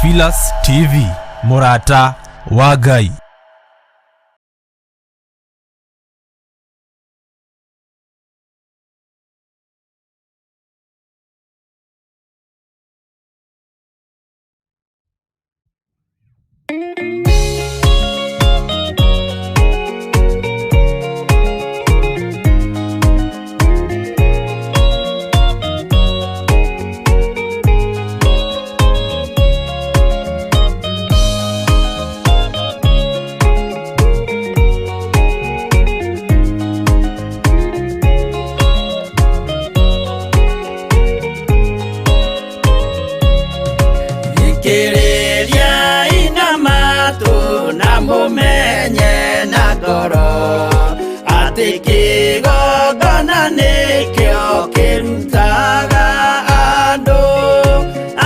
Theophilus TV, mũrata wa Ngai. Thikĩrĩriai na matũ na mũmenye na ngoro atĩ kĩgongona nĩkĩo kĩrutaga andũ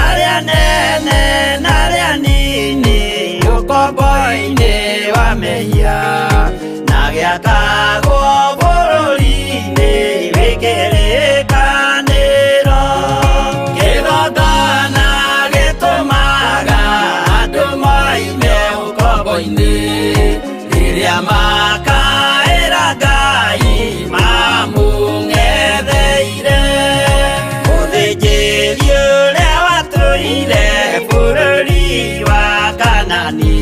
arĩa nene na arĩa nini ũkombo-inĩ wa mehia na gĩakagwo bũrũri-inĩ wĩ kĩrĩkanĩro. Kĩgongona gĩtũmaga andũ moime ũkombo-inĩ rĩrĩa makaĩra Ngai mamũng'etheire. Mũthĩnjĩri ũrĩa watũire bũrũri wa Kanani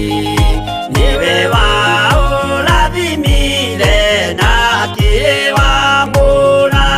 nĩwe waũrathimire na akĩwamũra.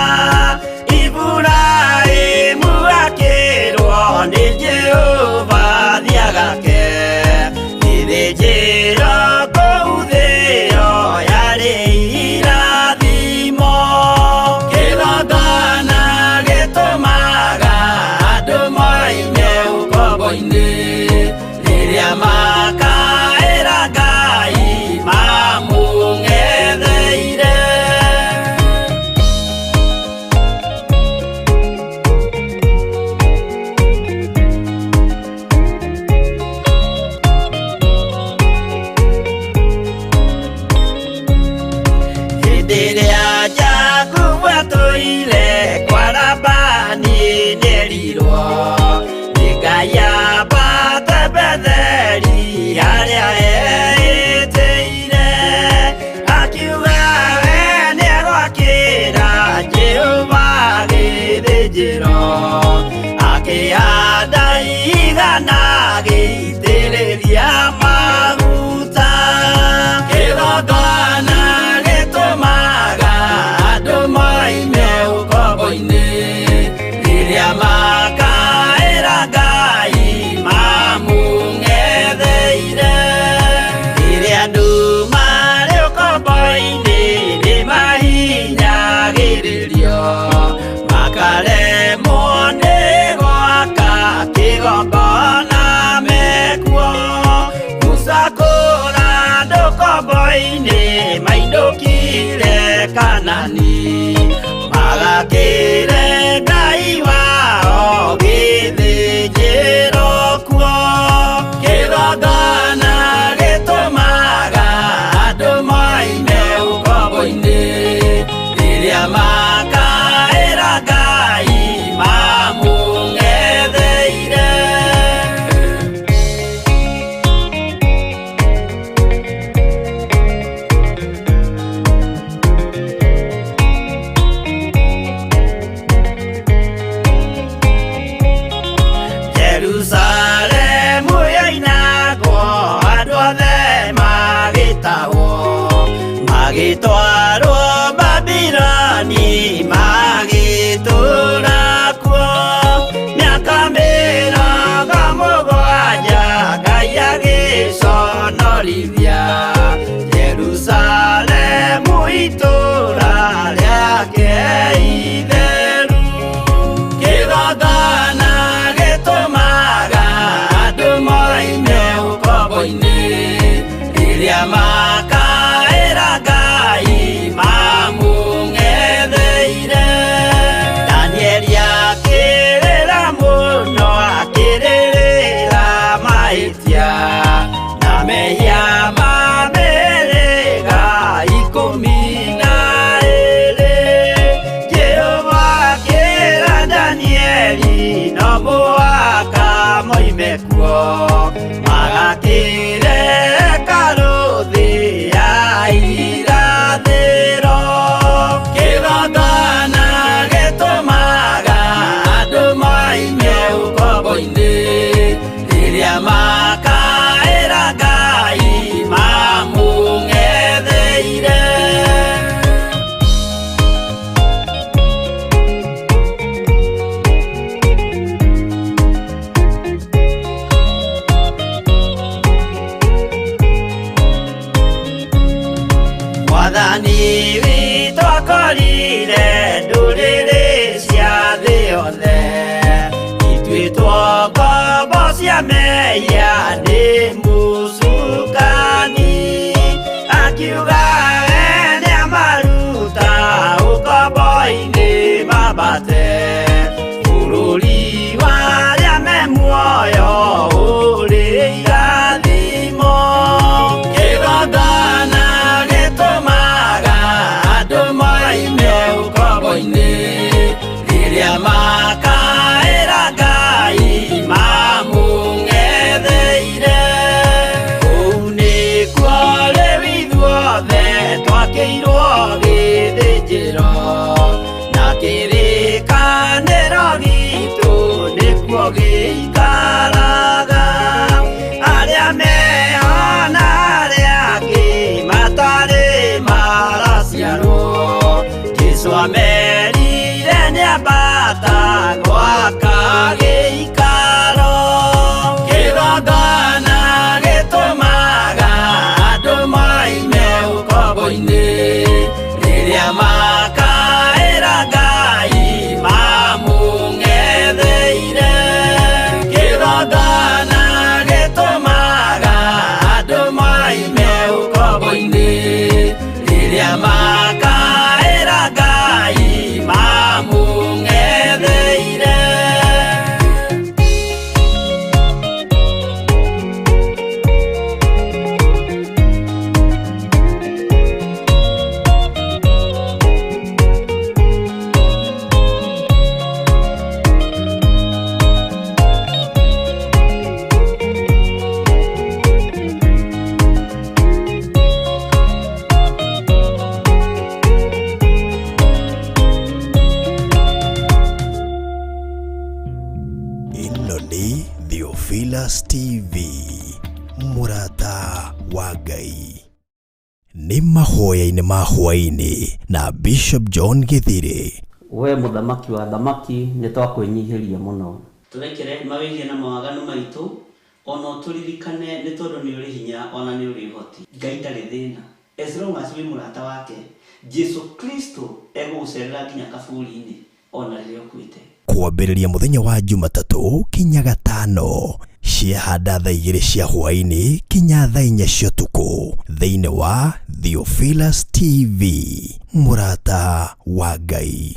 kuo Magakĩre karũthĩ ya irathĩro Kĩgongona gĩtũmaga andũ moime ũkombo-inĩ Rĩrĩa makaĩra Ngai mamũng'etheire Mwathani witũ akorire ndũrĩrĩ cia thĩ yothe Ituĩtwo ngombo cia mehia nĩ mũcukani Akiuga we nĩamaruta ũkombo-inĩ mambate Bũrũri wa arĩa me muoyo ũrĩ irathimo Kĩgongona gĩtũmaga andũ moime ũkombo-inĩ Rĩrĩa makaĩra Ngai mamũng'etheire Kũu nĩkuo rĩu ithuothe twakĩirwo gĩthĩnjĩro Na kĩrĩkanĩro gitũ nĩkuo gĩikaraga Arĩa meho na arĩa angĩ matarĩ maraciarwo Jesũ amerire nĩambata gwaka gĩikaro Kĩgongona gĩtũmaga andũ moime ũkombo-inĩ Rĩrĩa makaĩra Ngai mamũng'etheire Kĩgongona gĩtũmaga andũ moime ũkombo-inĩ Rĩrĩa makaĩra Ngai mamũng'etheire Ĩno nĩ Theophilus TV mũrata wa Ngai nĩ mahoya-inĩ ma hwaĩ-inĩ na Bishop John Gĩthire We mũthamaki wa thamaki nĩ twakwĩnyihĩria mũno Tũrekere mawĩhia na mawaganu maitũ ona ũtũririkane nĩ tondũ nĩ ũrĩ hinya ona nĩ ũrĩ ũhoti Ngai ndarĩ thĩna as long as wĩ mũrata wake Jesu Kristo egũgũcerera nginya kaburi-inĩ ona rĩrĩa ũkuĩte Kwambĩrĩria mũthenya wa Jumatatũ kinya gatano ciahanda thaa igĩrĩ cia hwaĩ-inĩ kinya thaa inya cia ũtukũ thĩinĩ wa Theophilus TV mũrata wa Ngai.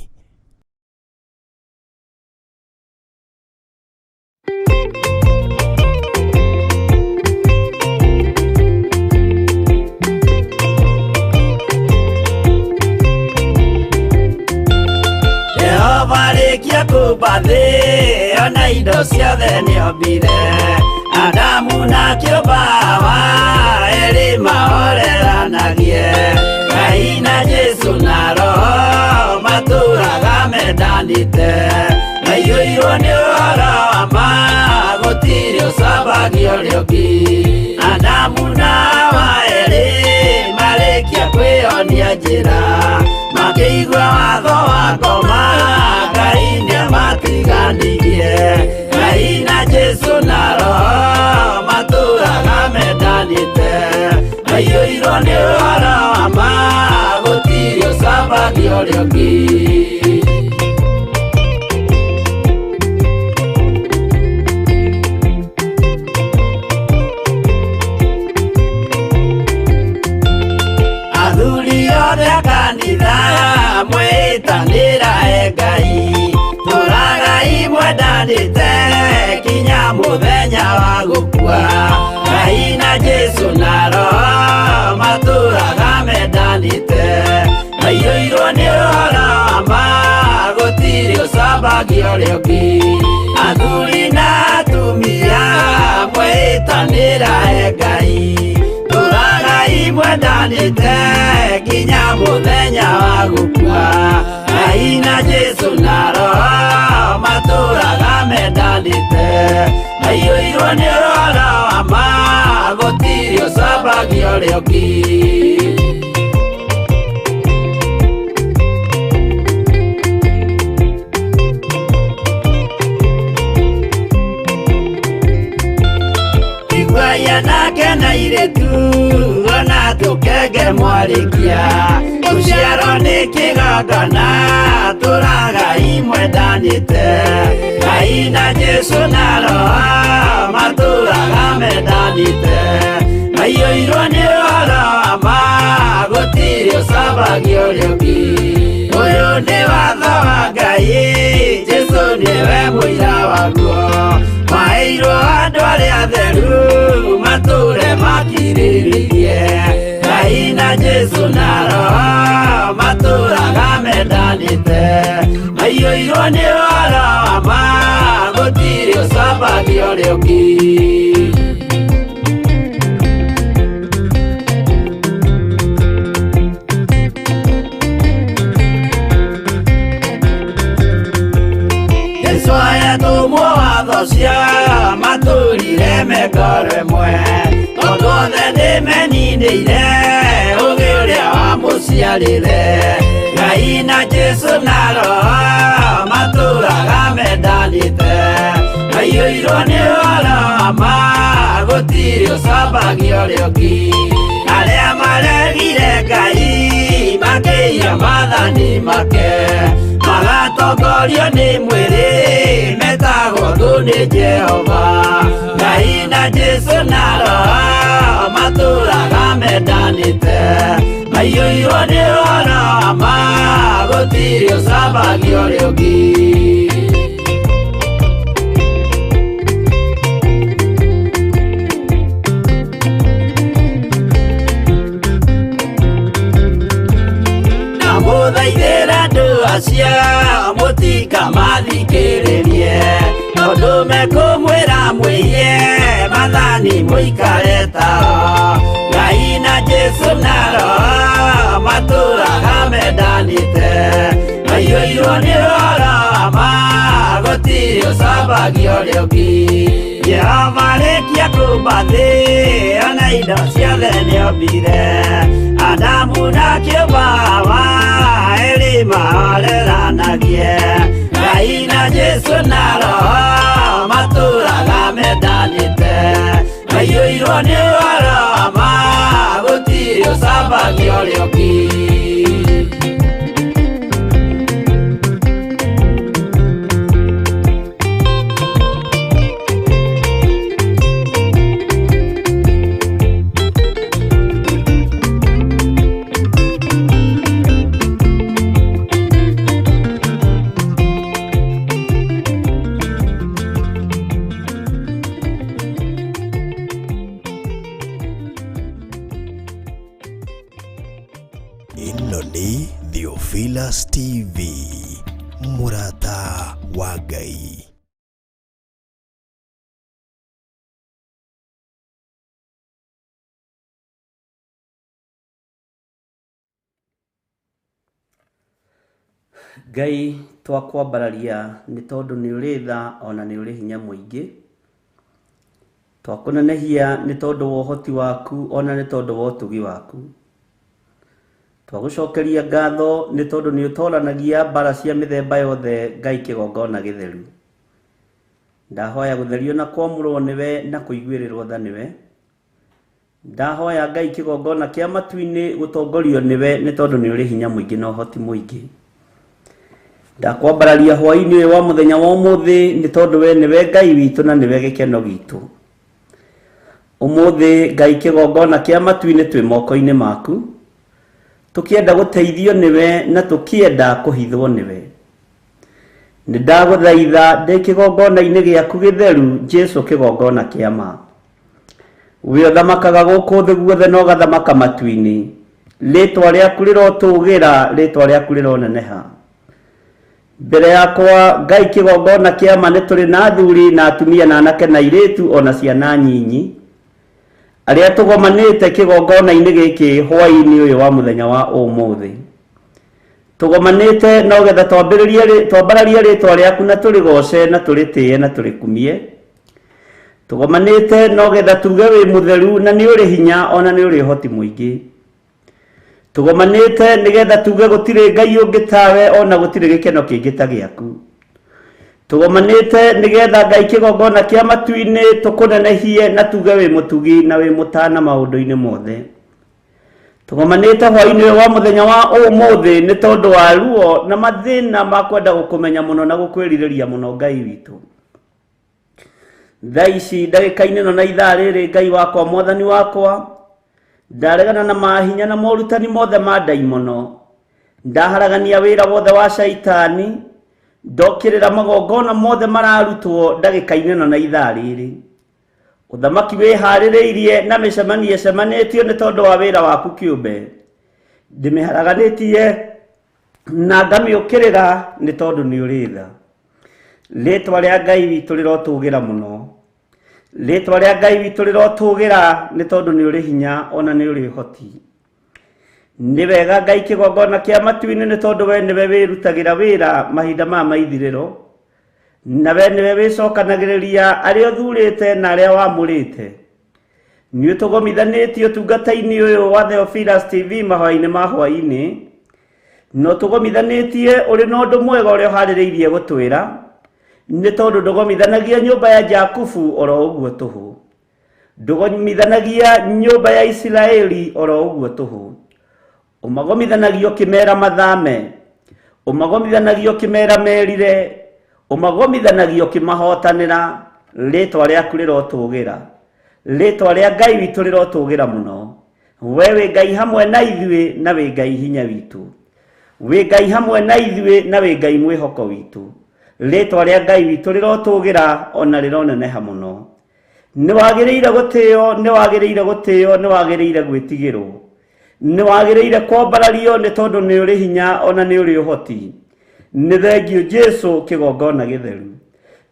Jehova arĩkia kũmba thĩ ona indo ciothe nĩombire Adamu na kĩũmba Hawa erĩ mahoreranagie Ngai na Jesũ na Roho matũraga mendanĩte Maiyũirwo nĩ ũhoro wa ma gũtirĩ ũcambagia ũrĩa ũngĩ Adamu na Hawa erĩ marĩkia kwĩyonia njĩra Makĩigua watho wa ngoma Ngai nĩamatiganirie Ngai na Jesũ na Roho matũraga mendanĩte Maiyũirwo nĩ ũhoro wa ma gũtirĩ ũcambagia ũrĩa ũngĩ Athuri othe a kanitha mwĩtanĩra e Ngai tũragai mwendanĩte kinya mũthenya wa gũkua Ngai na Jesũ na Roho matũraga mendanĩte Maiyũirwo nĩ ũhoro wa ma gũtirĩ ũcambagia ũrĩa ũngĩ Athuri na atumia Mwĩtanĩra e Ngai tũragai mwendanĩte nginya mũthenya wa gũkua. Ngai na Jesũ na Roho matũraga mendanĩte, maiyũirwo nĩ ũhoro wa ma, gũtirĩ ũcambagia ũrĩa ũngĩ. Iguaia nake na irĩtu ona tũkenge mwarĩkia, rũciaro nĩ kĩgongona tũragai mwendanĩte. Ngai na Jesũ na Roho matũraga mendanĩte, maiyũirwo nĩ ũhoro wa ma, gũtirĩ ũcambagia ũrĩa ũngĩ. Ũyũ nĩ watho wa Ngai, Jesũ nĩwe mũira waguo, maheirwo andũ arĩa atheru matũre makirĩrĩirie. Ngai na Jesũ na Roho matũraga mendanĩte, maiyũirwo nĩ ũhoro wa ma, gũtirĩ ũcambagia ũrĩa ũngĩ. Jesũ ayatũmwo watho cia matũrire mengoro ĩmwe, tondũ othe nĩmeninĩire ũgĩ ũrĩa wamũciarire. Ngai na Jesũ na Roho matũraga mendanĩte, maiyũirwo nĩ ũhoro wa ma, gũtirĩ ũcambagia ũrĩa ũngĩ. Arĩa maregire Ngai makĩiya maathani make, magatongorio nĩ mwĩrĩ, metagwo thũ nĩ Jehova. Ngai na Jesũ na Roho matũraga mendanĩte, maiyũirwo nĩ ũhoro wa ma, gũtirĩ ũcambagia ũrĩa ũngĩ. Ndamũthaithĩra andũ acio mũtikamathikĩrĩrie, tondũ mekũmwĩra mwĩhie maathani mũikare tao. Ngai na Jesũ na Roho matũraga mendanĩte, maiyũirwo nĩ ũhoro wa ma, gũtirĩ ũcambagia ũrĩa ũngĩ. Jehova arĩkia kũmba thĩ ona indo ciothe nĩombire, Adamu na kĩũmba Hawa erĩ mahoreranagie. Ngai na Jesũ na Roho matũraga mendanĩte, maiyũirwo nĩ ũhoro wa ma, gũtirĩ ũcambagia ũrĩa ũngĩ. Ĩno nĩ Theophilus TV, mũrata wa Ngai. Ngai twakwambararia nĩ tondũ nĩ ũrĩ tha ona nĩ ũrĩ hinya mũingĩ. Twakũnenehia nĩ tondũ wa ũhoti waku ona nĩ tondũ wa ũtugi waku. Twagũcokeria ngatho nĩ tondũ nĩ ũtoranagia mbara cia mĩthemba yothe Ngai kĩgongona gĩtheru. Ndahoya gũtherio na kwamũrwo nĩwe na kũiguĩrĩrwo tha nĩwe. Ndahoya Ngai kĩgongona kĩa matu-inĩ gũtongorio nĩwe nĩ tondũ nĩ ũrĩ hinya mũingĩ na ũhoti mũingĩ. Ndakwambararia hwaĩ-inĩ ũyũ wa mũthenya wa ũmũthĩ nĩ tondũ we nĩwe Ngai witũ na nĩwe gĩkeno gitũ. Ũmũthĩ Ngai kĩgongona kĩa matu-inĩ twĩ moko-inĩ maku, tũkĩenda gũteithio nĩwe na tũkĩenda kũhithwo nĩwe. Nĩ ndagũthaitha ndĩ kĩgongona-inĩ gĩaku gĩtheru, Jesũ kĩgongona kĩa ma. We ũthamakaga gũkũ thĩ guothe na ũgathamaka matu-inĩ, rĩtwa rĩaku rĩrotũgĩra, rĩtwa rĩaku rĩroneneha. Mbere yakwa Ngai kĩgongona kĩa ma nĩ tũrĩ na athuri na atumia na anake na airĩtu ona ciana nyinyi arĩa tũgomanĩte kĩgongona-inĩ gĩkĩ hwaĩ-inĩ ũyũ wa mũthenya wa ũmũthĩ. Tũgomanĩte no getha twambĩrĩrie twambararie rĩtwa rĩaku na tũrĩgoce na tũrĩtĩe na tũrĩkumie. Tũgomanĩte no getha tuge wĩ mũtheru na nĩ ũrĩ hinya ona nĩ ũrĩ ũhoti mũingĩ. Tũgomanĩte nĩgetha tuge gũtirĩ Ngai ũngĩ tawe ona gũtirĩ gĩkeno kĩngĩ ta gĩaku. Tũgomanĩte nĩgetha Ngai kĩgongona kĩa matu-inĩ tũkũnenehie na tuge wĩ mũtugi na wĩ mũtana maũndũ-inĩ mothe. Tũgomanĩte hwaĩ-inĩ ũyũ wa mũthenya wa ũmũthĩ nĩ tondũ wa ruo na mathĩna ma kwenda gũkũmenya mũno na gũkwĩrirĩria mũno Ngai witũ. Thaa ici ndagĩka-inĩ ĩno na ithaa rĩrĩ Ngai wakwa mwathani wakwa, ndaregana na mahinya na morutani mothe ma ndaimono, ndaharagania wĩra wothe wa caitani, ndokĩrĩra magongona mothe mararutwo ndagĩka-inĩ ĩno na ithaa rĩrĩ. Ũthamaki wĩharĩrĩirie na mĩcemanio ĩcemanĩtio nĩ tondũ wa wĩra waku kĩũmbe, ndĩmĩharaganĩtie na ngamĩũkĩrĩra nĩ tondũ nĩ ũrĩ tha. Rĩtwa rĩa Ngai witũ rĩrotũgĩra mũno. Rĩtwa rĩa Ngai witũ rĩrotũgĩra nĩ tondũ nĩ ũrĩ hinya ona nĩ ũrĩ ũhoti. Nĩ wega Ngai kĩgongona kĩa matu-inĩ nĩ tondũ we nĩwe wĩrutagĩra wĩra mahinda maya ma ithirĩro, na we nĩwe wĩcokanagĩrĩria arĩa ũthurĩte na arĩa wamũrĩte. Nĩ ũtũgomithanĩtie ũtungata-inĩ ũyũ wa Theophilus TV mahoya-inĩ ma hwaĩ-inĩ, na ũtũgomithanĩtie ũrĩ na ũndũ mwega ũrĩa ũharĩrĩirie gũtwĩra, nĩ tondũ ndũgomithanagia nyũmba ya Jakubu oro ũguo tũhũ, ndũgomithanagia nyũmba ya Isiraeli oro ũguo tũhũ. Ũmagomithanagia ũkĩmera mathame, ũmagomithanagia ũkĩmera merire, ũmagomithanagia ũkĩmahotanĩra. Rĩtwa rĩaku rĩrotũgĩra, rĩtwa rĩa Ngai witũ rĩrotũgĩra mũno. We wĩ Ngai hamwe na ithuĩ na wĩ Ngai hinya witũ, wĩ Ngai hamwe na ithuĩ na wĩ Ngai mwĩhoko witũ. Rĩtwa rĩa Ngai witũ rĩrotũgĩra ona rĩroneneha mũno. Nĩ wagĩrĩire gũtĩo, nĩ wagĩrĩire gũtĩo, nĩ wagĩrĩire gwĩtigĩrwo, nĩ wagĩrĩire kwambarario nĩ tondũ nĩ ũrĩ hinya ona nĩ ũrĩ ũhoti. Nĩ thengio Jesu kĩgongona gĩtheru,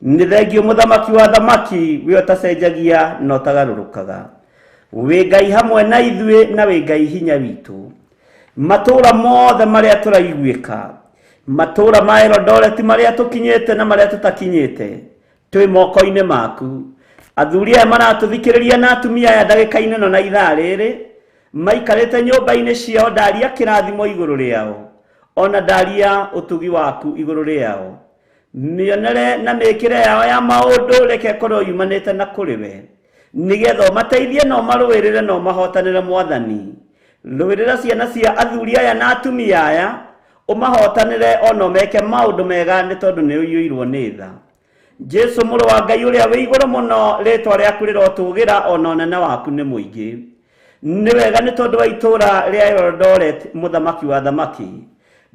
nĩ thengio mũthamaki wa thamaki, we ũtacenjagia na ũtagarũrũkaga. Wĩ Ngai hamwe na ithuĩ na wĩ Ngai hinya witũ. Matũũra mothe marĩa tũraiguĩka, matũũra ma Eldoret marĩa tũkinyĩte na marĩa tũtakinyĩte, twĩ moko-inĩ maku. Athuri aya maratũthikĩrĩria na atumia aya ndagĩka-inĩ ĩno na ithaa rĩrĩ, maikarĩte nyũmba-inĩ ciao, ndaria kĩrathimo igũrũ rĩao, ona ndaria ũtugi waku igũrũ rĩao. Mĩonere na mĩkĩre yao ya maũndũ reke ĩkorwo yumanĩte na kũrĩ we, nĩgetha ũmateithie na ũmarũĩrĩre na ũmahotanĩre mwathani. Rũĩrĩra ciana cia athuri aya na atumia aya, ũmahotanĩre ona ũmeke maũndũ mega nĩ tondũ nĩ ũiyũirwo nĩ tha. Jesu mũrũ wa Ngai ũrĩa wĩ igũrũ mũno, rĩtwa rĩaku rĩrotũgĩra ona ũnene waku nĩ mũingĩ. Nĩ wega nĩ tondũ wa itũũra rĩa Eldoret, mũthamaki wa thamaki.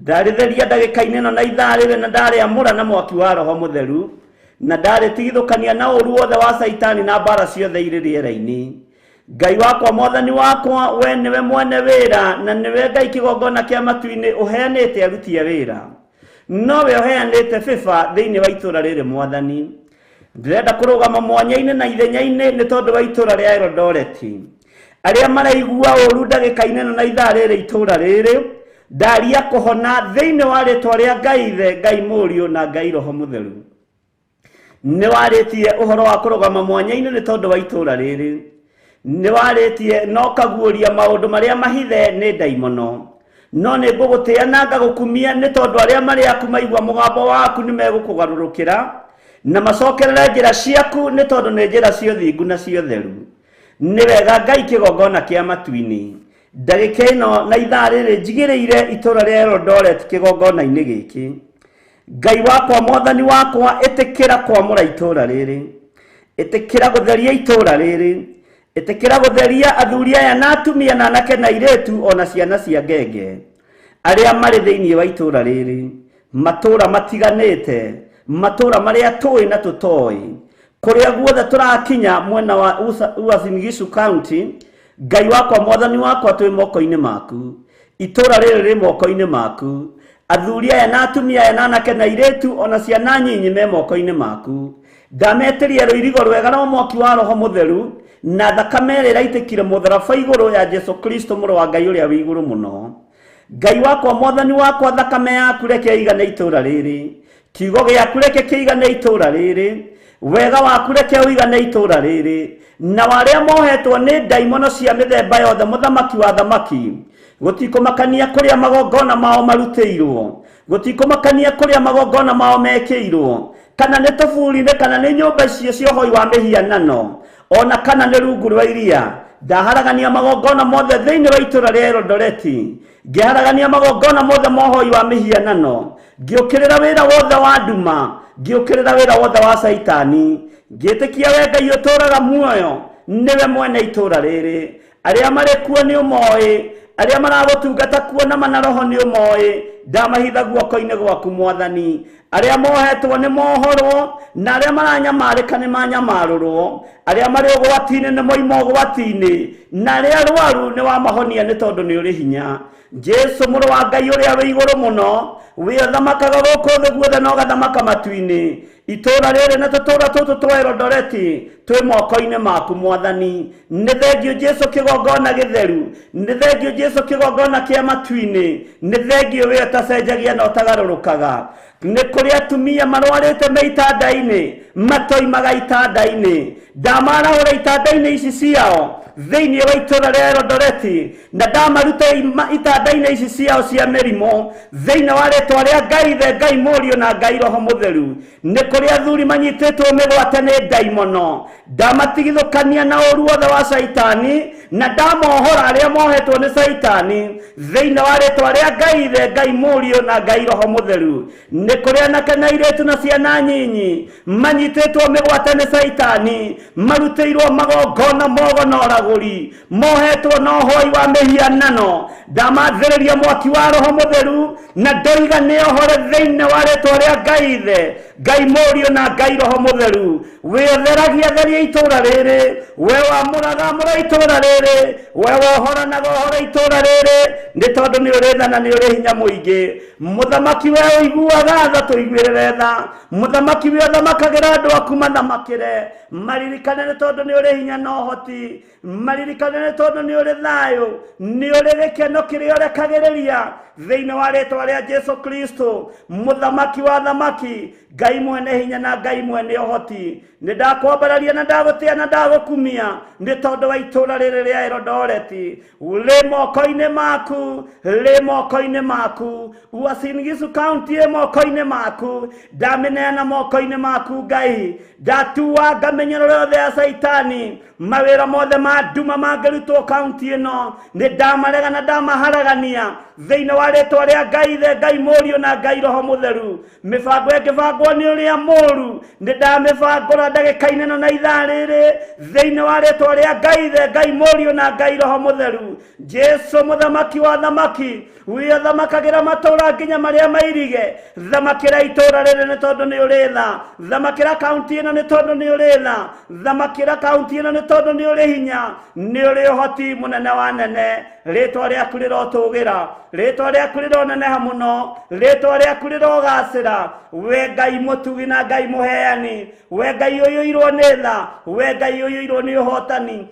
Ndarĩtheria ndagĩka-inĩ ĩno na ithaa rĩrĩ na ndarĩamũra na mwaki wa Roho Mũtheru, na ndarĩtigithũkania na ũũru wothe wa Caitani na mbara ciothe irĩ rĩera-inĩ. Ngai wakwa mwathani wakwa, we nĩwe mwene wĩra na nĩwe Ngai kĩgongona kĩa matu-inĩ ũheanĩte aruti a wĩra. No we ũheanĩte bĩba thĩinĩ wa itũũra rĩrĩ mwathani. Ndĩrenda kũrũgama mwanya-inĩ na ithenya-inĩ nĩ tondũ wa itũũra rĩa Eldoret. Arĩa maraigua ũũru ndagĩka-inĩ ĩno na ithaa rĩrĩ itũũra rĩrĩ, ndaria kũhona thĩinĩ wa rĩtwa rĩa Ngai Ithe, Ngai Mũriũ na Ngai Roho Mũtheru. Nĩ warĩtie ũhoro wa kũrũgama mwanya-inĩ nĩ tondũ wa itũũra rĩrĩ. Nĩ warĩtie na ũkaguũria maũndũ marĩa mahithe nĩ ndaimono. No nĩ ngũgũtĩa na ngagũkumia nĩ tondũ arĩa marĩ aku maigua mũgambo waku nĩ megũkũgarũrũkĩra na macokerere njĩra ciaku nĩ tondũ nĩ njĩra cia ũthingu na cia ũtheru. Nĩ wega Ngai kĩgongona kĩa matu-inĩ. Ndagĩka ĩno na ithaa rĩrĩ njigĩrĩire itũũra rĩa Eldoret kĩgongona-inĩ gĩkĩ. Ngai wakwa mwathani wakwa, ĩtĩkĩra kwamũra itũũra rĩrĩ, ĩtĩkĩra gũtheria itũũra rĩrĩ, ĩtĩkĩra gũtheria athuri aya na atumia na anake na airĩtu ona ciana cia ngenge arĩa marĩ thĩinĩ wa itũũra rĩrĩ, matũũra matiganĩte, matũũra marĩa tũĩ na tũtoĩ, kũrĩa guothe tũrakinya mwena wa Uasin Gishu County. Ngai wakwa mwathani wakwa, twĩ moko-inĩ maku. Itũũra rĩrĩ rĩ moko-inĩ maku. Athuri aya na atumia aya na anake na airĩtu ona ciana nyinyi me moko-inĩ maku. Ndametĩria rũirigo rwega rwa mwaki wa Roho Mũtheru na thakame ĩrĩa ĩraitĩkire mũtharaba igũrũ ya Jesu Kristo mũrũ wa Ngai ũrĩa wĩ igũrũ mũno. Ngai wakwa, mwathani wakwa, thakame yaku reke ĩigane itũũra rĩrĩ, kiugo gĩaku reke kĩigane itũũra rĩrĩ, wega waku reke ũigane itũũra rĩrĩ, na arĩa mohetwo nĩ ndaimono cia mĩthemba yothe, mũthamaki wa thamaki, gũtikũmakania kũrĩa magongona mao marutĩirwo, gũtikũmakania kũrĩa magongona mao mekĩirwo, kana nĩ tũburi-inĩ, kana nĩ nyũmba icio cia ũhoi wa mĩhianano, ona kana nĩ rungu rwa iria. Ndaharagania magongona mothe thĩinĩ wa itũũra rĩa Eldoret, ngĩharagania magongona mothe ma ũhoi wa mĩhianano, ngĩũkĩrĩra wĩra wothe wa nduma, ngĩũkĩrĩra wĩra wothe wa Caitani, ngĩtĩkia we Ngai ũtũũraga muoyo nĩwe mwene itũũra rĩrĩ. Arĩa marĩ kuo nĩ ũmoĩ, arĩa maragũtungata kuo na mana roho nĩ ũmoĩ, ndamahitha guoko-inĩ gwaku mwathani. Arĩa mohetwo nĩ mohorwo, na arĩa maranyamarĩka nĩ manyamarũrwo, arĩa marĩ ũgwati-inĩ nĩ moima ũgwati-inĩ, na arĩa arwaru nĩ wamahonia nĩ tondũ nĩ ũrĩ hinya. Jesu mũrũ wa Ngai ũrĩa wĩ igũrũ mũno, wĩ ũthamakaga gũkũ thĩ guothe na ũgathamaka matu-inĩ, itũũra rĩrĩ na tũtũũra tũtũ twa Eldoret twĩ moko-inĩ maku mwathani. Nĩ thengio Jesu kĩgongona gĩtheru, nĩ thengio Jesu kĩgongona kĩa matu-inĩ, nĩ thengio we ũtacenjagia na ũtagarũrũkaga. Nĩ kũrĩ atumia marwarĩte me itanda-inĩ, matoimaga itanda-inĩ, ndamarahũra itanda-inĩ ici ciao thĩinĩ wa itũũra rĩa Eldoret, na ndamaruta itanda-inĩ ici ciao cia mĩrimũ thĩinĩ wa rĩtwa rĩa Ngai Ithe, Ngai Mũriũ na Ngai Roho Mũtheru. Nĩ kũrĩ athuri manyitĩtwo mĩgwate nĩ ndaimono, ndamatigithũkania na ũru wothe wa Caitani, na ndamohora arĩa mohetwo nĩ Caitani thĩinĩ wa rĩtwa rĩa Ngai Ithe, Ngai Mũriũ na Ngai Roho Mũtheru. Nĩ kũrĩ anake na airĩtu na ciana nyinyi manyitĩtwo mĩgwate nĩ Caitani, marutĩirwo magongona mogo na ũragũri, mohetwo na ũhoi wa mĩhianano, ndamathĩrĩria mwaki wa Roho Mũtheru na ndoiga nĩ ohore thĩinĩ wa rĩtwa rĩa Ngai Ithe, Ngai Mũriũ na Ngai Roho Mũtheru. Wĩ ũtheragia theria itũũra rĩrĩ, we wamũraga amũra itũũra rĩrĩ, we wohoranaga ũhore itũũra rĩrĩ, nĩ tondũ nĩ ũrĩ tha na nĩ ũrĩ hinya mũingĩ. Mũthamaki we ũiguaga tha, tũiguĩrĩre tha. Mũthamaki we ũthamakagĩra andũ aku mathamakĩre, maririkane nĩ tondũ nĩ ũrĩ hinya na ũhoti, maririkane nĩ tondũ nĩ ũrĩ thayũ, nĩ ũrĩ gĩkeno kĩrĩa ũrekagĩrĩria thĩinĩ wa rĩtwa rĩa Jesu Kristo, mũthamaki wa thamaki, Ngai mwene hinya na Ngai mwene ũhoti. Nĩ ndakwambararia na ndagũtĩa na ndagũkumia nĩ tondũ wa itũũra rĩrĩ rĩa Eldoret, rĩ moko-inĩ maku, rĩ moko-inĩ maku. Uasin Gishu County ĩ moko-inĩ maku, ndamĩneana moko-inĩ maku Ngai. Ndatuanga mĩnyororo yothe ya Caitani, mawĩra mothe ma nduma mangĩrutwo kaunti ĩno nĩ ndamarega na ndamaharagania thĩinĩ wa rĩtwa rĩa Ngai Ithe, Ngai Mũriũ na Ngai Roho Mũtheru. Mĩbango ĩngĩbangwo nĩ ũrĩa mũũru nĩ ndamĩbangũra ndagĩka-inĩ ĩno na ithaa rĩrĩ thĩinĩ wa rĩtwa rĩa Ngai Ithe, Ngai Mũriũ na Ngai Roho Mũtheru. Jesu mũthamaki wa thamaki, wĩ ũthamakagĩra matũũra nginya marĩa mairige, thamakĩra itũũra rĩrĩ nĩ tondũ nĩ ũrĩ tha, thamakĩra kaunti ĩno nĩ tondũ nĩ ũrĩ tha, thamakĩra kaunti ĩno nĩ tondũ nĩ ũrĩ hinya, nĩ ũrĩ ũhoti mũnene wa nene. Rĩtwa rĩaku rĩrotũgĩra, rĩtwa rĩaku rĩroneneha mũno, rĩtwa rĩaku rĩrogacĩra. We Ngai mũtugi na Ngai mũheani, we Ngai ũiyũirwo nĩ tha, we Ngai ũiyũirwo nĩ ũhotani,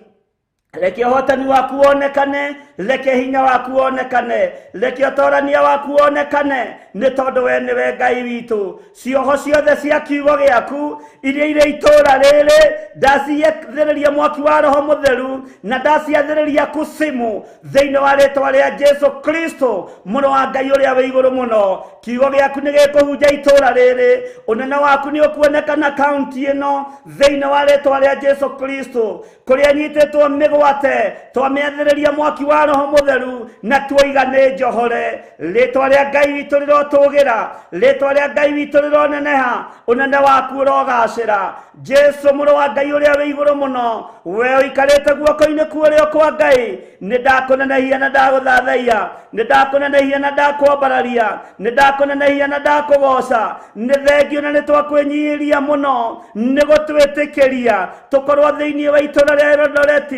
reke ũhotani waku wonekane, reke hinya waku wonekane, reke ũtorania waku wonekane, nĩ tondũ we nĩwe Ngai witũ. Cioho ciothe cia kiugo gĩaku iria irĩ itũũra rĩrĩ ndaciathĩrĩria mwaki wa Roho Mũtheru na ndaciathĩrĩria kusimu thĩinĩ wa rĩtwa rĩa Jesu Kristo mũrũ wa Ngai ũrĩa wĩ igũrũ mũno. Kiugo gĩaku nĩ gĩkũhunja itũũra rĩrĩ, ũnene waku nĩ ũkuonekana kaunti ĩno thĩinĩ wa rĩtwa rĩa Jesu Kristo. Kũrĩa nyitĩtwo mĩgwate twamĩathĩrĩria mwaki wa Roho Mũtheru na tuoiga nĩ njohore. Rĩtwa rĩa Ngai witũ rĩrotũgĩra, rĩtwa rĩa Ngai witũ rĩroneneha, ũnene waku ũrogacĩra. Jesu mũrũ wa Ngai ũrĩa wĩ igũrũ mũno, we ũikarĩte guoko-inĩ kwa ũrĩo kwa Ngai, nĩ ndakũnenehia na ndagũthathaiya, nĩ ndakũnenehia na ndakwambararia, nĩ ndakũnenehia na ndakũgoca. Nĩ thengio na nĩ twakwĩnyihĩria mũno nĩ gũtwĩtĩkĩria tũkorwo thĩinĩ wa itũũra rĩa Eldoret.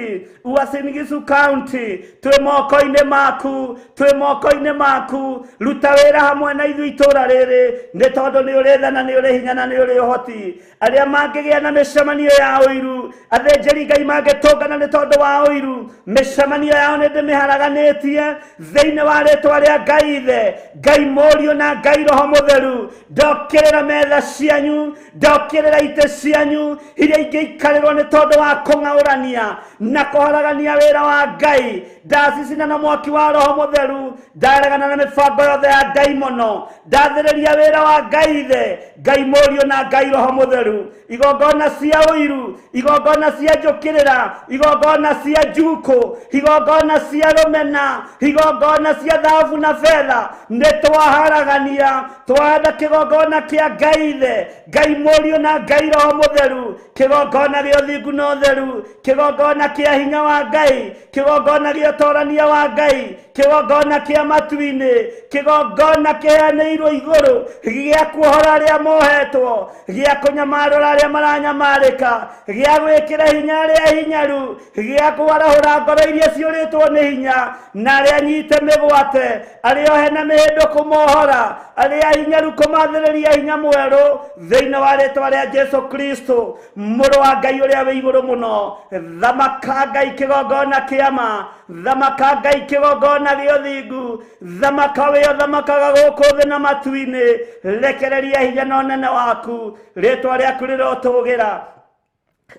Uasin Gishu County twĩ moko-inĩ maku, twĩ moko-inĩ maku. Ruta wĩra hamwe na ithuĩ itũra rĩrĩ, nĩ tondũ nĩ ũrĩ tha na nĩ ũrĩ hinya na nĩ ũrĩ ũhoti. Arĩa mangĩgĩa na mĩcemanio ya ũiru, athĩnjĩri Ngai mangĩtũngana nĩ tondũ wa ũiru, mĩcemanio yao nĩ ndĩmĩharaganĩtie thĩinĩ wa rĩtwa rĩa Ngai Ithe, Ngai Mũriũ na Ngai Roho Mũtheru. Ndokĩrĩra metha cianyu, ndokĩrĩra itĩ cianyu iria ingĩikarĩrwo nĩ tondũ wa kũng'aũrania na kũharagania wĩra wa Ngai. Ndacicina na mwaki wa Roho Mũtheru, ndaregana na mĩbango yothe ya ndaimono, ndathĩrĩria wĩra wa Ngai Ithe, Ngai Mũriũ na Ngai Roho Mũtheru. Igongona cia ũiru, igongona cia njũkĩrĩra, igongona cia njukũ, igongona cia rũmena, igongona cia thahabu na betha, nĩ twaharagania. Twahanda kĩgongona kĩa Ngai Ithe, Ngai Mũriũ na Ngai Roho Mũtheru, kĩgongona gĩa ũthingu na ũtheru, kĩgongona kĩa hinya wa Ngai, kĩgongona gĩa ũtorania wa Ngai, kĩgongona kĩa matu-inĩ, kĩgongona kĩheanĩirwo igũrũ gĩa kuohora arĩa mohetwo, gĩa kũnyamarũra arĩa maranyamarĩka, gĩa gwĩkĩra hinya arĩa hinyaru, gĩa kwarahũra ngoro iria ciũrĩtwo nĩ hinya na arĩa nyite mĩgwate, arĩa ohe na mĩhĩndo kũmohora, arĩa hinyaru kũmathĩrĩria hinya mwerũ thĩinĩ wa rĩtwa rĩa Jesu Kristo, mũrũ wa Ngai ũrĩa wĩ igũrũ mũno. Thamaka Ngai kĩgongona kĩa ma, thamaka Ngai kĩgongona gĩa ũthingu, thamaka wĩ ũthamakaga gũkũ thĩ na matu-inĩ. Rekereria hinya na ũnene waku, rĩtwa rĩaku rĩrotũgĩra.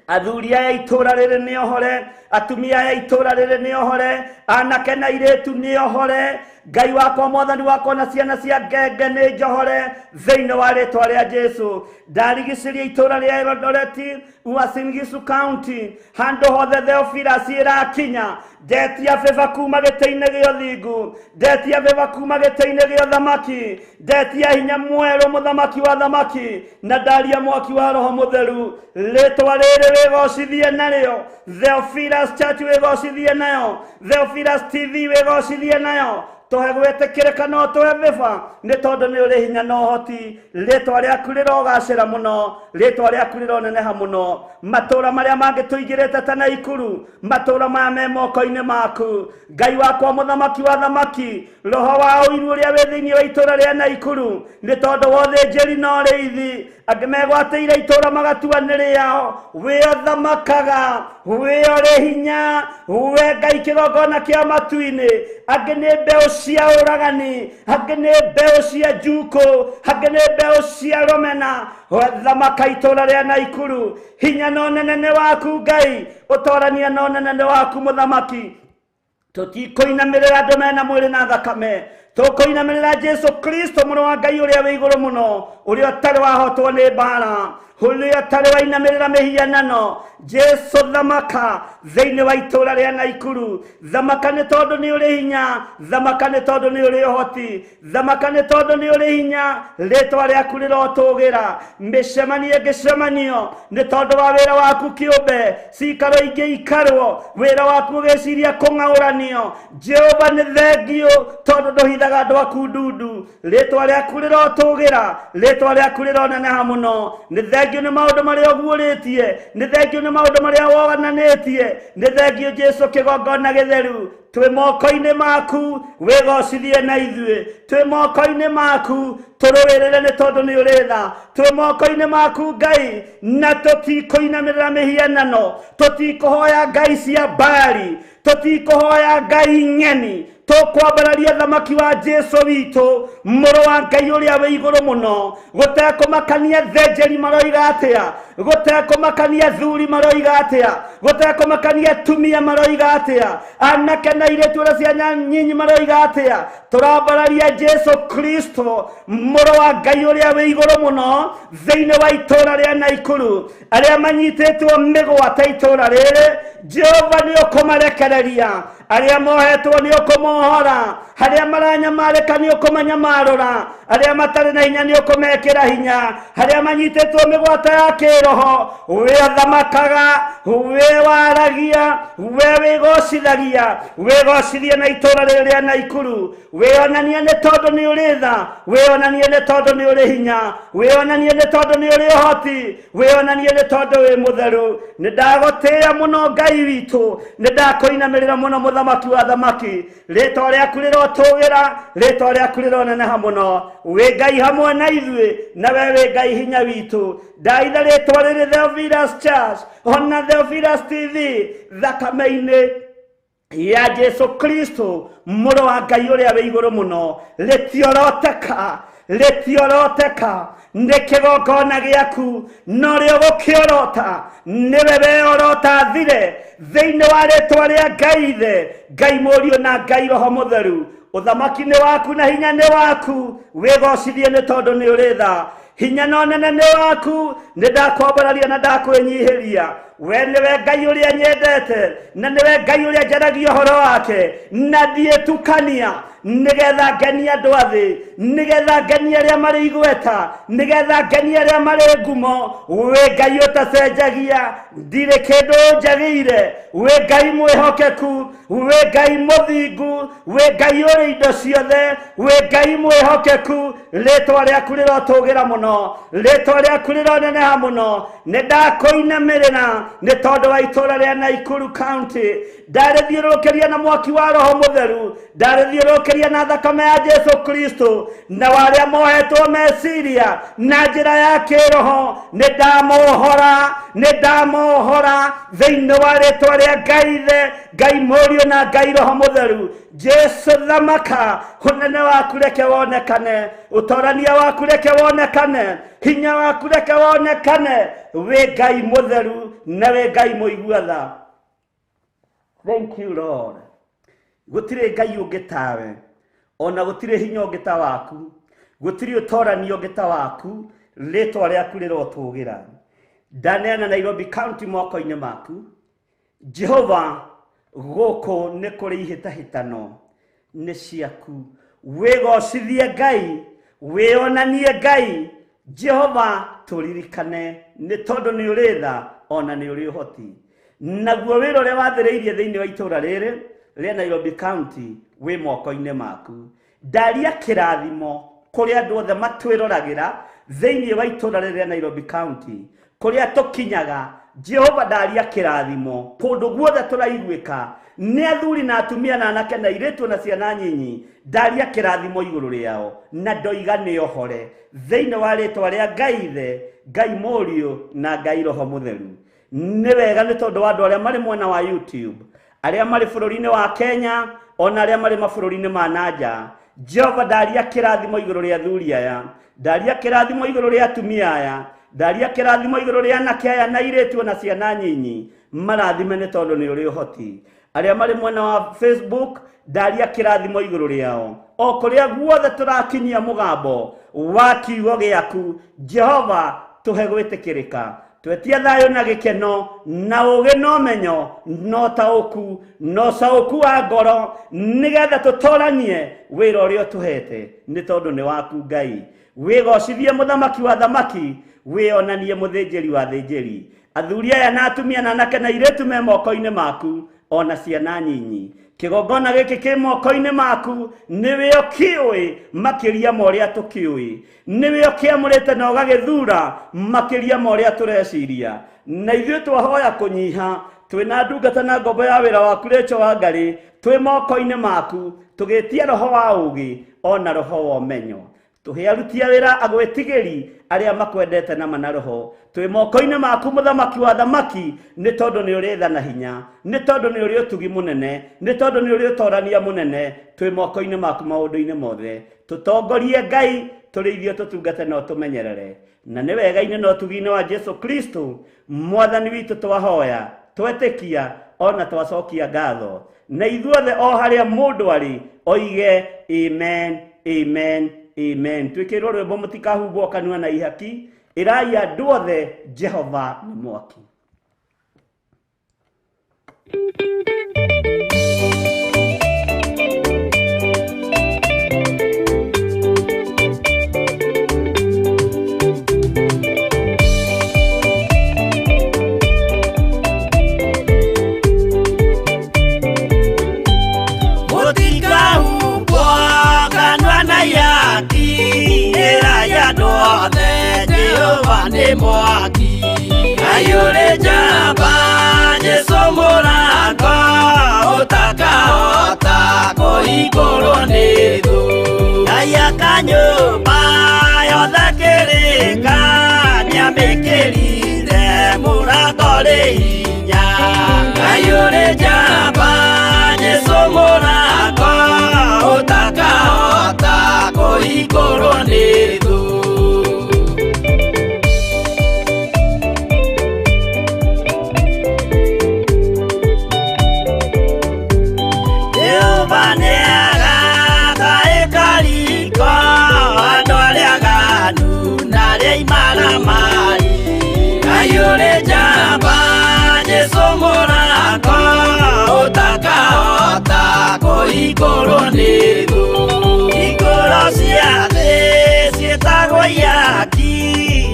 Athuri aya itũra rĩrĩ nĩ ohore, atumia aya itũra rĩrĩ nĩ ohore, anake na airĩtu nĩ ohore. Ngai wakwa, mwathani wakwa, na ciana cia ngenge nĩ njohore thĩinĩ wa rĩtwa rĩa Jesu. Ndarigicĩria itũra rĩa Eldoret, Uasin Gishu County, handũ hothe Theophilus ĩrakinya. Ndetia beba kuma gĩtĩ-inĩ gĩa ũthingu, ndetia beba kuma gĩtĩ-inĩ gĩa ũthamaki, ndetia hinya mwerũ mũthamaki wa thamaki, na ndaria mwaki wa Roho Mũtheru. Rĩtwa rĩrĩ wĩgocithie narĩo, Theophilus Church wĩgocithie nayo, Theophilus TV wĩgocithie nayo. Tũhe gwĩtĩkĩrĩka no tũhe beba, nĩ tondũ nĩ ũrĩ hinya na ũhoti. Rĩtwa rĩaku rĩrogacĩra mũno, rĩtwa rĩaku rĩroneneha mũno. Matũra marĩa mangĩ tũingĩrĩte ta Naikuru, matũra maya me moko-inĩ maku. Ngai wakwa, mũthamaki wa thamaki, roho wa ũiru ũrĩa wĩ thĩinĩ wa itũra rĩa Naikuru, nĩ tondũ wa ũthĩnjĩri na ũrĩithi, angĩ megwatĩire itũra magatua nĩ rĩao. Wĩ ũthamakaga, wĩ ũrĩ hinya, we Ngai kĩgongona kĩa matu-inĩ. Angĩ nĩ mbeũ cia ũragani, angĩ nĩ mbeũ cia njukũ, angĩ nĩ mbeũ cia rũmena. Thamaka itũra rĩa Naikuru, hinya na ũnene nĩ waku Ngai, ũtorania na ũnene nĩ waku mũthamaki. Tũtikũinamĩrĩra andũ mena mwĩrĩ na thakame, tũkũinamĩrĩra Jesu Kristo mũrũ wa Ngai ũrĩa wĩ igũrũ mũno, ũrĩa ũtarĩ wahotwo nĩ mbara, ũrĩa ũtarĩ wainamĩrĩra mĩhianano. Jesu thamaka thĩinĩ wa itũra rĩa Naikuru. Thamaka nĩ tondũ nĩ ũrĩ hinya, thamaka nĩ tondũ nĩ ũrĩ ũhoti, thamaka nĩ tondũ nĩ ũrĩ hinya. Rĩtwa rĩaku rĩrotũgĩra. Mĩcemanio ĩngĩcemanio nĩ tondũ wa wĩra waku kĩũmbe, cikaro ingĩikarwo, wĩra waku ũgĩciria kũng'aũranio. Jehova nĩ thengiũ tondũ ndũhithaga andũ aku ndundu. Rĩtwa rĩaku rĩrotũgĩra, rĩtwa rĩaku rĩroneneha mũno. Nĩ thengiũ nĩ maũndũ marĩa ũguũrĩtie, nĩ thengiũ nĩ maũndũ marĩa wonanĩtie, nĩ thengiũ Jesu kĩgongona gĩtheru. Twĩ moko-inĩ maku, wĩgocithie na ithuĩ. Twĩ moko-inĩ maku, tũrũĩrĩre nĩ tondũ nĩ ũrĩ tha. Twĩ moko-inĩ maku Ngai, na tũtikũinamĩrĩra mĩhianano, tũtikũhoya ngai cia Baali, tũtikũhoya ngai ng'eni. Tũkwambararia thamaki wa Jesu witũ, mũrũ wa Ngai ũrĩa wĩ igũrũ mũno. Gũtekũmakania thenjeri maroiga atĩa, gũtekũmakania thuri maroiga atĩa, gũtekũmakania atumia maroiga atĩa, anake na airĩtu ũrĩa ciana nyinyi maroiga atĩa, tũrambararia Jesu Kristo mũrũ wa Ngai ũrĩa wĩ igũrũ mũno thĩinĩ wa itũra rĩa Naikuru. Arĩa manyitĩtwo mĩgwate itũra rĩrĩ, Jehova nĩ ũkũmarekereria. Arĩa mohetwo nĩ ũkũmohora, arĩa maranyamarĩka nĩ ũkũmanyamarũra, arĩa matarĩ na hinya nĩ ũkũmekĩra hinya, arĩa manyitĩtwo mĩgwate ya kĩroho kĩroho, we ũthamakaga, we waragia, we wĩgocithagia, wĩgocithie na itũũra rĩrĩ rĩa Naikuru, wĩonanie nĩ tondũ nĩ ũrĩ tha, wĩonanie nĩ tondũ nĩ ũrĩ hinya, wĩonanie nĩ tondũ nĩ ũrĩ ũhoti, wĩonanie nĩ tondũ wĩ mũtheru. Nĩ ndagũtĩĩa mũno Ngai witũ, nĩ ndakũinamĩrĩra mũno mũthamaki wa thamaki, rĩtwa rĩaku rĩrotũgĩra, rĩtwa rĩaku rĩroneneha mũno. Wĩ Ngai hamwe na ithuĩ, na we wĩ Ngai hinya witũ. Ndaitha rĩtwa rĩrĩ Theophilus Church ona Theophilus TV thakame-inĩ ya Jesu Kristo mũrũ wa Ngai ũrĩa wĩ igũrũ mũno, rĩtioroteka, rĩtioroteka, nĩ kĩgongona gĩaku, no rĩo gũkĩorota nĩwe weorota thire thĩinĩ wa rĩtwa rĩa Ngai Ithe, Ngai Mũriũ na Ngai Roho Mũtheru. Ũthamaki nĩ waku na hinya nĩ waku, wĩgocithie nĩ tondũ nĩ ũrĩ tha. Hinya na ũnene nĩ waku, nĩ ndakwambararia na ndakwĩnyihĩria. We nĩwe Ngai ũrĩa nyendete, na nĩwe Ngai ũrĩa njaragia ũhoro wake, na ndiĩtukania, nĩgetha ngenie andũ a thĩ, nĩgetha ngenie arĩa marĩ igweta, nĩgetha ngenie arĩa marĩ ngumo. Wĩ Ngai ũtacenjagia, ndirĩ kĩndũ njagĩire. Wĩ Ngai mwĩhokeku, wĩ Ngai mũthingu, wĩ Ngai ũrĩ indo ciothe, wĩ Ngai mwĩhokeku. Rĩtwa rĩaku rĩrotũgĩra mũno, rĩtwa rĩaku rĩroneneha mũno. Nĩ ndakũinamĩrĩra nĩ tondũ wa itũũra rĩa Naikuru County, ndarĩthiũrũrũkĩria na mwaki wa Roho Mũtheru, ndarĩthiũrũrũkĩria na thakame ya Jesu Kristo, na warĩa mohetwo meciria na njĩra ya kĩroho, nĩ ndamohora, nĩ ndamohora thĩinĩ wa rĩtwa rĩa Ngai Ithe, Ngai Mũriũ na Ngai Roho Mũtheru. Jesu thamaka, ũnene waku reke wonekane, ũtorania waku reke wonekane, hinya waku reke wonekane. Wĩ Ngai mũtheru na wĩ Ngai mũigua tha. Thank you Lord. Gũtirĩ Ngai ũngĩ tawe, ona gũtirĩ hinya ũngĩ ta waku, gũtirĩ ũtorania ũngĩ ta waku. Rĩtwa rĩaku rĩrotũgĩra. Ndaneana Nairobi County moko-inĩ maku. Jehova, gũkũ nĩ kũrĩ ihĩtahĩtano, nĩ ciaku. Wĩgocithie Ngai, wĩonanie Ngai. Jehova, tũririkane nĩ tondũ nĩ ũrĩ tha ona nĩ ũrĩ ũhoti. Naguo wĩra ũrĩa wathĩrĩirie thĩinĩ wa itũũra rĩrĩ rĩa Nairobi County wĩ moko-inĩ maku. Ndaria kĩrathimo kũrĩ andũ othe matwĩroragĩra thĩinĩ wa itũũra rĩrĩ rĩa Nairobi County, kũrĩa tũkinyaga. Jehova, ndaria kĩrathimo kũndũ guothe tũraiguĩka nĩ athuri na atumia na anake na airĩtu na ciana nyinyi. Ndaria kĩrathimo igũrũ rĩao na ndoiga nĩ ohore thĩinĩ wa rĩtwa rĩa Ngai Ithe, Ngai Mũriũ na Ngai Roho Mũtheru. Nĩ wega nĩ tondũ wa andũ arĩa marĩ mwena wa YouTube, arĩa marĩ bũrũri-inĩ wa Kenya, ona arĩa marĩ mabũrũri-inĩ ma nanja. Jehova, ndaria kĩrathimo igũrũ rĩa athuri aya, ndaria kĩrathimo igũrũ rĩa atumia aya, ndaria kĩrathimo igũrũ rĩa anake aya na airĩtu na ciana nyinyi. Marathime nĩ tondũ nĩ ũrĩ ũhoti. Arĩa marĩ mwena wa Facebook, ndaria kĩrathimo igũrũ rĩao o kũrĩa guothe tũrakinyia mũgambo wa kiugo gĩaku. Jehova, tũhe gwĩtĩkĩrĩka, twetia thayũ na gĩkeno na ũũgĩ na ũmenyo na ũtaũku na ũcaũku wa ngoro, nĩgetha tũtoranie wĩra ũrĩa ũtũhete nĩ tondũ nĩ waku Ngai. Wĩgocithie mũthamaki wa thamaki, wĩonanie mũthĩnjĩri wa thĩnjĩri. Athuri aya na atumia na anake na airĩtu me moko-inĩ maku, ona ciana nyinyi. Kĩgongona gĩkĩ kĩ moko-inĩ maku, nĩwe ũkĩũĩ makĩria ma ũrĩa tũkĩũĩ, nĩwe ũkĩamũrĩte na ũgagĩthura makĩria ma ũrĩa tũreciria. Na ithuĩ twahoya kũnyiha, twĩna ndungata na ngombo ya wĩra waku Rachel Wangari, twĩ moko-inĩ maku, tũgĩtia roho wa ũũgĩ ona roho wa ũmenyo. Tũhe aruti a wĩra agwĩtigĩri arĩa makwendete na mana roho. Twĩ moko-inĩ maku mũthamaki wa thamaki, nĩ tondũ nĩ ũrĩ tha na hinya, nĩ tondũ nĩ ũrĩ ũtugi mũnene, nĩ tondũ nĩ ũrĩ ũtorania mũnene. Twĩ moko-inĩ maku maũndũ-inĩ mothe. Tũtongorie Ngai, tũrĩithie, tũtungate na ũtũmenyerere. Na nĩ wega-inĩ na ũtugi-inĩ wa Jesu Kristo mwathani witũ twahoya, twetĩkia ona twacokia ngatho. Na ithuothe o harĩa mũndũ arĩ oige amen, amen, amen. Twĩkĩrwo rwĩmbo mũtikahumbwo kanua na ihaki. Ĩrai andũ othe Jehova nĩ mwaki. nĩ mwaki. Ngai ũrĩ njamba Jesũ mũrango ũtakahota kũhingũrwo nĩ thũ. Ngai aka nyũmba yothe kĩrĩka nĩamĩkĩrire mũrango rĩ hinya. Ngai ũrĩ njamba Jesũ mũrango ũtakahota kũhingũrwo nĩ thũ. Jehova nĩagaka ĩkariko andũ arĩa aganu na arĩa imaramari. Ngai ũrĩ njamba Jesũ mũrango ũtakahota kũhingũrwo nĩ thũ. Hingũro cia thĩ ciĩtagwo ihaki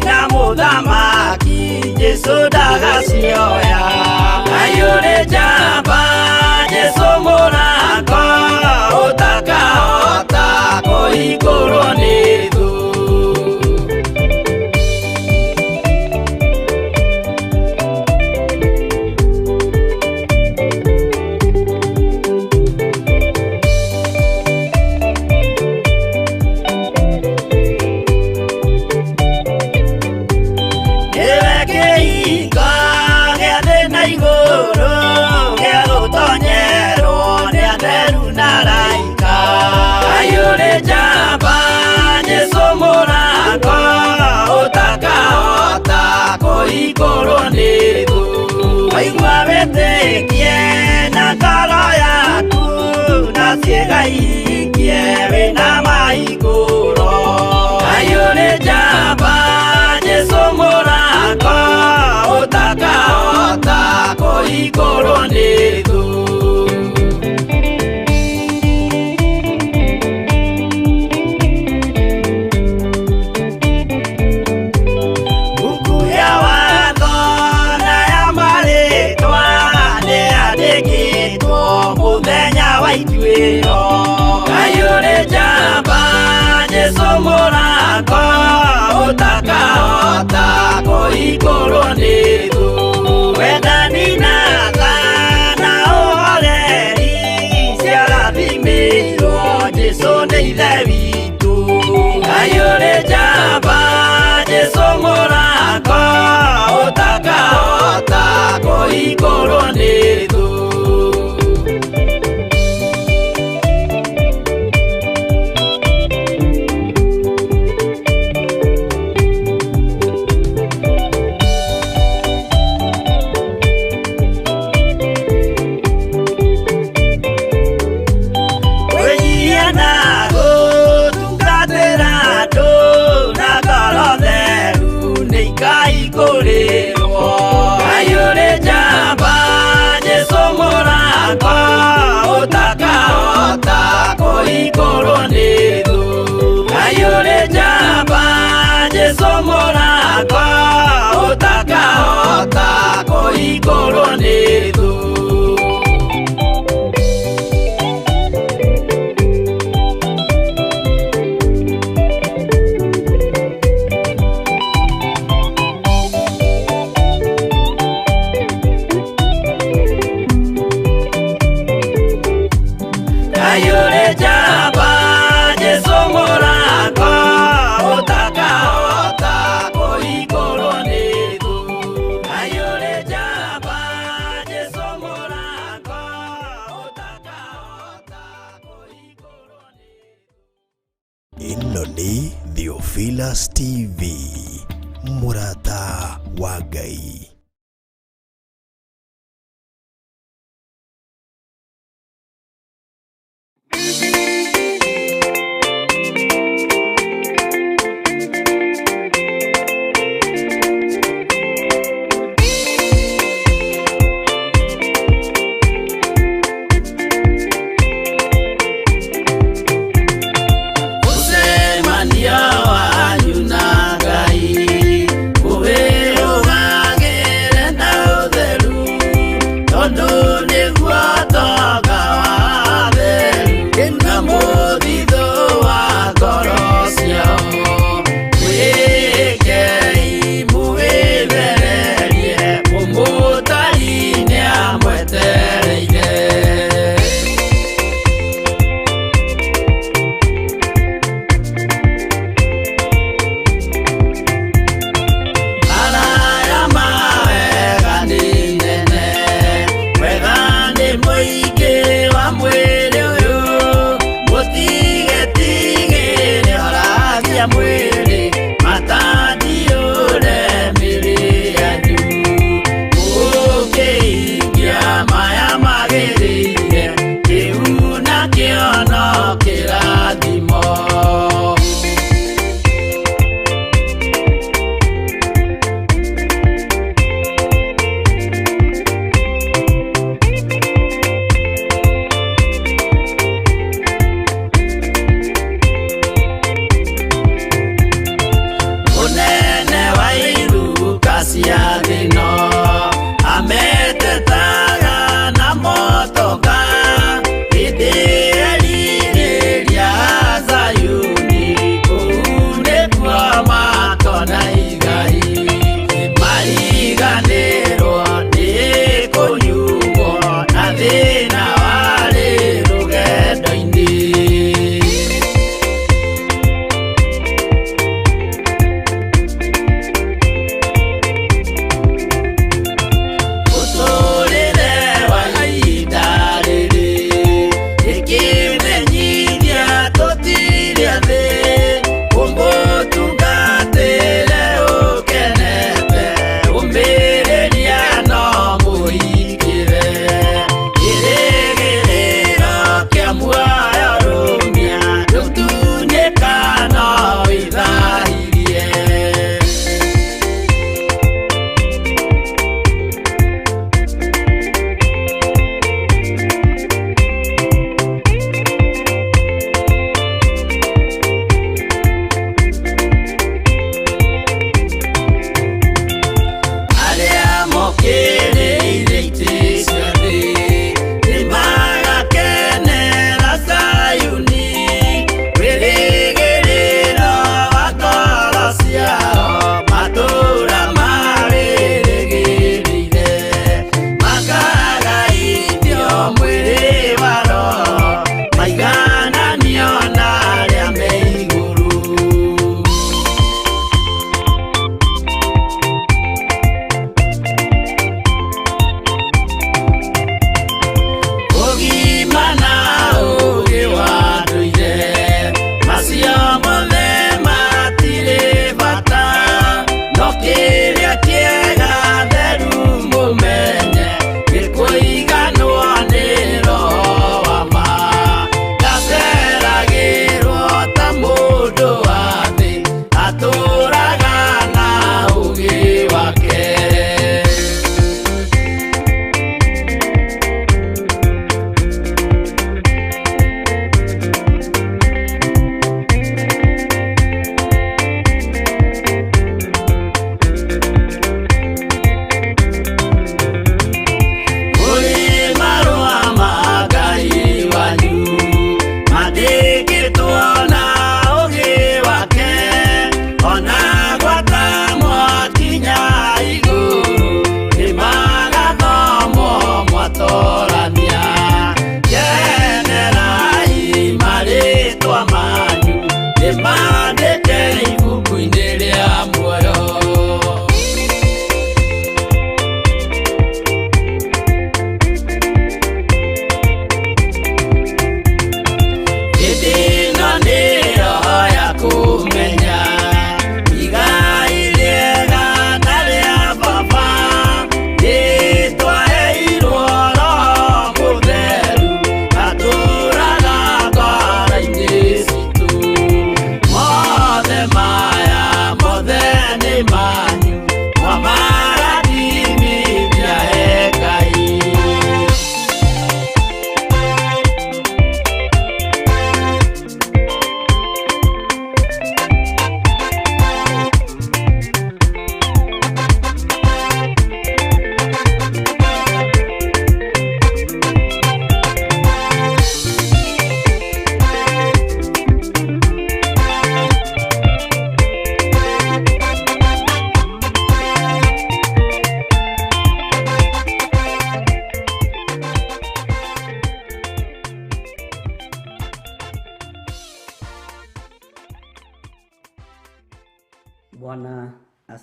na mũthamaki Jesũ ndagacioya. Ngai ũrĩ njamba Jesũ mũrango ũtakahota kũhingũrwo nĩ thũ. Nĩwe kĩhingo gĩa thĩ na igũrũ gĩa gũtonyerwo nĩ atheru na araika. Ngai ũrĩ njamba Jesũ mũrango ũtakahota kũhingũrwo nĩ thũ. Waigua wĩtĩkie na ngoro yaku na ciĩga ihingie wĩna mahingũro. Ngai ũrĩ njamba Jesũ mũrango ũtakahota kũhingũrwo nĩ thũ. Buku ya watho na ya marĩtwa nĩyandĩkĩtwo mũthenya wa ituĩro. Ngai ũrĩ njamba Jesũ mũrango ũtakahota kũhingũrwo nĩ thũ. Wendani na tha na ũhoreri ciarathimĩirwo Jesũ nĩ Ithe witũ. Ngai ũrĩ njamba Jesũ mũrango ũtakahota kũhingũrwo nĩ thũ. Wĩnyihia na gũtungatĩra andũ na ngoro theru nĩikaihingũrĩrwo. Ngai ũrĩ njamba Jesũ mũrango ũtakahota kũhingũrwo nĩ thũ. Ngai ũrĩ njamba Jesũ mũrango ũtakahota kũhingũrwo nĩ thũ. Ngai ũrĩ njamba Jesũ mũrango ũtakahota kũhingũrwo nĩ thũ. Ngai ũrĩ njamba Jesũ mũrango ũtakahota kũhingũrwo nĩ thũ. Ĩno nĩ Theophilus TV, mũrata wa Ngai. Mũcemanio wanyu na Ngai ũwĩrũgagĩrĩra.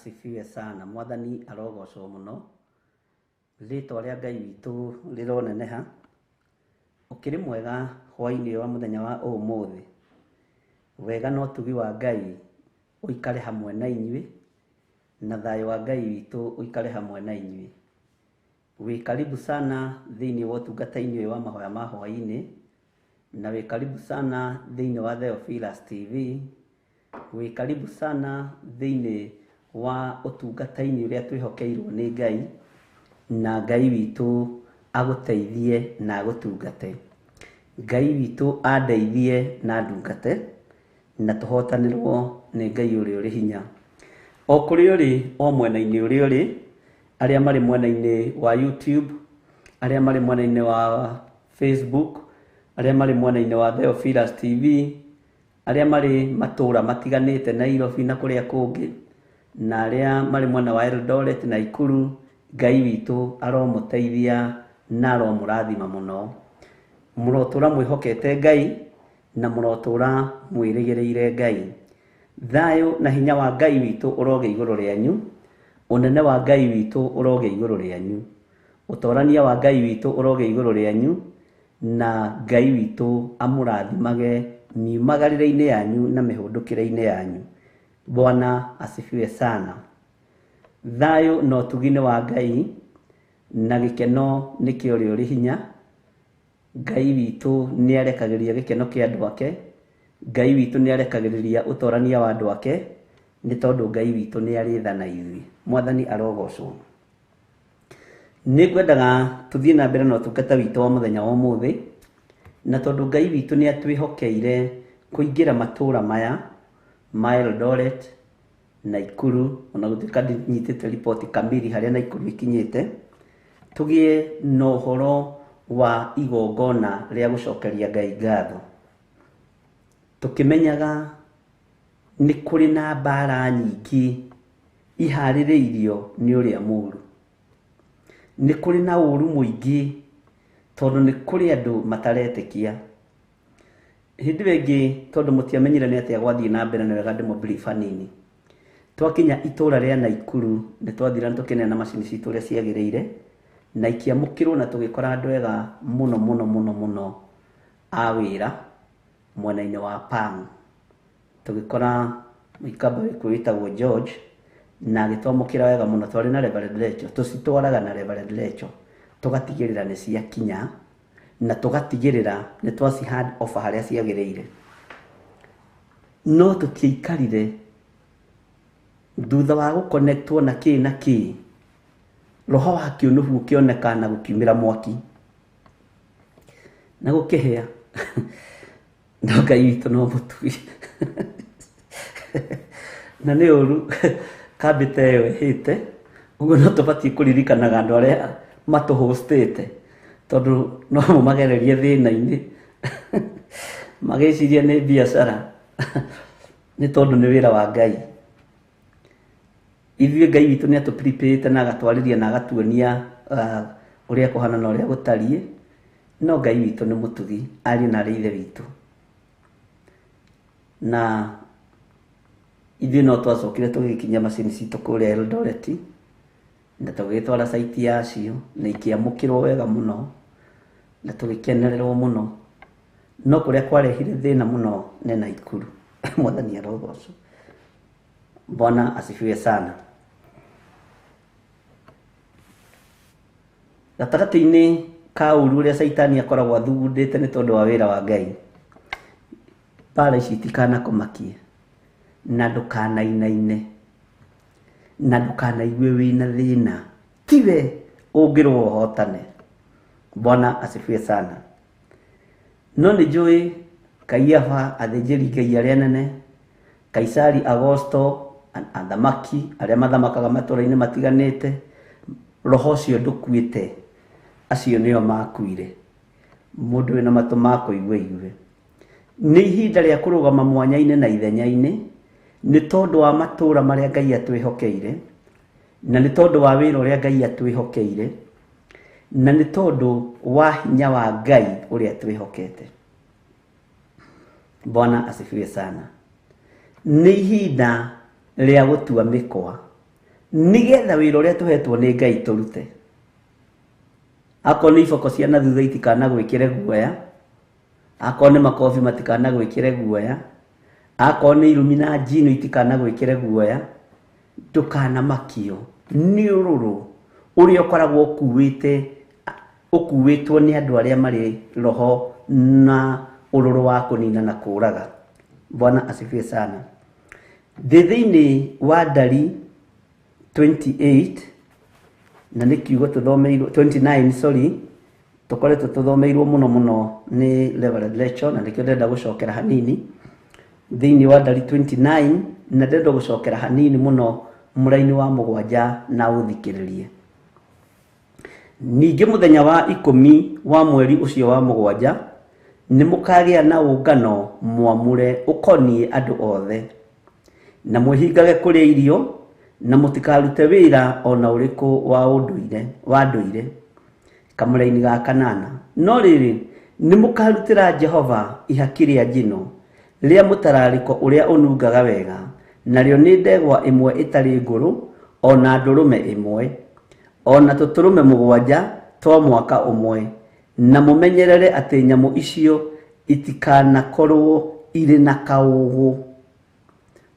asifiwe sana. Mwathani arogocwo mũno, rĩtwa rĩa Ngai witũ rĩroneneha. Ũkĩrĩ mwega hwaĩ-inĩ wa mũthenya wa ũmũthĩ. Wega na ũtugi wa Ngai ũikare hamwe na inyuĩ, na thayũ wa Ngai witũ ũikare hamwe na inyuĩ. Wĩ karibu sana thĩinĩ wa ũtungata-inĩ ũyũ wa mahoya ma hwaĩ-inĩ, na wĩ karibu sana thĩinĩ wa Theophilus TV, wĩ karibu sana thĩinĩ wa ũtungata-inĩ ũrĩa twĩhokeirwo nĩ Ngai, na Ngai witũ agũteithie na agũtungate. Ngai witũ andeithie na ndungate, na tũhotanĩrwo nĩ Ngai ũrĩa ũrĩ hinya. O kũrĩa ũrĩ, o mwena-inĩ ũrĩa ũrĩ, arĩa marĩ mwena-inĩ wa YouTube, arĩa marĩ mwena-inĩ wa Facebook, arĩa marĩ mwena-inĩ wa Theophilus TV, arĩa marĩ matũũra matiganĩte Nairobi na kũrĩa kũngĩ, na arĩa marĩ mwena wa Eldoret na Nakuru, Ngai witũ aromũteithia na aromũrathima mũno. Mũrotũra mwĩhokete Ngai na mũrotũra mwĩrĩgĩrĩire Ngai. Thayũ na hinya wa Ngai witũ ũrogĩa igũrũ rĩanyu, ũnene wa Ngai witũ ũrogĩa igũrũ rĩanyu, ũtorania wa Ngai witũ ũrogĩa igũrũ rĩanyu, na Ngai witũ amũrathimage miumagarĩre-inĩ yanyu na mĩhũndũkĩre-inĩ yanyu. Bwana asifiwe sana. Thayũ na ũtugi nĩ wa Ngai, na gĩkeno nĩkĩo ũrĩa ũrĩ hinya. Ngai witũ nĩ arekagĩrĩria gĩkeno kĩa andũ ake, Ngai witũ nĩ arekagĩrĩria ũtorania wa andũ ake, nĩ tondũ Ngai witũ nĩ arĩ tha na ithuĩ. Mwathani arogocwo. Nĩ ngwendaga tũthiĩ na mbere na ũtungata witũ wa mũthenya wa ũmũthĩ, na tondũ Ngai witũ nĩ atwĩhokeire kũingĩra matũũra maya ma Eldoret, Nakuru, ona gũtuĩka ndinyitĩte riboti kamiri harĩa Nakuru ĩkinyĩte, tũgĩe na ũhoro wa igongona rĩa gũcokeria Ngai ngatho. Tũkĩmenyaga nĩ kũrĩ na mbara nyingĩ iharĩrĩirio nĩ ũrĩa mũũru. Nĩ kũrĩ na ũũru mũingĩ tondũ nĩ kũrĩ andũ mataretĩkia. Hĩndĩ ĩyo ĩngĩ tondũ mũtiamenyire nĩ atĩa gwathiĩ na mbere, nĩ wega ndĩmũ brief hanini. Twakinya itũũra rĩa Nakuru nĩ twathire na tũkĩneana macini citũ ũrĩa ciagĩrĩire, na ikĩamũkĩrwo na tũgĩkora andũ ega mũno mũno mũno mũno a wĩra mwena-inĩ wa Pang. Tũgĩkora mũikamba wĩkuo wĩtagwo George, na agĩtwamũkĩra wega mũno. Twarĩ na Reverend Lecho, tũcitwaraga na Reverend Lecho, tũgatigĩrĩra nĩ ciakinya, na tũgatigĩrĩra nĩ twaci hand over harĩa ciagĩrĩire. No tũtiaikarire thutha wa gũconnectwo na kĩ na kĩ, roho wa kĩũnũhu ũkĩoneka na gũkiumĩra mwaki na gũkĩhĩa. No Ngai witũ no mũtugi na nĩ ũru kambĩ ta ĩyo ĩhĩte. Ũguo no tũbatiĩ kũririkanaga andũ arĩa matũhostĩte, tondũ no mũmagererie thĩna-inĩ magĩciria nĩ biacara, nĩ tondũ nĩ wĩra wa Ngai. Ithuĩ Ngai witũ nĩ atũprepare na agatwarĩria na agatuonia ũrĩa kũhana na ũrĩa gũtariĩ, no Ngai witũ nĩ mũtugi, ariũ na arĩ ithe witũ. Na ithuĩ no twacokire tũgĩkinyia macini citũ kũrĩa Eldoret, na tũgĩgĩtwara site yacio, na ikĩamũkĩrwo wega mũno, na tũgĩkenererwo mũno. No kũrĩa kwarehire thĩna mũno nĩ Nakuru. Mwathani arogocwo. Bwana asifiwe sana. Gatagatĩ-inĩ ka ũru ũrĩa Caitani akoragwo athugundĩte nĩ tondũ wa wĩra wa Ngai, mbara ici itikanakũmakie, na ndũkanainaine, na ndũkanaigue wĩna thĩna, tiwe ũngĩrwo ũhotane. Bwana asifiwe sana. No nĩ njũĩ Kaiafa, athĩnjĩri Ngai arĩa anene, Kaisari Augusto, athamaki arĩa mathamakaga matũũra-inĩ matiganĩte, roho ũcio ndũkuĩte, acio nĩo makuire. Mũndũ wĩna matũ ma kũigua aigue. Nĩ ihinda rĩa kũrũgama mwanya-inĩ na ithenya-inĩ, nĩ tondũ wa matũũra marĩa Ngai atwĩhokeire, na nĩ tondũ wa wĩra ũrĩa Ngai atwĩhokeire, na nĩ tondũ wa hinya wa Ngai ũrĩa twĩhokete. Bwana asifiwe sana. Nĩ ihinda rĩa gũtua mĩkwa, Nĩgetha wĩra ũrĩa tũhetwo nĩ Ngai tũrute. Akorwo nĩ iboko cia na thutha itikanagwĩkĩre guoya, akorwo nĩ makobi matikanagwĩkĩre guoya, akorwo nĩ irumi na njino itikanagwĩkĩre guoya, ndũkanamakio nĩ ũrũrũ ũrĩa ũkoragwo ũkuĩte ũkuĩtwo nĩ andũ arĩa marĩ roho na ũrũrũ wa kũnina na kũũraga. Bwana asifiwe sana. Ndĩ thĩinĩ wa Ndari 28 na nĩ kiugo tũthomeirwo 29, sorry, tũkoretwo tũthomeirwo mũno mũno nĩ Reverend Lecho, na nĩkĩo ndĩrenda gũcokera hanini thĩinĩ wa Ndari 29, na ndĩrenda gũcokera hanini mũno mũraini wa 7 na ũthikĩrĩrie. Ningĩ mũthenya wa 10 wa mweri ũcio wa 7 nĩ mũkagĩa na ũngano mwamũre ũkoniĩ andũ othe, na mwĩhingage kũrĩa irio, na mũtikarute wĩra ona ũrĩkũ wa ndũire. Kamũraini ga 8. No rĩrĩ, nĩ mũkarutĩra Jehova ihaki rĩa njino rĩa mũtararĩko ũrĩa ũnungaga wega, narĩo nĩ ndegwa ĩmwe ĩtarĩ ngũrũ, ona ndũrũme ĩmwe, ona tũtũrũme 7 twa mwaka ũmwe, na mũmenyerere atĩ nyamũ icio itikanakorwo irĩ na kaũgũ.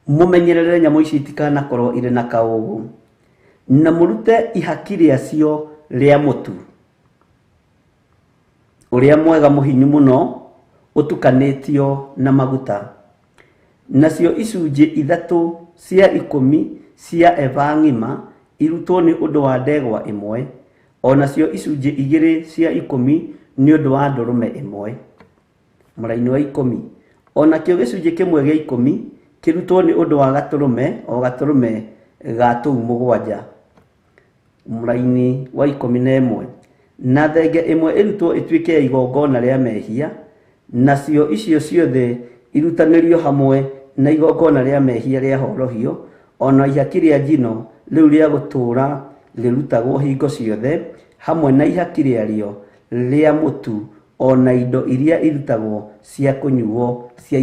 Mũmenyerere nyamũ ici itikanakorwo irĩ na kaũgũ, na mũrute ihaki rĩacio rĩa mũtu ũrĩa mwega mũhinyu mũno ũtukanĩtio na maguta, nacio icunjĩ 3 cia 10 cia eba ng'ima irutwo nĩ ũndũ wa ndegwa ĩmwe, onacio icunjĩ 2 cia 10 nĩ ũndũ wa ndũrũme ĩmwe. Mũraini wa 10. Onakĩo gĩcunjĩ kĩmwe gĩa 10 kĩrutwo nĩ ũndũ wa gatũrũme o gatũrũme ga tũu 7. Mũraini wa 11. Na thenge ĩmwe ĩrutwo ĩtuĩke ya igongona rĩa mehia, nacio icio ciothe irutanĩrio hamwe na igongona rĩa mehia rĩa horohio, ona ihaki rĩa njino rĩu rĩa gũtũũra rĩrutagwo hingo ciothe hamwe na ihaki rĩarĩo rĩa mũtu, ona indo iria irutagwo cia kũnyuo cia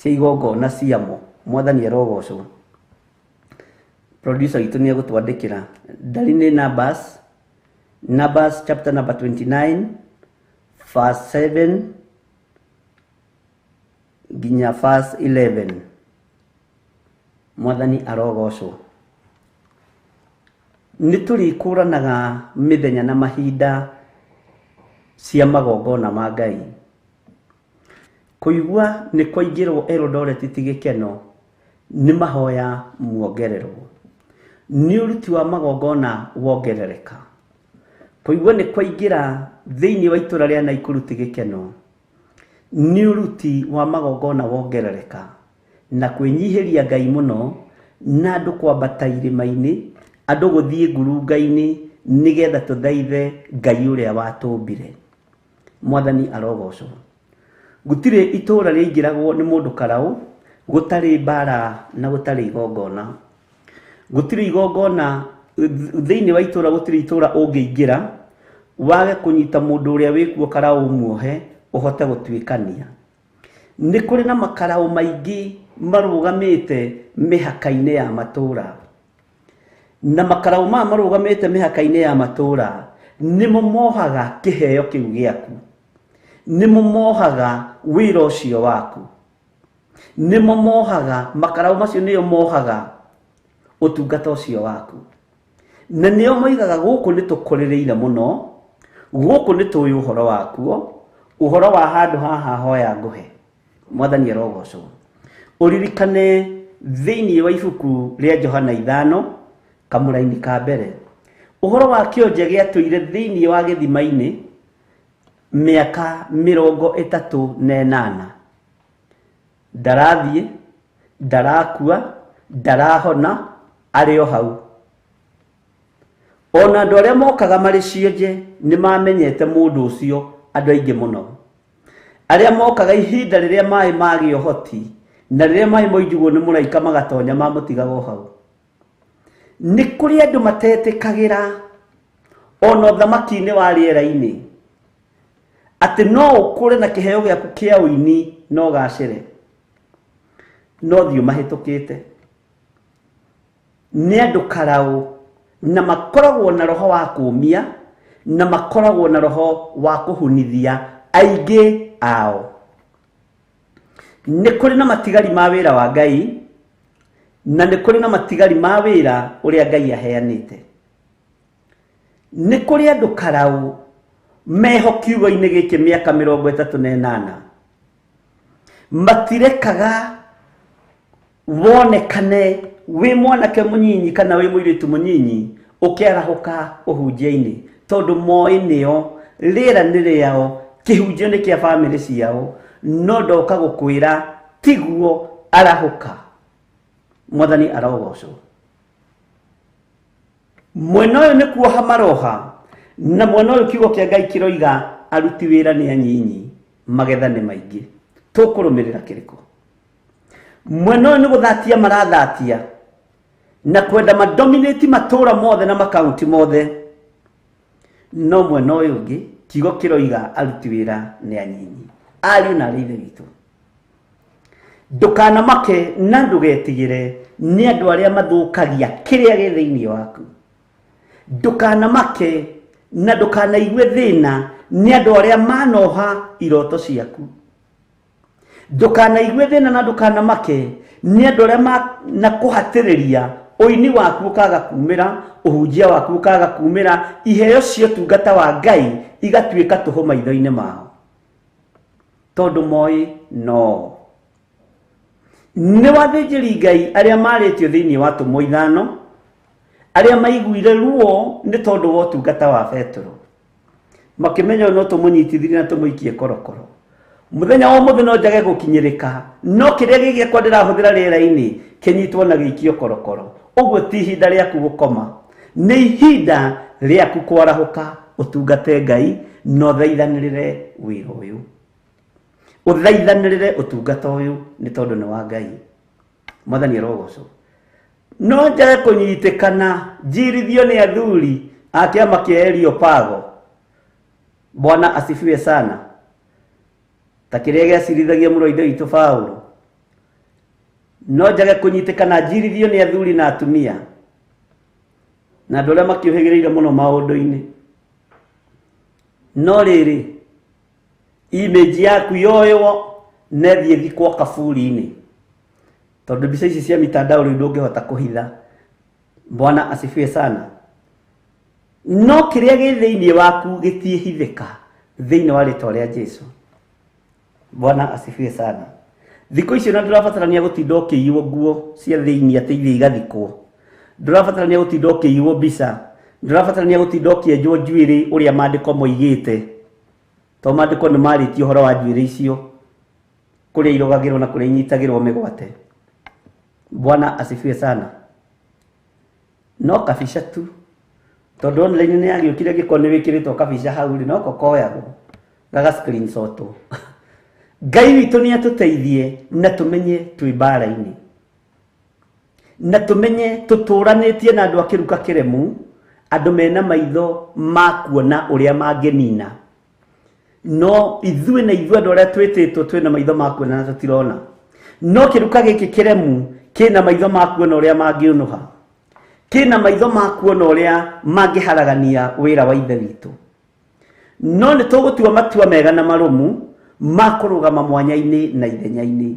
igongona ciamo. Mwathani arogocwo. Producer witũ nĩ egũtwandĩkĩra. Ndari nĩ Numbers chapter number 29 verse 7 nginya verse 11. Mwathani arogocwo. Nĩ tũrĩkũranaga mĩthenya na mahinda cia magongona ma Ngai. Kũigua nĩ kwaingĩrwo Eldoret ti gĩkeno, nĩ mahoya muongererwo, nĩ ũruti wa magongona wongerereka. Kũigua nĩ kwaingĩra thĩinĩ wa itũra rĩa Naikuru ti gĩkeno, nĩ ũruti wa magongona wongerereka, na kwĩnyihĩria Ngai mũno, na andũ kwambata irĩma-inĩ, andũ gũthiĩ ngurunga-inĩ, nĩgetha tũthaithe Ngai ũrĩa watũmbire. Mwathani arogocwo. Gũtirĩ itũra rĩaingĩragwo nĩ mũndũ karaũ gũtarĩ mbara na gũtarĩ igongona. Gũtirĩ igongona thĩinĩ wa itũra, gũtirĩ itũra ũngĩingĩra wage kũnyita mũndũ ũrĩa wĩkuo karaũ muohe ũhote gũtuĩkania. Nĩ kũrĩ na makaraũ maingĩ marũgamĩte mĩhaka-inĩ ya matũra, na makaraũ maya marũgamĩte mĩhaka-inĩ ya matũra nĩmo mohaga kĩheo kĩu gĩaku, nĩmo mohaga wĩra ũcio waku, nĩmo mohaga makaraũ macio, nĩo mohaga ũtungata ũcio waku, na nĩo moigaga gũkũ nĩ tũkũrĩrĩire mũno, gũkũ nĩ tũĩ ũhoro wakuo, ũhoro wa handũ haha hoya ngũhe. Mwathani arogocwo. Ũririkane thĩinĩ wa ibuku rĩa Johana 5 kamũraini ka mbere, ũhoro wa kĩonje gĩatũire thĩinĩ wa gĩthima-inĩ mĩaka 38. Ndarathiĩ, ndarakua, ndarahona, arĩ o hau. Ona andũ arĩa mokaga marĩ cionje nĩ mamenyete mũndũ ũcio, andũ aingĩ mũno arĩa mokaga ihinda rĩrĩa maĩ magĩa ũhoti, na rĩrĩa maĩ moinjugwo nĩ mũraika magatonya mamũtigaga o hau. Nĩ kũrĩ andũ matetĩkagĩra ona ũthamaki-inĩ wa rĩera-inĩ atĩ no ũkũre na kĩheo gĩaku kĩa ũini no ũgacĩre, no thiĩ ũmahĩtũkĩte. Nĩ andũ karaũ na makoragwo na roho wa kũũmia na makoragwo na roho wa kũhunithia aingĩ ao. Nĩ kũrĩ na matigari ma wĩra wa Ngai na nĩ kũrĩ na matigari ma wĩra ũrĩa Ngai aheanĩte. Nĩ kũrĩ andũ karaũ meho kiugo-inĩ gĩkĩ mĩaka 38 matirekaga wonekane wĩ mwanake mũnyinyi kana wĩ mũirĩtu mũnyinyi ũkĩarahũka ũhunjia-inĩ, tondũ moĩ nĩo rĩera nĩ rĩao, kĩhunjio nĩ kĩa bamĩrĩ ciao, no ndoka gũkwĩra tiguo, arahũka. Mwathani arogocwo. Mwena ũyũ nĩ kuoha maroha, na mwena ũyũ kiugo kĩa Ngai kĩroiga aruti wĩra nĩ anyinyi, magetha nĩ maingĩ. Tũkũrũmĩrĩra kĩrĩkũ? Mwena ũyũ nĩ gũthatia marathatia na kwenda madominate matũra mothe na makaunti mothe, no mwena ũyũ ũngĩ kiugo kĩroiga aruti wĩra nĩ anyinyi. Ariũ na arĩ ithe witũ, ndũkanamake na ndũgetigĩre nĩ andũ arĩa mathũkagia kĩrĩa gĩ thĩinĩ waku. Ndũkanamake na ndũkanaigue thĩna nĩ andũ arĩa manoha iroto ciaku. Ndũkanaigue thĩna na ndũkanamake nĩ andũ arĩa manakũhatĩrĩria ũini waku ũkaga kumĩra, ũhunjia waku ũkaga kumĩra, iheo cia ũtungata wa Ngai igatuĩka tũhũ maitho-inĩ mao, tondũ moĩ no nĩ wathĩnjĩri Ngai arĩa marĩtio thĩinĩ wa tũmwo ithano, arĩa maiguire ruo nĩ tondũ wa ũtungata wa Petero, makĩmenya no tũmũnyitithirie na tũmũikie korokoro. Mũthenya wa ũmũthĩ no njage gũkinyĩrĩka, no kĩrĩa gĩ gĩakwa ndĩrahũthĩra rĩera-inĩ kĩnyitwo na gĩikio korokoro. Ũguo ti ihinda rĩaku gũkoma, nĩ ihinda rĩaku kwarahũka ũtungate Ngai na ũthaithanĩrĩre wĩra ũyũ, ũthaithanĩrĩre ũtungata ũyũ nĩ tondũ nĩ wa Ngai. Mwathani arogocwo. No njage kũnyitĩkana njirithio nĩ athuri a kĩama kĩa Areopago. Bwana asifiwe sana. Ta kĩrĩa gĩacirithagia mũrũ wa ithe witũ Paulo. No njage kũnyitĩkana njirithio nĩ athuri na atumia na andũ arĩa makĩũhĩgĩrĩire mũno maũndũ-inĩ, no rĩrĩ image yaku yoywo na ĩthiĩ thikwo kaburi-inĩ, tondũ mbica ici cia mitandao rĩu ndũngĩhota kũhitha. Bwana asifiwe sana. No kĩrĩa gĩ thĩinĩ waku gĩtiĩhithĩka thĩinĩ wa rĩtwa rĩa Jesu. Bwana asifiwe sana. Thikũ icio na ndũrabatarania gũtinda ũkĩiywo nguo cia thĩinĩ atĩ ithiĩ igathikwo, ndũrabatarania gũtinda ũkĩiywo mbica, ndũrabatarania gũtinda ũkĩenjwo njuĩrĩ ũrĩa maandĩko moigĩte, tondũ maandĩko nĩ marĩtie ũhoro wa njuĩrĩ icio kũrĩa irogagĩrwo na kũrĩa inyitagĩrwo mĩgwate. Bwana asifiwe sana. No kabica tu, tondũ online nĩ yagĩũkire gĩkorwo nĩ wĩkĩrĩtwo kabica hau rĩ, no ko koyagwo gaga screenshot. Ngai witũ nĩ atũteithie na tũmenye twĩ mbara-inĩ, na tũmenye tũtũranĩtie na andũ a kĩruka kĩremu, andũ mena maitho ma kuona ũrĩa mangĩnina, no ithuĩ na ithuĩ andũ arĩa twĩtĩtwo twĩna maitho ma kuona na tũtirona. No kĩruka gĩkĩ kĩremu kĩna maitho ma kuona ũrĩa mangĩũnũha, kĩna maitho ma kuona ũrĩa mangĩharagania wĩra wa ithe witũ. No nĩ tũgũtua matua mega na marũmu ma kũrũgama mwanya-inĩ na ithenya-inĩ.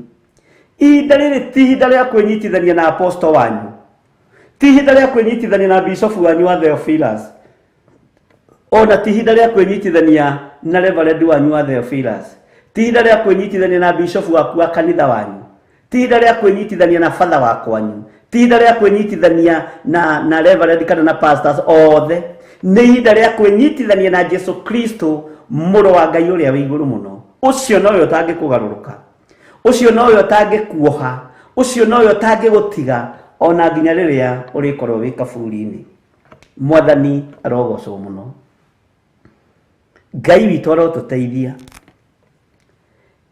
Ihinda rĩrĩ ti ihinda rĩa kwĩnyitithania na aposto wanyu, ti ihinda rĩa kwĩnyitithania na bishofu wanyu wa Theophilus, ona ti ihinda rĩa kwĩnyitithania na reverend wanyu wa Theophilus, ti ihinda rĩa kwĩnyitithania na bishofu waku wa kanitha wanyu, ti ihinda rĩa kwĩnyitithania na father wa kwanyu, ti ihinda rĩa kwĩnyitithania na reverend kana na pastors othe. Nĩ ihinda rĩa kwĩnyitithania na Jesu Kristo, mũrũ wa Ngai ũrĩa wĩ igũrũ mũno. Ũcio nowe ũtangĩkũgarũrũka, ũcio nowe ũtangĩkuoha, ũcio nowe ũtangĩgũtiga ona nginya rĩrĩa ũrĩkorwo wĩ kaburi-inĩ. Mwathani arogocwo mũno. Ngai witũ arotũteithia.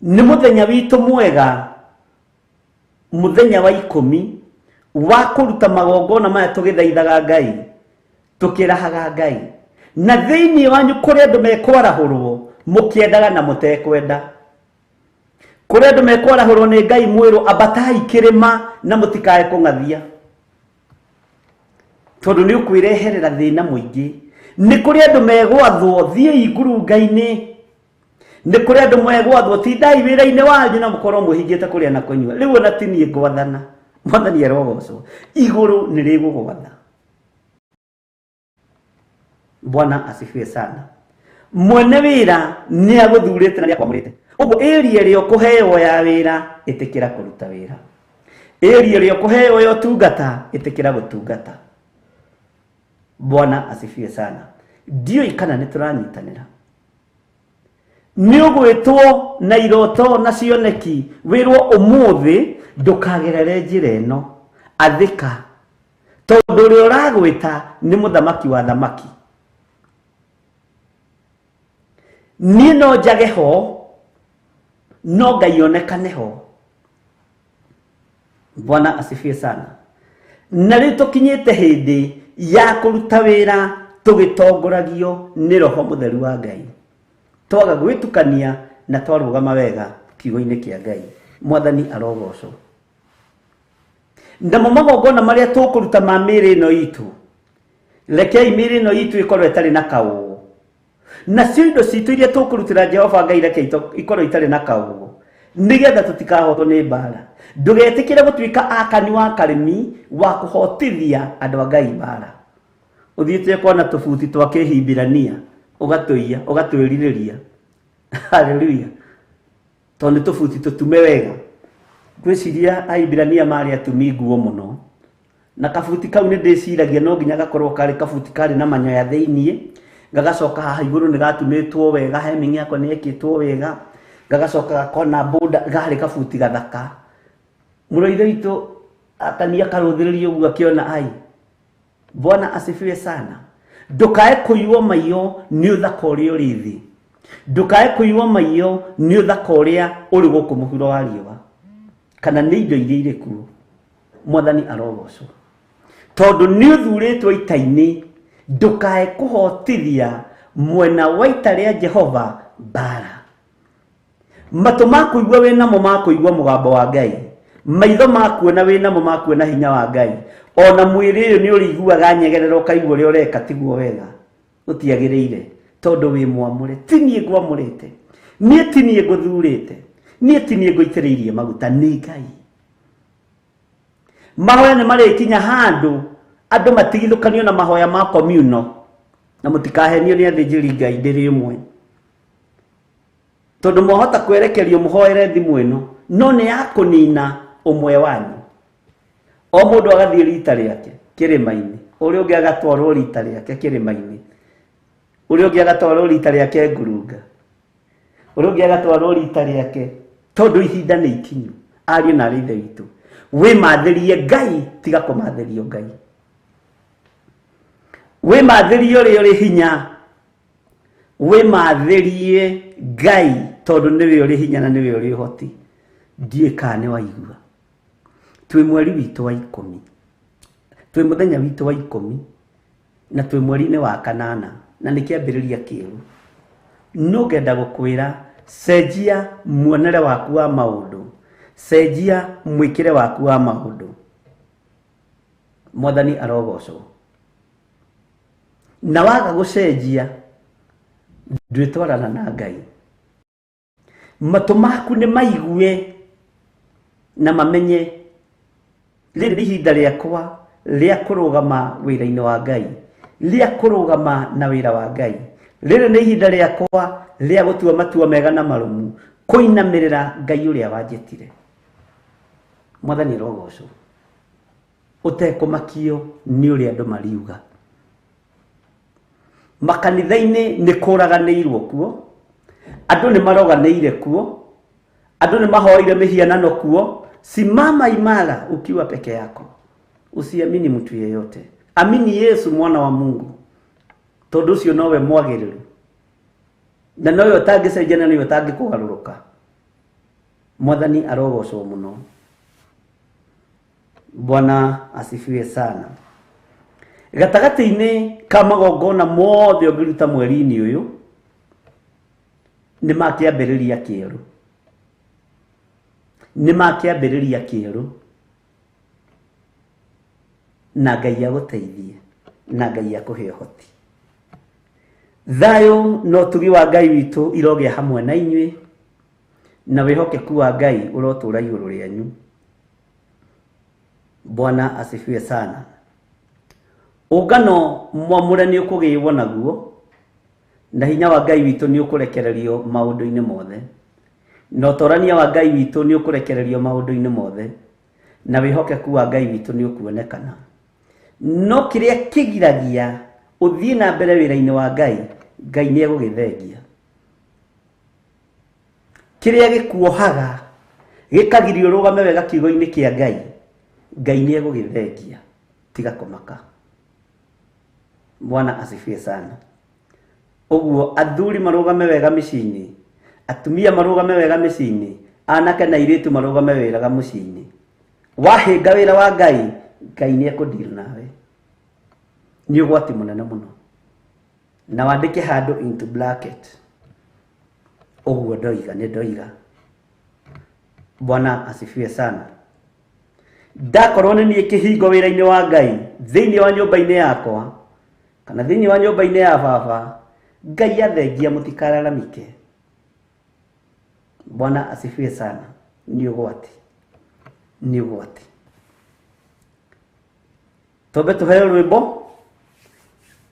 Nĩ mũthenya witũ mwega, mũthenya wa 10 wa kũruta magongona maya tũgĩthaithaga Ngai, tũkĩrahaga Ngai. Na thĩinĩ wanyu kũrĩ andũ mekwarahũrwo mũkĩendaga na mũtekwenda. Kũrĩ andũ mekwarahũrwo nĩ Ngai mwĩrwo ambatai kĩrĩma na mũtikae kũng'athia. Tondu ni ukwireherera thina muingi. Ni kuri andu megwathwo thiei ngurunga-ini. Ni kuri andu megwathwo tindai wira-ini wanyu na mukorwo muhingite kuria na kunyua. Riu ona ti nie ngwathana. Mwathani arogocwo. Iguru ni rigugwatha. Bwana asifiwe sana. Mwene wira ni aguthurite na ni akwamurite. Uguo area ĩrĩa ũkũheo ya wĩra ĩtĩkĩra kũruta wĩra. Area ĩrĩa ũkũheo ya ũtungata ĩtĩkĩra gũtungata. Bwana asifiwe sana. Ndiũĩ kana nĩ tũranyitanĩra. Nĩ ũgwĩtwo na iroto na cioneki wĩrwo ũmũthĩ ndũkagerere njĩra ĩno. Athĩka. Tondũ ũrĩa ũragwĩta nĩ mũthamaki wa thamaki. Niĩ no njage ho no Ngai onekane ho. Bwana asifiwe sana. Na rĩu tũkinyĩte hĩndĩ ya kũruta wĩra tũgĩtongoragio nĩ Roho Mũtheru wa Ngai. Twaga gwĩtukania na twarũgama wega kiugo-inĩ kĩa Ngai. Mwathani arogocwo. Namo magongona marĩa tũkũruta ma mĩĩrĩ ĩno itũ, rekei mĩĩrĩ ĩno itũ ĩkorwo ĩtarĩ na kaũgũ. Nacio indo citũ iria tũkũrutĩra Jehova Ngai reke ikorwo itarĩ na kaũgũ, nĩgetha tũtikahotwo nĩ mbara. Ndũgetĩkĩre gũtuĩka akani wa karĩmi wa kũhotithia andũ a Ngai mbara. Ũthiĩte kuona tũbuti twa kĩhibirania ũgatũiya ũgatwĩrirĩria. Haleluya. Tondũ nĩ tũbuti tũtume wega. Ngwĩciria Ahibirania marĩ atumi nguo mũno. Na kabuti kau nĩ ndĩciragia no nginya gakorwo karĩ kabuti karĩ na manyoya thĩiniĩ. Gagacoka haha igũrũ nĩ gatumĩtwo wega, hemming yako nĩ ĩkĩtwo wega. Gagacoka gakona boda garĩ kabuti gathaka. Mũrũ witũ akania karũthĩrĩria ũguo akĩona ai. Bwana asifiwe sana. Ndũkae kũiywo maiyo nĩ ũthaka ũrĩa ũrĩ thĩ. Ndũkae kũiywo maiyo nĩ ũthaka ũrĩa ũrĩ gũkũ mũhuro wa riũa. Kana nĩ indo iria irĩ kuo. Mwathani arogocwo. Tondũ nĩ ũthurĩtwo ita-inĩ, ndũkae kũhotithia mwena wa ita rĩa Jehova mbara. Matũ ma kũigua wĩ namo ma kũigua mũgambo wa Ngai. Maitho ma kuona wĩ namo ma kuona hinya wa Ngai. Ona mwĩrĩ ũyũ nĩ ũrĩiguaga nyegerera ũkaigua ũrĩa ũreka tiguo wega. Ũtiagĩrĩire tondũ wĩ mwamũre. Ti niĩ ngwamũrĩte. Niĩ ti niĩ ngũthurĩte. Niĩ ti niĩ ngũitĩrĩirie maguta, nĩ Ngai. Mahoya nĩ marĩkinya handũ andũ matigithũkanio na mahoya ma communal. Na mũtikahenio nĩ athĩnjĩri Ngai ndĩrĩ ĩmwe. Tondũ mwahota kwerekerio mũhoere thimũ ĩno, no nĩ ya kũnina ũmwe wanyu. O mũndũ agathiĩ rita rĩake kĩrĩma-inĩ, ũrĩa ũngĩ agatwarwo rita rĩake kĩrĩma-inĩ, ũrĩa ũngĩ agatwarwo rita rĩake ngurunga, ũrĩa ũngĩ agatwarwo rita rĩake, tondũ ihinda nĩ ikinyu. Ariũ na aarĩ Ithe witũ, wĩmathĩrie Ngai, tiga kũmathĩrio Ngai. Wĩmathĩrie ũrĩa ũrĩ hinya. Wĩmathĩrie Ngai tondũ nĩwe ũrĩ hinya na nĩwe ũrĩ ũhoti. Ndiũĩ kana nĩ waigua. Twĩ mweri witũ wa 10. Twĩ mũthenya witũ wa 10 na twĩ mweri-inĩ wa 8 na nĩ kĩambĩrĩria kĩerũ. No ngenda gũkwĩra cenjia muonere waku wa maũndũ, cenjia mwĩkĩre waku wa maũndũ. Mwathani arogocwo. Na waga gũcenjia ndwĩtwarana na Ngai. Matũ maku nĩ maigue na mamenye rĩrĩ nĩ ihinda rĩakwa rĩa kũrũgama wĩra-inĩ wa Ngai, rĩa kũrũgama na wĩra wa Ngai. Rĩrĩ nĩ ihinda rĩakwa rĩa gũtua matua mega na marũmu, kũinamĩrĩra Ngai ũrĩa wanjĩtire. Mwathani arogocwo. Ũtekũmakio nĩ ũrĩa andũ mariuga. Makanitha-inĩ nĩ kũraganĩirwo kuo, andũ nĩ maroganĩire kuo, andũ nĩ mahoire mĩhianano kuo. Simama imara ukiwa peke yako, usiamini mtu yeyote. Amini Yesu mwana wa Mungu, tondũ ũcio nowe mwagĩrĩru na nowe ũtangĩcenjia na nowe ũtangĩkũgarũrũka. Mwathani arogocwo mũno. Bwana asifiwe sana. Gatagatĩ-inĩ ka magongona mothe ũngĩruta mweri-inĩ ũyũ nĩ ma kĩambĩrĩria kĩerũ. Nĩ ma kĩambĩrĩria kĩerũ na Ngai agũteithie. Na Ngai akũhe ũhoti. Thayũ na ũtugi wa Ngai witũ irogĩa hamwe na inyuĩ, na wĩhokeku wa Ngai ũrotũra igũrũ rĩanyu. Bwana asifiwe sana. Ũngano mwamũre nĩ ũkũgĩĩrwo naguo, na hinya wa Ngai witũ nĩ ũkũrekererio maũndũ-inĩ mothe, na ũtorania wa Ngai witũ nĩ ũkũrekererio maũndũ-inĩ mothe, na wĩhokeku wa Ngai witũ nĩ ũkuonekana. No kĩrĩa kĩgiragia ũthiĩ na mbere wĩra-inĩ wa Ngai, Ngai nĩ egũgĩthengia. Kĩrĩa gĩkuohaga gĩkagiria ũrũgame wega kiugo-inĩ kĩa Ngai, Ngai nĩ egũgĩthengia. Tiga kũmaka. Bwana asifiwe sana. Ũguo athuri marũgame wega mĩciĩ-inĩ, atumia marũgame wega mĩciĩ-inĩ, anake na airĩtu marũgame wega mũciĩ-inĩ. Wahĩnga wĩra wa Ngai, Ngai nĩ ekũdeal nawe. Nĩ ũgwati mũnene mũno. Na wandĩke handũ into bracket. Ũguo ndoiga nĩ ndoiga. Bwana asifiwe sana. Ndakorwo nĩ niĩ kĩhingo wĩra-inĩ wa Ngai thĩinĩ wa nyũmba-inĩ yakwa kana thĩinĩ wa nyũmba-inĩ ya baba, Ngai athengia mũtikararamike. Bwana asifiwe sana. Nĩ ũgwati, nĩ ũgwati. Twambe tũheo rwĩmbo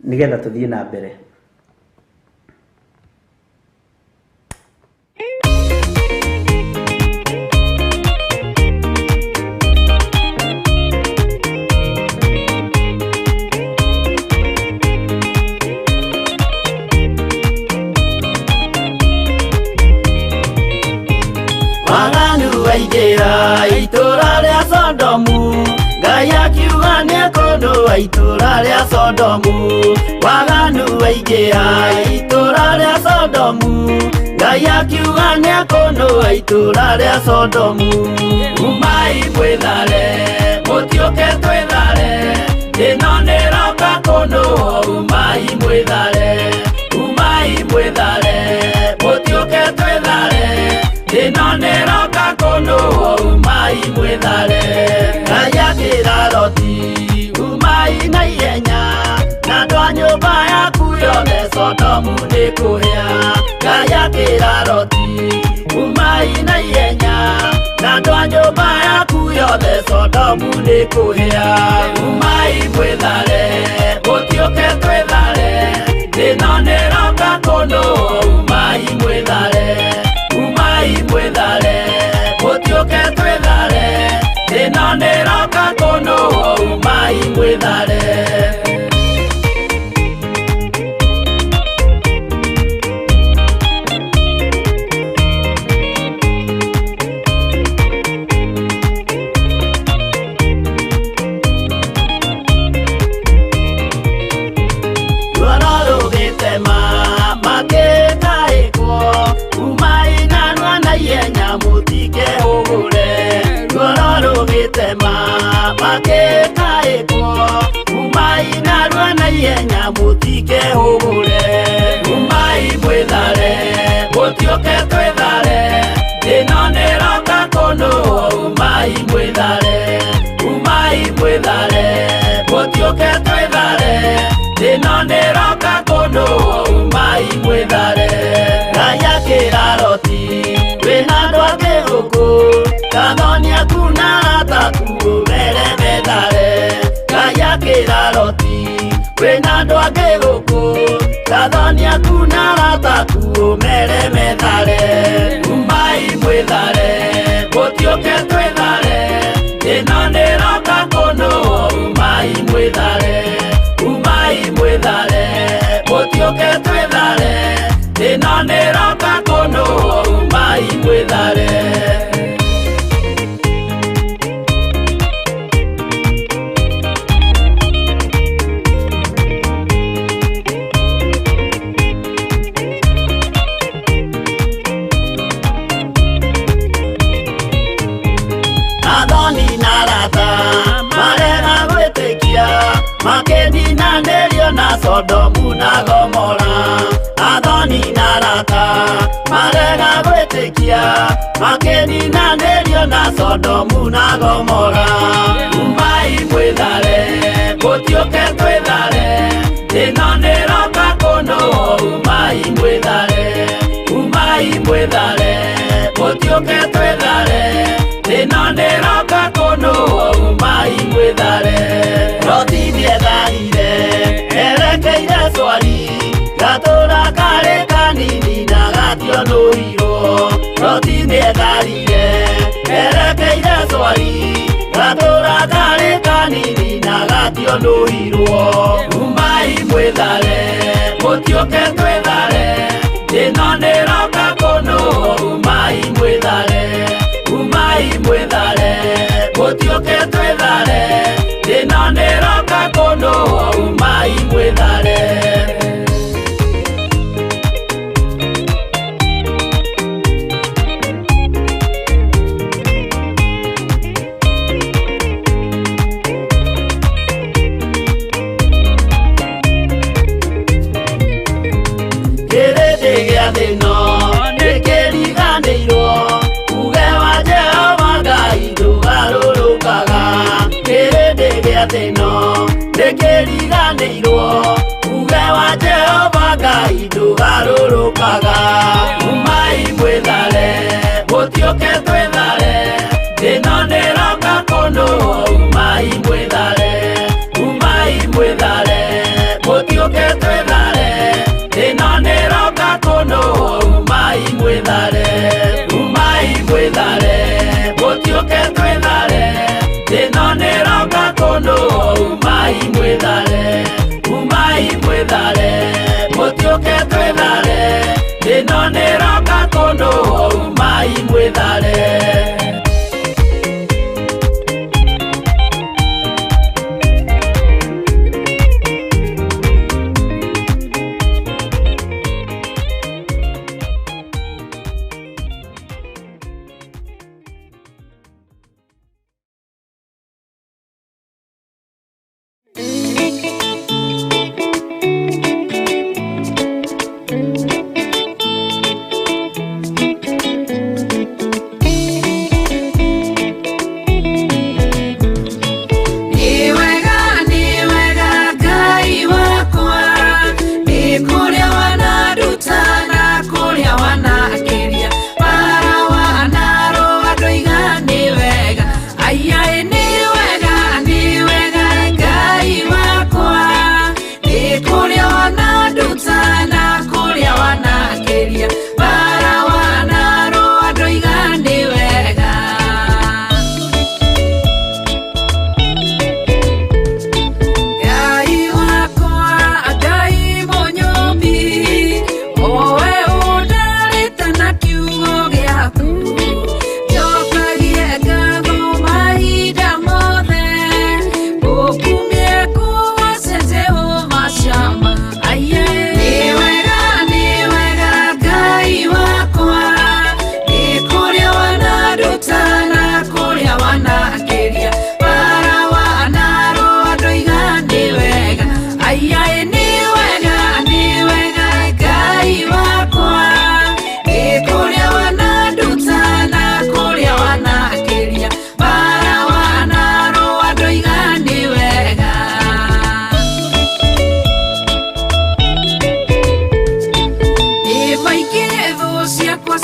nĩgetha tũthiĩ na mbere. Waganu waingĩra itũra rĩa Sodomu, Ngai akiuga nĩekũndũa itũra rĩa Sodomu. Waganu waingĩra itũra rĩa Sodomu, Ngai akiuga nĩekũndũa itũra rĩa Sodomu. Umai mwĩthare, mũtiũke twĩthare, ĩno nĩroka kũndũo. Umai mwĩthare, umai mwĩthare, mũtiũke twĩthare, ĩno nĩroka kũndũo. Umai mwĩthare. Ngai akĩra Loti, umai na ihenya, na andũ a nyũmba yaku yothe Sodomu nĩ kũhĩa. Ngai akĩra Loti, umai na ihenya, na andũ a nyũmba yaku yothe Sodomu nĩ kũhĩa. Umai mwĩthare, mũtiũke twĩthare, ĩno nĩroka kũndũo. Umai mwĩthare, umai mwĩthare, mũtiũke twĩthare, ĩno nĩroka kũndũo. Umai mwĩthare. Ruoro rũgĩtema makĩtaĩkwo, umai narua na ihenya mũtikehũgũre. Ruoro rũgĩtema makĩtaĩkwo, umai narua na ihenya mũtikehũgũre. Umai mwĩthare, mũtiũke twĩthare, ĩno nĩroka kũndũo. Umai mwĩthare, umai mwĩthare, mũtiũke twĩthare, ĩno nĩroka kũndũo. Umai mwĩthare. Ngai akĩra Loti, wĩna andũ angĩ gũkũ, kathoni aku na arata aku ũmere methare. Ngai akĩra Loti, wĩna andũ angĩ gũkũ, kathoni aku na arata aku ũmere methare. Umai mwĩthare, mũtiũke twĩthare, ĩno nĩroka kũndũo. Umai mwĩthare, umai mwĩthare, mũtiũke twĩthare, ĩno nĩroka kũndũo. Umai mwĩthare. Athoni na arata marega gwĩtĩkia, makĩninanĩrio na Sodomu na Gomora. Athoni na arata marega gwĩtĩkia, makĩninanĩrio na Sodomu na Gomora. Umai mwĩthare, Mũtiũke twĩthare, ĩno nĩroka kũndũ, umai mwĩthare, umai mwĩthare, mũtiũke twĩthare, ĩno nĩroka kũndũ, umai mwĩthare. Loti nĩetharire, erekeire Swari, gatũra karĩ kanini na gationũirwo. Loti nĩetharire, erekeire Swari, gatũra karĩ kanini na gationũirwo. Umai mwĩthare, mũtiũke twĩthare, ĩno nĩroka kũndũ, umai mwĩthare, umai mwĩthare, mũtiũke twĩthare, ĩno nĩroka kũndũ, umai mwĩthare. Kĩrĩndĩ gĩa thĩ ĩno nĩkĩriganĩirwo, uge wa Jehova Ngai ndũgarũrũkaga. Kĩrĩndĩ gĩa thĩ ĩno nĩkĩriganĩirwo, uge wa Jehova Ngai ndũgarũrũkaga. Umai mwĩthare, mũtiũke twĩthare, ĩno nĩroka kũndũ, umai mwĩthare, umai mwĩthare, mũtiũke twĩthare, ĩno nĩroka kũndũ, umai mwĩthare, umai mwĩthare, mũtiũke twĩthare, ĩno nĩroka kũndũ, umai mwĩthare, umai mwĩthare, mũtiũke twĩthare, ĩno nĩroka kũndũ, umai mwĩthare.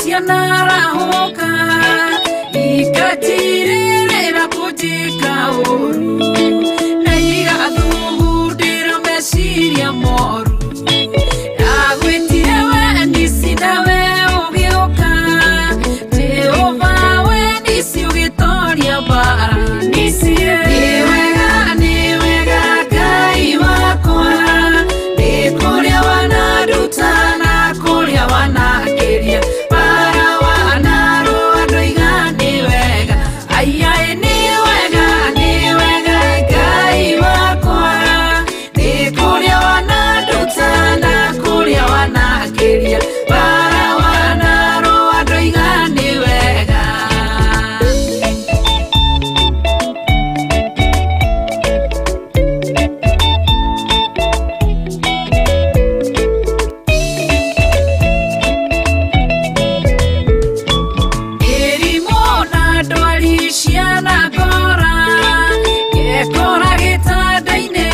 Cianarahũka ikatirĩrĩra kũnjĩka ũũru, na igathugundĩra meciria moru. Ndagwĩtire we Nisi nawe ũgĩũka, Jehova we Nisi ũgĩtoria mbara. Nisi nĩ wega Ngai wakwa, nĩ kũrĩa wananduta na kũrĩa wanakĩria. Ciana ngora ngekora gĩtanda-inĩ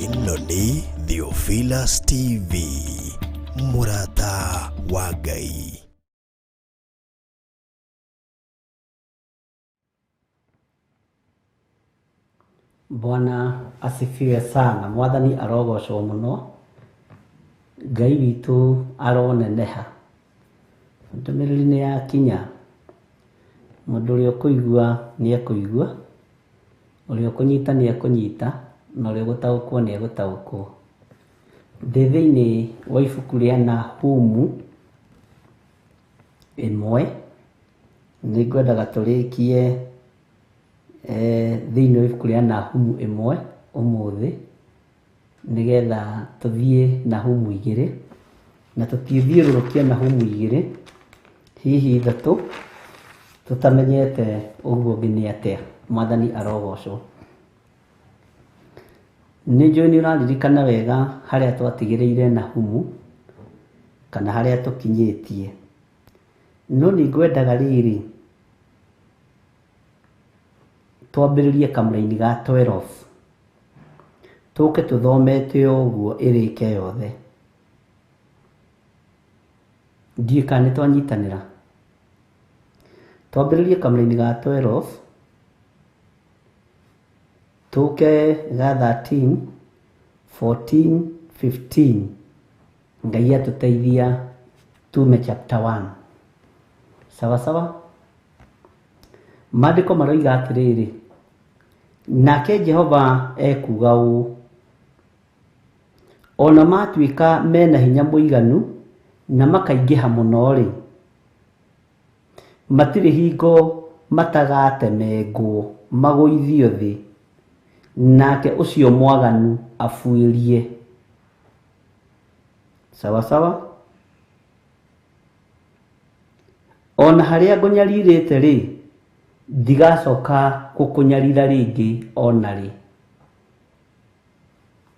Ĩno nĩ Theophilus TV, mũrata wa Ngai. Bwana asifiwe sana. Mwathani arogocwo mũno. Ngai witũ aroneneha. Ndũmĩrĩri nĩ yakinya. Mũndũ ũrĩa ũkũigua nĩ ekũigua, ũrĩa ũkũnyita nĩ ekũnyita, na ũrĩa ũgũtaũkwo nĩ egũtaũkwo. Ndĩ thĩinĩ wa ibuku rĩa Nahumu 1, nĩ ngwendaga tũrĩkie thĩinĩ wa ibuku rĩa Nahumu 1 ũmũthĩ, nĩgetha tũthiĩ Nahumu 2, na tũtithiũrũrũkie Nahumu 2, hihi 3, tũtamenyete ũguo ũngĩ nĩ atĩa. Mwathani arogocwo. Nĩ njũĩ nĩ ũraririkana wega harĩa twatigĩrĩire Nahumu, kana harĩa tũkinyĩtie. No nĩ ngwendaga rĩrĩ twambĩrĩrie kamũraini ga 12, tũke tũthomete ũguo ĩrĩke yothe. Ndiũĩ kana nĩ twanyitanĩra. Twambĩrĩrie kamũraini ga 12, tũke ga 13, 14, 15. Ngai atũteithia tume chapter 1. Sawa sawa? Maandĩko maroiga atĩrĩrĩ, nake Jehova ekuuga ũũ, ona matuĩka mena hinya mũiganu na makaingĩha mũno-rĩ, matirĩ hingo matagatemengwo magũithio thĩ, nake ũcio mwaganu abuĩrie. Sawa sawa? Ona harĩa ngũnyarirĩte rĩ, ndigacoka gũkũnyarira rĩngĩ ona rĩ.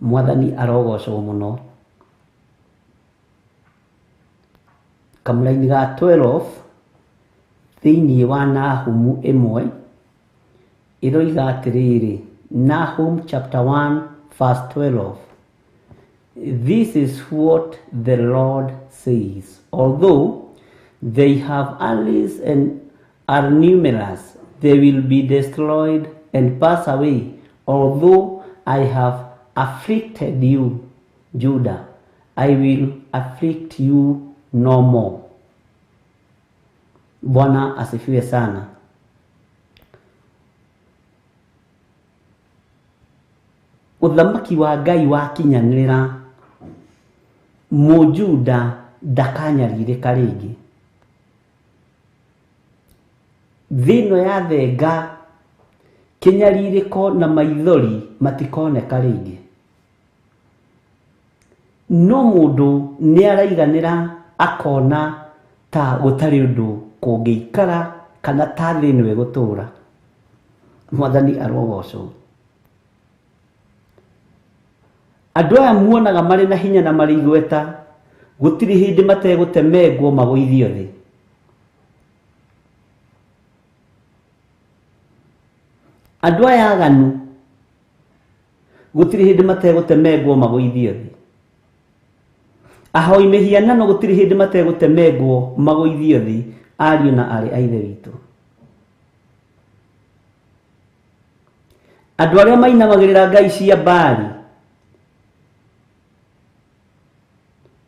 Mwathani arogocwo mũno. Kamũraini ga 12 thĩinĩ wa Nahumu 1 ĩroiga atĩrĩrĩ, Nahum chapter 1 verse 12. This is what the Lord says. Although they have allies and are numerous, they will be destroyed and pass away. Although I have afflicted you, Judah, I will afflict you no more. Bwana asifiwe sana. Ũthamaki wa Ngai wakinyanĩra, Mũjuda ndakanyarirĩka rĩngĩ. Thĩ ĩno yathenga, kĩnyarirĩko na maithori matikoneka rĩngĩ. No mũndũ nĩ araiganĩra akona ta gũtarĩ ũndũ kũngĩikara kana ta thĩ ĩno ĩgũtũra. Mwathani arogocwo. Andũ aya muonaga marĩ na hinya na marĩ igweta, gũtirĩ hĩndĩ mategũtemengwo magũithio thĩ. Andũ aya aganu gũtirĩ hĩndĩ mategũtemengwo magũithio thĩ. Ahoi mĩhianano gũtirĩ hĩndĩ mategũtemengwo magũithio thĩ, ariũ na aarĩ a Ithe witũ. Andũ arĩa mainamagĩrĩra ngai cia Baali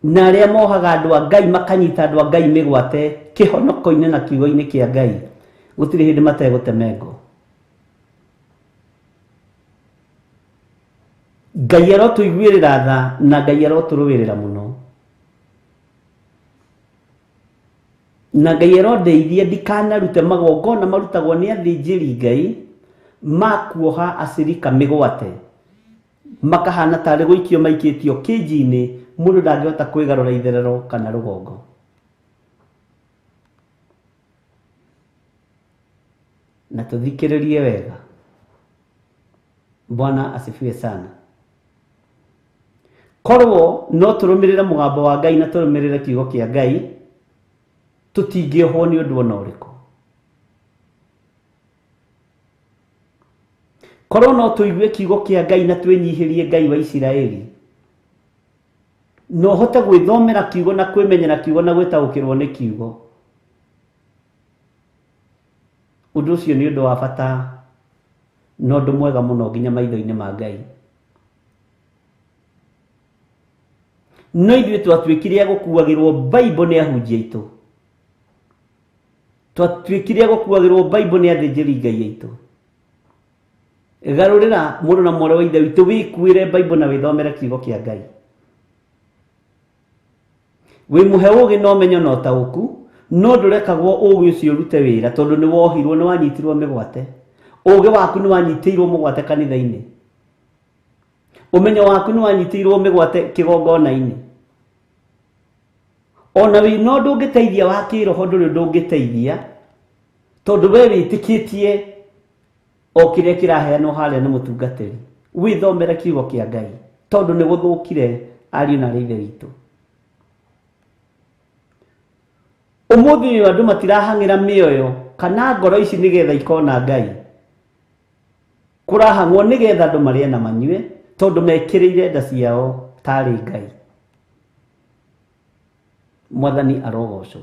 na arĩa mohaga andũ a Ngai makanyita andũ a Ngai mĩgwate kĩhonoko-inĩ na kiugo-inĩ kĩa Ngai, gũtirĩ hĩndĩ mategũtemengwo. Ngai arotũiguĩrĩra tha na Ngai arotũrũĩrĩra mũno. Na Ngai arondeithia ndikanarute magongona marutagwo nĩ athĩnjĩri Ngai ma kuoha acirika mĩgwate, makahana tarĩ gũikio maikĩtio kĩnji-inĩ, mũndũ ndangĩhota kwĩgarũra itherero kana rũgongo. Na tũthikĩrĩrie wega. Bwana asifiwe sana. Korwo no tũrũmĩrĩre mũgambo wa Ngai na tũrũmĩrĩre kiugo kĩa Ngai, tũtingĩohwo nĩ ũndũ ona ũrĩkũ. Korwo no tũigue kiugo kĩa Ngai na twĩnyihĩrie Ngai wa Isiraeli, no hote gwĩthomera kiugo na kwĩmenyera kiugo na gwĩtaũkĩrwo nĩ kiugo, ũndũ ũcio nĩ ũndũ wa bata na ũndũ mwega mũno nginya maitho-inĩ ma Ngai. No ithuĩ twatuĩkire a gũkuagĩrwo Bible nĩ ahunjia aitũ, twatuĩkire a gũkuagĩrwo Bible nĩ athĩnjĩri Ngai aitũ. Garũrĩra mũrũ na mwarĩ wa ithe witũ, wĩkuĩre Bible na wĩthomere kiugo kĩa Ngai. Wĩmũhe ũgĩ na ũmenyo na ũtaũku, no ndũrekagwo ũgĩ ũcio ũrute wĩra tondũ nĩ wohirwo, nĩ wanyitirwo mĩgwate. Ũgĩ waku nĩ wanyitĩirwo mũgwate kanitha-inĩ, ũmenyo waku nĩ wanyitĩirwo mĩgwate kĩgongona-inĩ. Ona wĩna ũndũ ũngĩteithia wa kĩroho ndũrĩ ũndũ ũngĩteithia tondũ we wĩtĩkĩtie o kĩrĩa kĩraheanwo harĩa nĩ mũtungatĩri. Wĩthomere kiugo kĩa Ngai tondũ nĩ gũthũkire ariũ na arĩ ithe witũ. Ũmũthĩ ũyũ andũ matirahang'ĩra mĩoyo kana ngoro ici nĩgetha ikona Ngai, kũrahang'wo nĩgetha andũ marĩe na manyue tondũ mekĩrĩire nda ciao tarĩ Ngai. Mwathani arogocwo.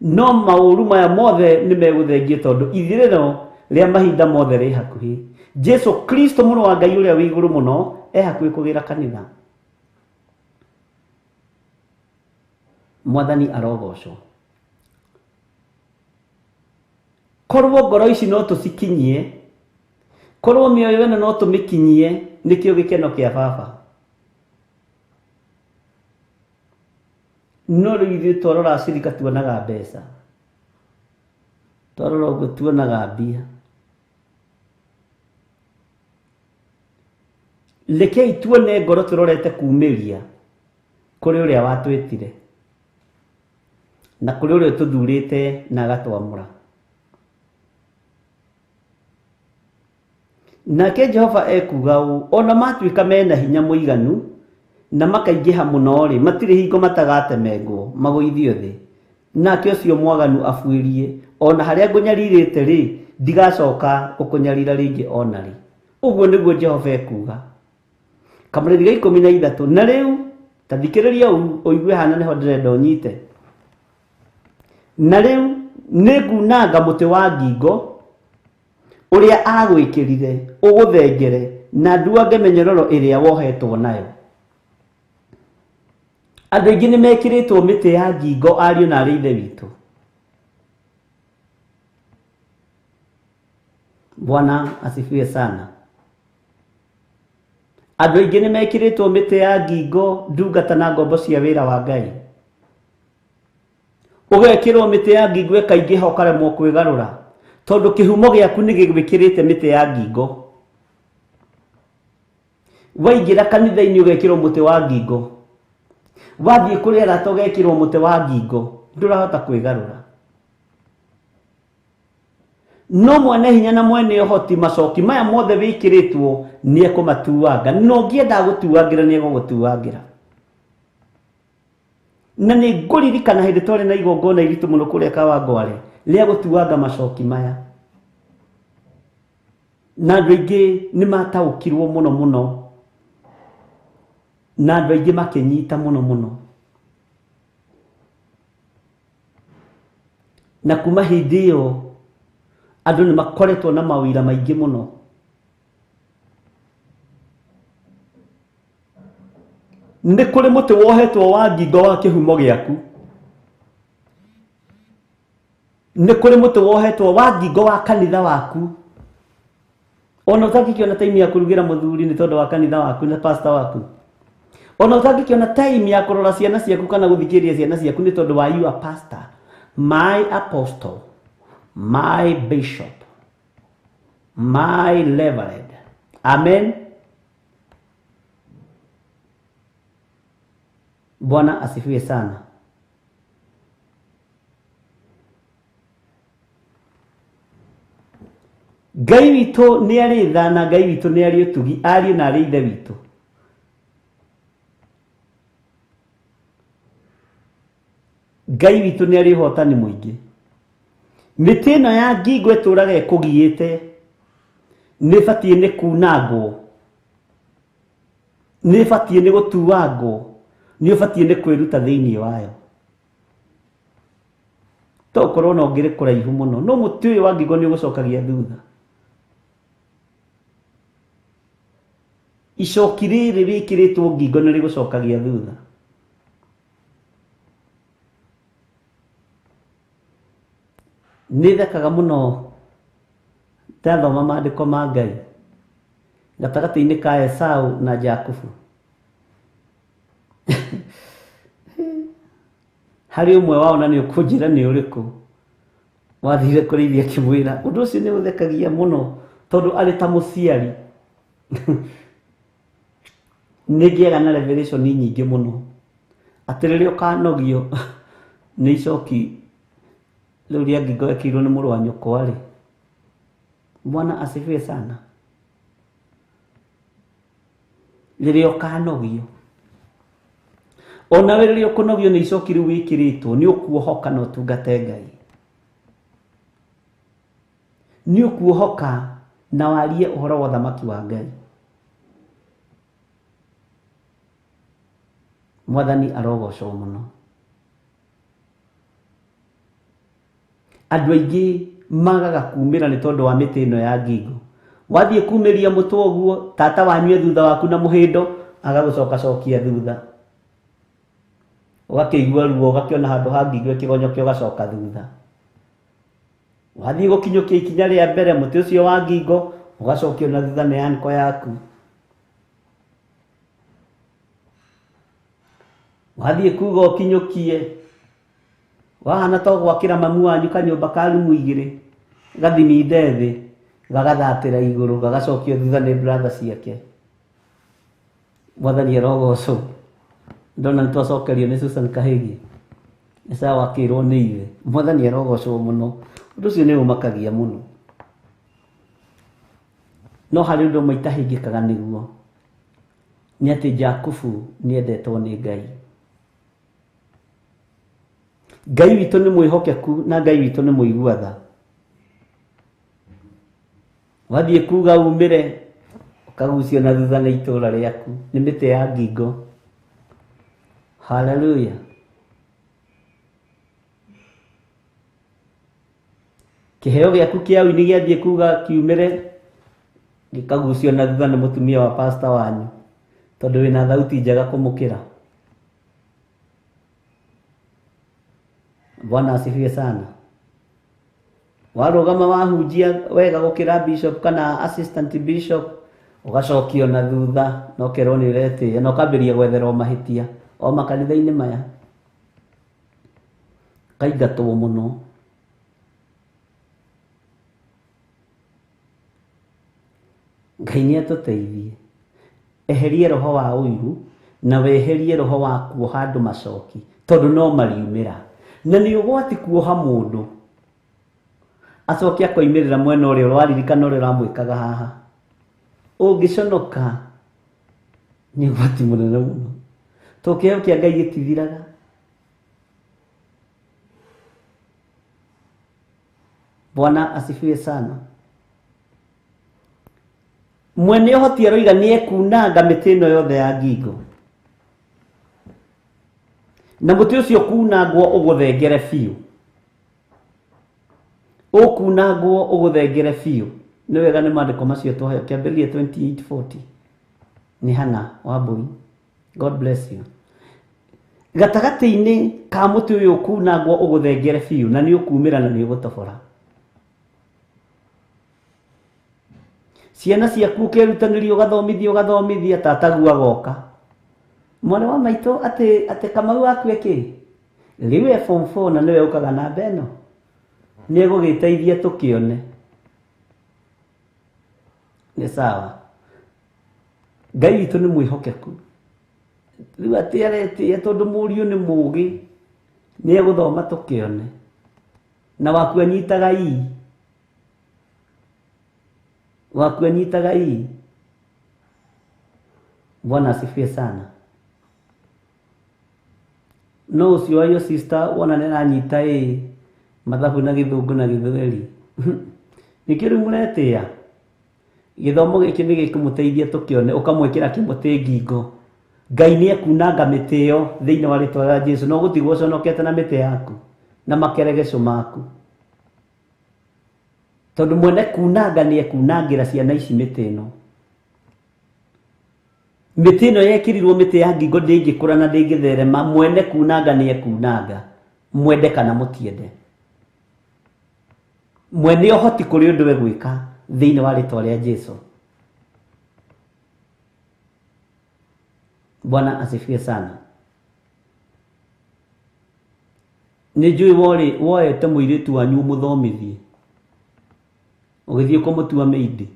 No maũru maya mothe nĩ megũthengio tondũ ithirĩro rĩa mahinda mothe rĩ hakuhĩ. Jesu Kristo mũrũ wa Ngai ũrĩa wĩ igũrũ mũno e hakuhĩ kũgĩra kanitha. Mwathani arogocwo. Korwo ngoro ici no tũcikinyie, korwo mĩoyo ĩno no tũmĩkinyie, nĩkĩo gĩkeno kĩa baba. No rĩu ithuĩ twarora cirika tuonaga mbeca, twarora ũguo tuonaga mbia. Rekei tuone ngoro tũrorete kumĩria kũrĩ ũrĩa watwĩtire na kũrĩ ũrĩa ũtũthurĩte na agatwamũra. Nake Jehova ekuga ũũ, ona matuĩka mena hinya mũiganu na makaingĩha mũno rĩ, matirĩ hingo matagatemengwo magũithio thĩ. Nake ũcio mwaganu abuĩrie, ona harĩa ngũnyarirĩte rĩ, ndigacoka gũkũnyarira rĩngĩ ona rĩ. Ũguo nĩguo Jehova ekuga. Kamũrĩri ga 13. Na rĩu ta thikĩrĩria ũigue hana nĩho ndĩrenda ũnyite. Na rĩu nĩngunanga mũtĩ wa ngingo ũrĩa agwĩkĩrire ũgũthengere na nduange mĩnyororo ĩrĩa wohetwo nayo. Andũ aingĩ nĩ mekĩrĩtwo mĩtĩ ya ngingo ariũ na arĩ ithe witũ. Bwana asifiwe sana. Andũ aingĩ nĩ mekĩrĩtwo mĩtĩ ya ngingo ndungata na ngombo cia wĩra wa Ngai. Ũgekĩrwo mĩtĩ ya ngingo ĩkaingĩha ũkaremwo kwĩgarũra tondũ kĩhumo gĩaku nĩ gĩgwĩkĩrĩte mĩtĩ ya ngingo. Waingĩra kanitha-inĩ ũgekĩrwo mũtĩ wa ngingo, wathiĩ kũrĩ arata ũgekĩrwo mũtĩ wa ngingo, ndũrahota kwĩgarũra. No mwene hinya na mwene ũhoti macoki maya mothe wĩkĩrĩtwo nĩ ekũmatuanga, na ũngĩenda gũtuangĩra nĩ egũgũtuangĩra. Na nĩ ngũririkana hĩndĩ twarĩ na igongona iritũ mũno kũrĩa Kawangware rĩa gũtuanga macoki maya, na andũ aingĩ nĩ mataũkirwo mũno mũno, na andũ aingĩ makĩnyita mũno mũno. Na kuma hĩndĩ ĩyo andũ nĩ makoretwo na mawĩra maingĩ mũno. Nĩ kũrĩ mũtĩ wohetwo wa ngingo wa kĩhumo gĩaku, nĩ kũrĩ mũtĩ wohetwo wa ngingo wa kanitha waku. Ona ũtangĩkĩona time ya kũrugĩra mũthuri nĩ tondũ wa kanitha waku na pastor waku. Ona ũtangĩkĩona time ya kũrora ciana ciaku kana gũthikĩrĩria ciana ciaku nĩ tondũ wa your pastor, my apostle, my bishop, my reverend. Amen. Bwana asifiwe sana. Ngai witũ nĩ arĩ tha na Ngai witũ nĩ arĩ ũtugi, ariũ na arĩ ithe witũ. Ngai witũ nĩ arĩ ũhotani mũingĩ. Mĩtĩ ĩno ya ngingo ĩtũraga ĩkũgiĩte, Nĩ ĩbatiĩ nĩ kunangwo, nĩ ĩbatiĩ nĩ gũtuangwo, nĩ ũbatiĩ nĩ kwĩruta thĩinĩ wayo. To ũkorwo na ũngĩrĩ kũraihu mũno, no mũtĩ ũyũ wa ngingo nĩ ũgũcokagia thutha. Icoki rĩrĩ rĩkĩrĩtwo ngingo nĩ rĩgũcokagia thutha. Nĩ thekaga mũno ndathoma maandĩko ma Ngai gatagatĩ-inĩ ka Esau na Jakubu. Harĩ ũmwe wao na nĩ ũkũnjĩra nĩ ũrĩkũ wathire kũrĩithia akĩmwĩra. Ũndũ ũcio nĩ ũthekagia mũno tondũ arĩ ta mũciari nĩ ngĩaga na revelation nyingĩ mũno atĩ rĩrĩa ũkanogio nĩ icoki rĩu rĩa ngingo ekĩirwo nĩ mũrũ wa nyũkwa rĩ, Bwana asifiwe sana. Rĩrĩa ũkanogio, onawe rĩrĩa ũkũnogio nĩ icoki rĩu wĩkĩrĩtwo, nĩ ũkuohoka na ũtungate Ngai. Nĩ ũkuohoka na warie ũhoro wa ũthamaki wa Ngai. Mwathani arogocwo mũno. Andũ aingĩ magaga kumĩra nĩ tondũ wa mĩtĩ ĩno ya ngingo. Wathiĩ kumĩria mũtwe ũguo, tata wanyu e thutha waku na mũhĩndo, agagũcokacokia thutha. Ũgakĩigua ruo, ũgakĩona handũ ha ngingo ĩkĩgonyoke, ũgacoka thutha. Wathiĩ gũkinyũkia ikinya rĩa mbere, mũtĩ ũcio wa ngingo ũgacokio na thutha nĩ anko yaku. Wathiĩ kuga ũkinyũkie, wahana to gwakĩra mamu wanyu kanyũmba ka rumu igĩrĩ, gathiminde thĩ, gagathatĩra igũrũ, gagacokio thutha nĩ brother ciake. Mwathani arogocwo. Ndona nĩ twacokerio nĩ Susan Kahĩgi. Esau akĩrwo nĩ ithe. Mwathani arogocwo mũno. Ũndũ ũcio nĩ ũmakagia mũno. No harĩ ũndũ ũmwe itahĩngĩkaga nĩguo, nĩ atĩ Jakubu nĩ endetwo nĩ Ngai. Ngai witũ nĩ mwĩhokeku na Ngai witũ nĩ mũigua tha. Wathiĩ kuga umĩre, ũkagucio na thutha nĩ itũũra rĩaku, nĩ mĩtĩ ya ngingo. Hallelujah. Kĩheo gĩaku kĩa ũini gĩathiĩ kuga kiumĩre, gĩkagucio na thutha nĩ mũtumia wa pastor wanyu, tondũ wĩna thauti njega kũmũkĩra. Bwana asifiwe sana. Warũgama wahunjia wega gũkĩra bishop kana assistant bishop, ũgacokio na thutha na ũkerwo nĩ ũretĩĩa na ũkambĩrĩria gwetherwo mahĩtia o makanitha-inĩ maya. Kaingatwo mũno. Ngai nĩ atũteithie. Eherie roho wa ũiru na weherie roho wa kuoha andũ macoki, tondũ no mariumĩra. Na nĩ ũgwati kuoha mũndũ acoke akoimĩrĩra mwena ũrĩa ũraririkana ũrĩa ũramwĩkaga haha. Ũngĩconoka nĩ ũgwati mũnene mũno, tondũ kĩheo kĩa Ngai gĩtithiraga. Bwana asifiwe sana. Mwene ũhoti aroiga nĩ ekunanga mĩtĩ ĩno yothe ya ngingo, na mũtĩ ũcio kunangwo ũgũthengere biũ, ũkunangwo ũgũthengere biũ. Nĩ wega nĩ maandĩko macio twaheo, Kĩambĩrĩria 28:40 nĩ Hana Wambui. God bless you. Gatagatĩ-inĩ ka mũtĩ ũyũ ũkunangwo ũgũthengere biũ, na nĩ ũkumĩra na nĩ ũgũtobora. Ciana ciaku ũkerutanĩria ũgathomithia ũgathomithia, tataguo agoka. Mwana wa maitũ atĩ Kamau waku ĩkĩ rĩu e form 4 na nĩwe ũkaga namba ĩno, nĩ egũgĩteithia tũkĩone. Nĩ sawa. Ngai witũ nĩ mwĩhokeku. Rĩu atĩ aretĩĩa tondũ mũriũ nĩ mũũgĩ, nĩ egũthoma tũkĩone. Na waku anyitaga ii. Waku anyitaga ii. Bwana asifiwe sana. No ũcio wa your sister wona nĩ aranyita ĩ mathabu na gĩthũngũ na gĩthweri. Nĩkĩo rĩu mũretĩĩa. Gĩthomo gĩkĩ nĩ gĩkũmũteithia tũkĩone ũkamwĩkĩra kĩmũtĩ ngingo. Ngai nĩ ekunanga mĩtĩ ĩyo thĩinĩ wa rĩtwa rĩa Jesu na ũgũtigwo ũconokete na mĩtĩ yaku na makeregeco maku. Tondũ mwene kunanga nĩ ekunangĩra ciana ici mĩtĩ ĩno. Mĩtĩ ĩno yekĩrirwo mĩtĩ ya ngingo ndĩngĩkũra na ndĩngĩtherema, mwene kunanga nĩ ekunanga, mwende kana mũtiende. Mwene ũhoti kũrĩ ũndũ egwĩka thĩinĩ wa rĩtwa rĩa Jesu. Bwana asifiwe sana. Nĩ njũĩ worĩ woete mũirĩtu wanyu ũmũthomithie ũgĩthiĩ kũmũtua maid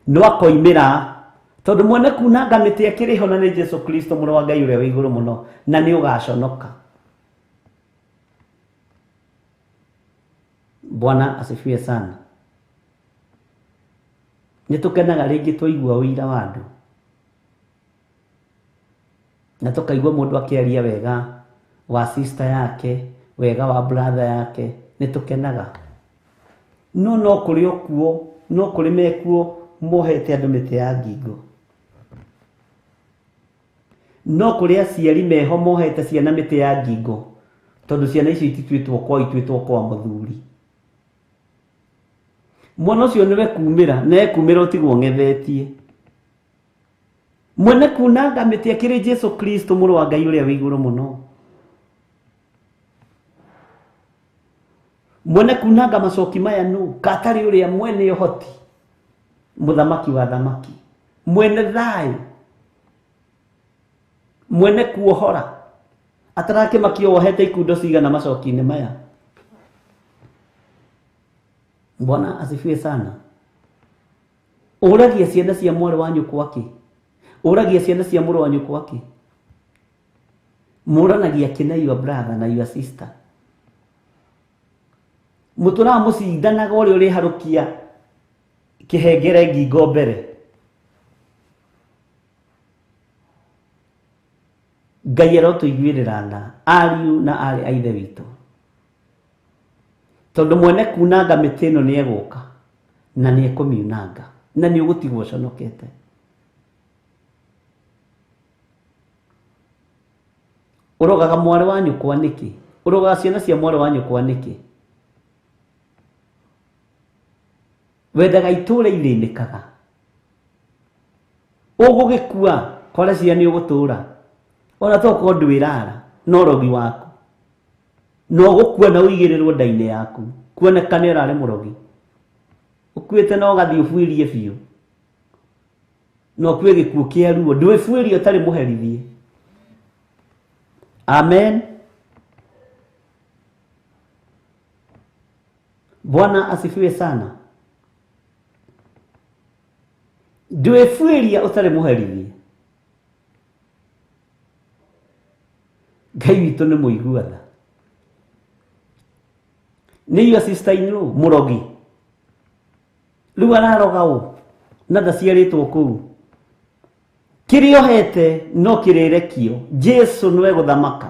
no akoimĩra tondũ mwene kunanga mĩtĩ akĩrĩ ho na nĩ Jesu Kristo mũrũ wa Ngai ũrĩa wĩ igũrũ mũno na nĩ ũgaconoka. Bwana asifiwe sana. Nĩ tũkenaga rĩngĩ twaigua ũira wa andũ na tũkaigua mũndũ akĩaria wega wa sister yake, wega wa brother yake, nĩ tũkenaga. No no kũrĩ okuo, no kũrĩ mekuo mohete andũ mĩtĩ ya ngingo. No kũrĩ aciari meho mohete ciana mĩtĩ ya ngingo tondũ ciana icio itituĩtwo kwao, ituĩtwo kwa mũthuri. Mwana ũcio nĩwe kumĩra na ekumĩra ũtigwo ng'ethetie. Mwene kunanga mĩtĩ akĩrĩ Jesu Kristo mũrũ wa Ngai ũrĩa wĩ igũrũ mũno. Mwene kunanga macoki maya nũ katarĩ ũrĩa mwene ũhoti, mũthamaki wa thamaki, mwene thayũ, mwene kuohora atarakĩmakio wohete ikundo cigana macoki-inĩ maya. Bwana asifiwe sana. Ũragia ciana cia mwarĩ wa nyũkwa kĩ? Ũragia ciana cia mũrũ wa nyũkwa kĩ? Mũranagia kĩ na your brother na your sister? Mũtũraga mũcindanaga ũrĩa ũrĩharũkia kĩhengere ngingo mbere. Ngai arotũiguĩrĩra tha ariũ na aarĩ a ithe witũ, tondũ mwene kunanga mĩtĩ ĩno nĩ egũka na nĩ ekũmiunanga na nĩ ũgũtigwo ũconokete. Ũrogaga mwarĩ wa nyũkwa nĩkĩ? Ũrogaga ciana cia mwarĩ wa nyũkwa nĩkĩ? Wendaga itũũra ithĩnĩkaga. Ũgũgĩkua kware cia nĩ ũgũtũũra ona tokorwo ndwĩrara no ũrogi waku no ũgũkua na ũigĩrĩrwo nda-inĩ yaku kuonekane ũrarĩ mũrogi ũkuĩte na ũgathiĩ ũbuĩrie biũ na ũkue gĩkuũ kĩa ruo ndwĩbuĩrie ũtarĩ mũherithie. Amen. Bwana asifiwe sana. Ndwĩbuĩria ũtarĩ mũherithie. Ngai witũ nĩ mũigua tha. Nĩ your sister in law mũrogi rĩu araroga ũ na ndaciarĩtwo kũu kĩrĩa ohete no kĩrĩrekio. Jesu nĩwe gũthamaka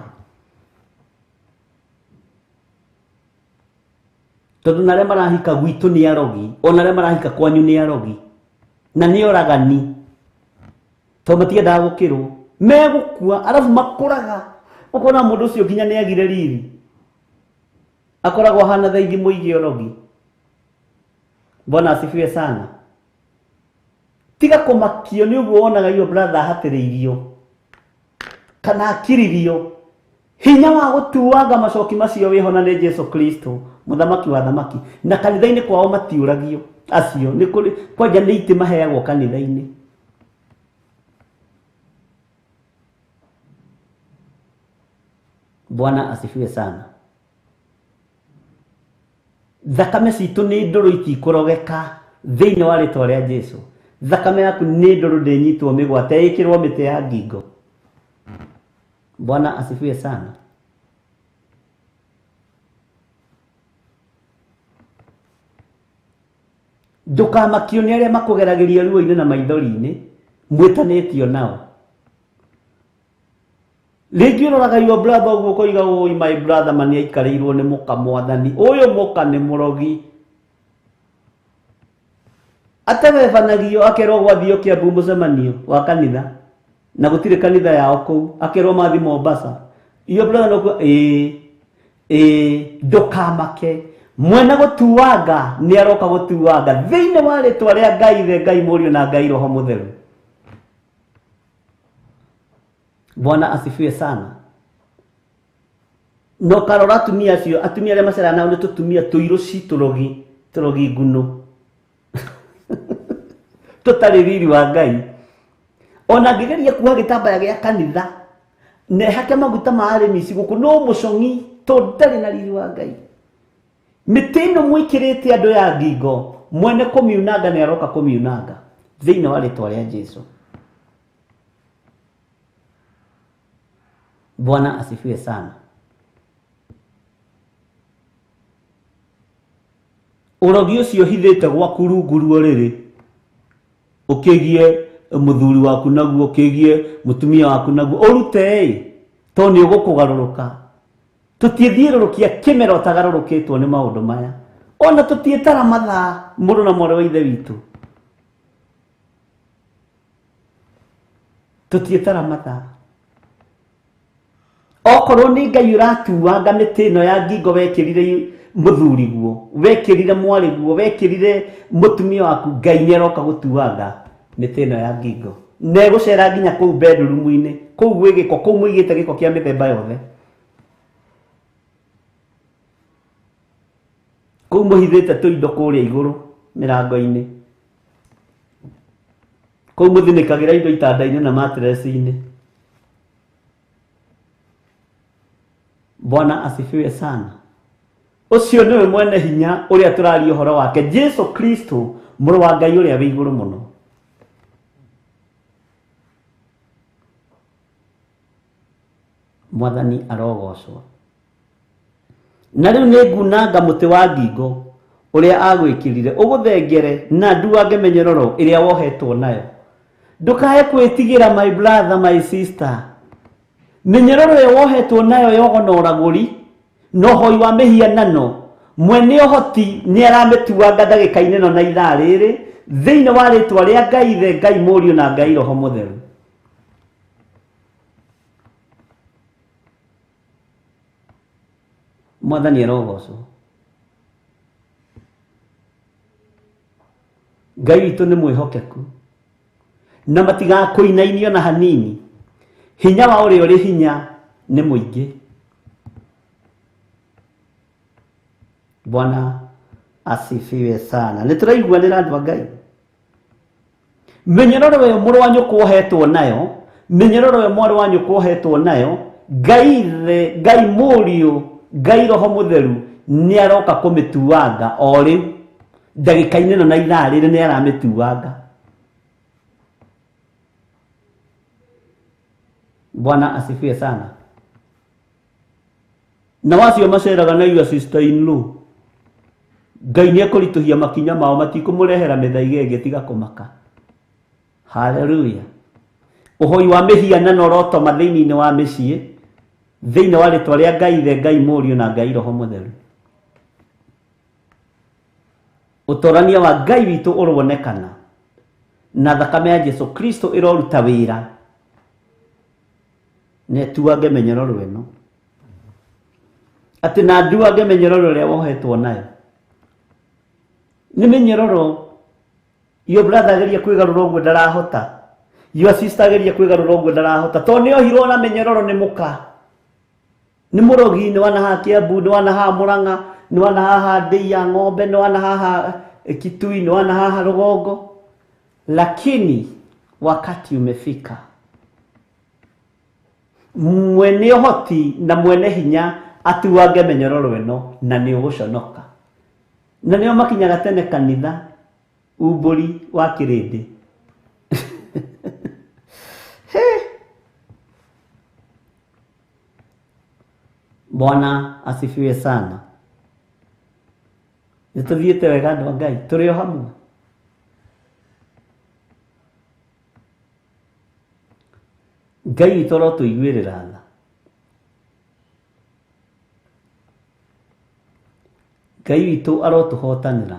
tondũ na arĩa marahika gwitũ nĩ arogi, ona arĩa marahika kwanyu nĩ arogi na nĩ oragani tondũ matiendaga gũkĩrwo megũkua arabu makũraga ũkona mũndũ ũcio nginya nĩ agire riri akoragwo ahana thaithi mũingĩ ũrogi. Bwana asifiwe sana. Tiga kũmakio nĩ ũguo wonaga your brother ahatĩrĩirio kana akiririo. Hinya wa gũtuanga macoki macio wĩho na nĩ Jesu Kristo mũthamaki wa thamaki. Na kanitha-inĩ kwao matiũragio acio nĩ kũrĩ kwanja nĩ itĩ maheagwo kanitha-inĩ. Bwana asifiwe sana. Thakame citũ nĩ ndũrũ itikũrogeka thĩinĩ wa rĩtwa rĩa Jesu. Thakame yaku nĩ ndũrũ ndĩnyitwo mĩgwate ĩkĩrwo mĩtĩ ya ngingo. Bwana asifiwe sana. Ndũkamakio nĩ arĩa makũgeragĩria ruo-inĩ na maithori-inĩ mwĩtanĩtio nao. Rĩngĩ ũroraga your brother ũguo ũkoiga ũi my brother ma nĩ aikarĩirwo nĩ mũka mwathani ũyũ mũka nĩ mũrogi. Atebebanagio akerwo gwathio Kiambu mucemanio wa kanitha na gutire kanitha yao kuu akerwo mathi Mombasa. Iyo brother no ndukamake mwene gutuanga ni aroka gutuanga thiini wa ritwa ria Ngai Ithe, Ngai Mũriũ na Ngai Roho Mũtheru. Bwana asifiwe sana. No karora atumia acio, atumia aria maceraga nao ni tutumia tuirũ ci tũrogi, tũrogi nguno tũtarĩ riri wa Ngai. Ona ngĩgeria kuoha gĩtambaya gĩa kanitha na hake maguta ma arĩmi ici gũkũ no mũcong'i tondũ ndarĩ na riri wa Ngai. Mĩtĩ ĩno mwĩkĩrĩte andũ ya ngingo mwene kũmiunanga nĩ aroka kũmiunanga thĩinĩ wa rĩtwa rĩa Jesu. Bwana asifiwe sana. Ũrogi ũcio hithĩte gwaku rungu rwa rĩrĩ ũkĩgie mũthuri waku naguo, ũkĩgie mũtumia waku naguo, ũrute ĩ tondũ nĩ ũgũkũgarũrũka. Tũtiĩthiũrũrũkia kĩmera ũtagarũrũkĩtwo nĩ maũndũ maya, ona tũtiĩtara mathaa mũrũ na mwarĩ wa ithe witũ, tũtiĩtara mathaa. Okorwo nĩ Ngai ũratuanga mĩtĩ ĩno ya ngingo wekĩrire mũthuri guo, wekĩrire mwarĩ guo, wekĩrire mũtumia waku, Ngai nĩ aroka gũtuanga mĩtĩ ĩno ya ngingo na ĩgũcera nginya kũu bedroom-inĩ, kũu gwĩ gĩko, kũu mũigĩte gĩko kĩa mĩthemba yothe, kũu mũhithĩte tũindo kũrĩa igũrũ mĩrango-inĩ, kũu mũthinĩkagĩra indo itanda-inĩ na matress-inĩ. Bwana asifiwe sana. Ũcio nĩwe mwene hinya ũrĩa tũraria ũhoro wake, Jesu Kristo mũrũ wa Ngai ũrĩa wĩ igũrũ mũno. Mwathani arogocwo. Na rĩu nĩ ngunanga mũtĩ wa ngingo ũrĩa agwĩkĩrire ũgũthengere na nduange mĩnyororo ĩrĩa wohetwo nayo. Ndũkae kwĩtigĩra my brother, my sister. Mĩnyororo ĩyo wohetwo nayo yogo na ũragũri na ũhoi wa mĩhianano, mwene ũhoti nĩ aramĩtuanga ndagĩka-inĩ ĩno na ithaa rĩrĩ thĩinĩ wa rĩtwa rĩa Ngai Ithe, Ngai Mũriũ na Ngai Roho Mũtheru. Mwathani arogocwo. Ngai witũ nĩ mwĩhokeku na matigakũinainio na hanini. Hinya wa ũrĩa ũrĩ hinya nĩ mũingĩ. Bwana asifiwe sana. Nĩ tũraiguanĩra andũ a Ngai. Mĩnyororo ĩyo mũrũ wa nyũkwa ohetwo nayo, mĩnyororo ĩyo mwarĩ wa nyũkwa ohetwo nayo, Ngai Ithe, Ngai Mũriũ, Ngai Roho Mũtheru nĩ aroka kũmĩtuanga o rĩu ndagĩka-inĩ ĩno na ithaa rĩrĩ nĩ aramĩtuanga. Bwana asifiwe sana. Na wacio maceraga na your sister in law, Ngai nĩ ekũritũhia makinya mao, matikũmũrehera mĩthaiga ĩngĩ tiga kũmaka. Haleluya. Ũhoi wa mĩhianano ũrotoma thĩinĩ wa mĩciĩ thĩinĩ wa rĩtwa rĩa Ngai Ithe, Ngai Mũriũ na Ngai Roho Mũtheru. Ũtorania wa Ngai witũ ũronekana na thakame ya Jesu Kristo ĩroruta wĩra na ĩtuange mĩnyororo ĩno, atĩ na nduange mĩnyororo ĩrĩa wohetwo nayo. Nĩ mĩnyororo your brother ageria kwĩgarũra ũguo ndarahota, your sister ageria kwĩgarũra ũguo ndarahota, tondũ nĩ ohirwo na mĩnyororo nĩ mũka, nĩ mũrogi, nĩ wana haha Kiambu, nĩ wana haha Mũrang'a, nĩ wana haha Ndĩi ya ng'ombe, nĩ wana haha Kitui, nĩ wana haha Rũgongo. Lakini wakati umefika, mwene ũhoti na mwene hinya atuange mĩnyororo ĩno na nĩ ũgũconoka. Na nĩo makinyaga tene kanitha umbũri wa kĩrĩndĩ. Bwana asifiwe sana. Nĩ tũthiĩte wega andũ a Ngai, tũrĩ o hamwe. Ngai witũ arotũiguĩrĩra tha. Ngai witũ arotũhotanĩra.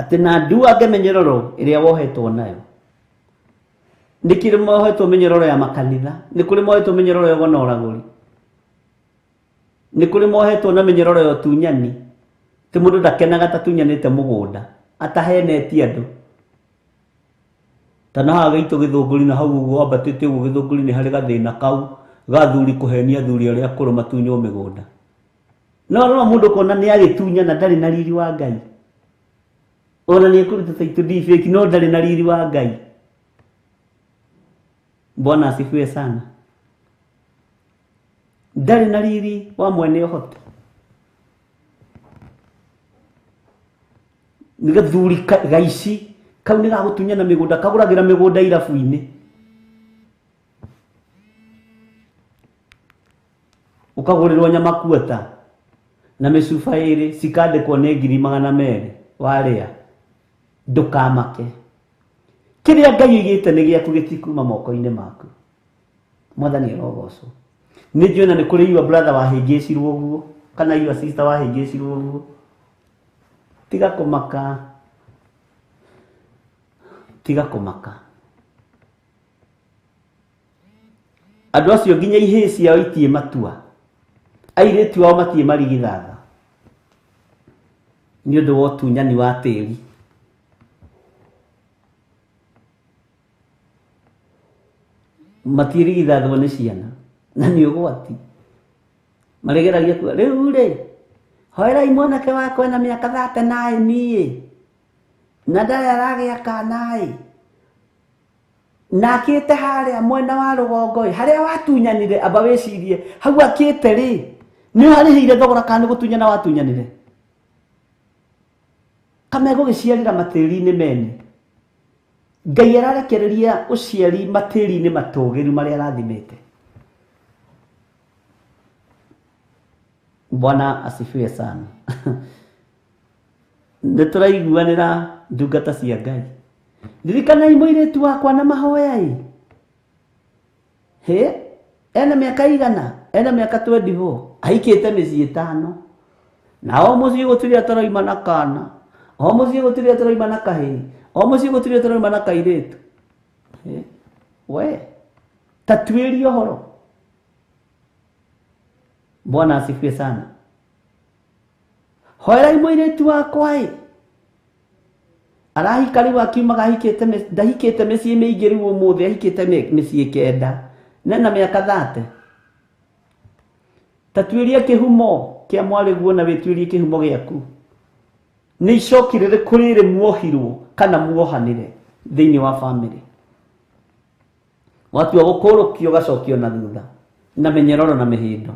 Atĩ na nduange mĩnyororo ĩrĩa wohetwo nayo. Nĩ kĩrĩ mohetwo mĩnyororo ya makanitha, nĩ kũrĩ mohetwo mĩnyororo ya ũgo na ũragũri, nĩ kũrĩ mohetwo na mĩnyororo ya ũtunyani. Ti mũndũ ndakenaga atatunyanĩte mũgũnda, atahenetie andũ. Ta na haha gaitũ Gĩthũngũri na hau ũguo wambatĩte ũguo Gĩthũngũri nĩ harĩ gathĩna kau ga athuri kũhenia athuri arĩa akũrũ matunywo mĩgũnda. No no mũndũ ũkona nĩ agĩtunyana ndarĩ na riri wa Ngai. Ona nĩ ekũruta title deed fake no ndarĩ na riri wa Ngai. Bwana asifiwe sana. Ndarĩ na riri wa mwene ũhoti. Nĩ gathuri gaici kau nĩ gagũtunyana mĩgũnda, kagũragĩra mĩgũnda irabu-inĩ. Ũkagũrĩrwo nyama kuota na mĩcuba ĩrĩ cikandĩkwo nĩ 200,000 warĩa. Ndũkamake. Kĩrĩa Ngai oigĩte nĩ gĩaku, gĩtikuma moko-inĩ maku. Mwathani arogocwo. Nĩ njũĩ na nĩ kũrĩ your brother wahĩngĩcirwo ũguo kana your sister wahĩngĩcirwo ũguo. Tiga kũmaka. Tiga kũmaka. Andũ acio nginya ihĩĩ ciao itiĩ matua. Airĩtu ao matiĩ marigithatha. Nĩ ũndũ wa ũtunyani wa tĩri. Matiĩrigithathwo nĩ ciana na nĩ ũgwati. Marĩgeragia kuga rĩu rĩ, hoerai mwanake wakwa ena mĩaka 39 niĩ na ndarĩ aragĩa kana ĩ, na akĩte harĩa mwena wa rũgongo ĩ, harĩa watunyanire, amba wĩcirie hau akĩte rĩ, nĩ ũharĩhĩire thogora kana nĩ gũtunyana watunyanire? Kamegũgĩciarĩra matĩri-inĩ mene. Ngai ararekereria ũciari matĩri-inĩ matũgĩru marĩa arathimĩte. Bwana asifiwe sana. Nĩ tũraiguanĩra ndungata cia Ngai. Ririkanai mũirĩtu wakwa na mahoya ĩ. Hĩ, ena mĩaka igana, ena mĩaka 24, ahikĩte mĩciĩ 5. Na o mũciĩ gũtirĩ ataraima na kana, o mũciĩ gũtirĩ ataraima na kahĩĩ, o mũciĩ gũtirĩ ataraima na kairĩtu. Hĩ, we, ta tuĩrie ũhoro. Bwana asifiwe sana. Hoerai mũirĩtu wakwa ĩ. Arahika rĩu akiumaga ahikĩte ndahikĩte mĩciĩ mĩingĩ rĩu ũmũthĩ ahikĩte mĩciĩ 9 nena mĩaka 30. Ta tuĩrie kĩhumo kĩa mwarĩguo na wĩtuĩrie kĩhumo gĩaku. Nĩ icoki rĩrĩkũ rĩrĩ muohirwo kana muohanĩre thĩinĩ wa family. Watua gũkũrũkio ũgacokio na thutha na mĩnyororo na mĩhĩndo.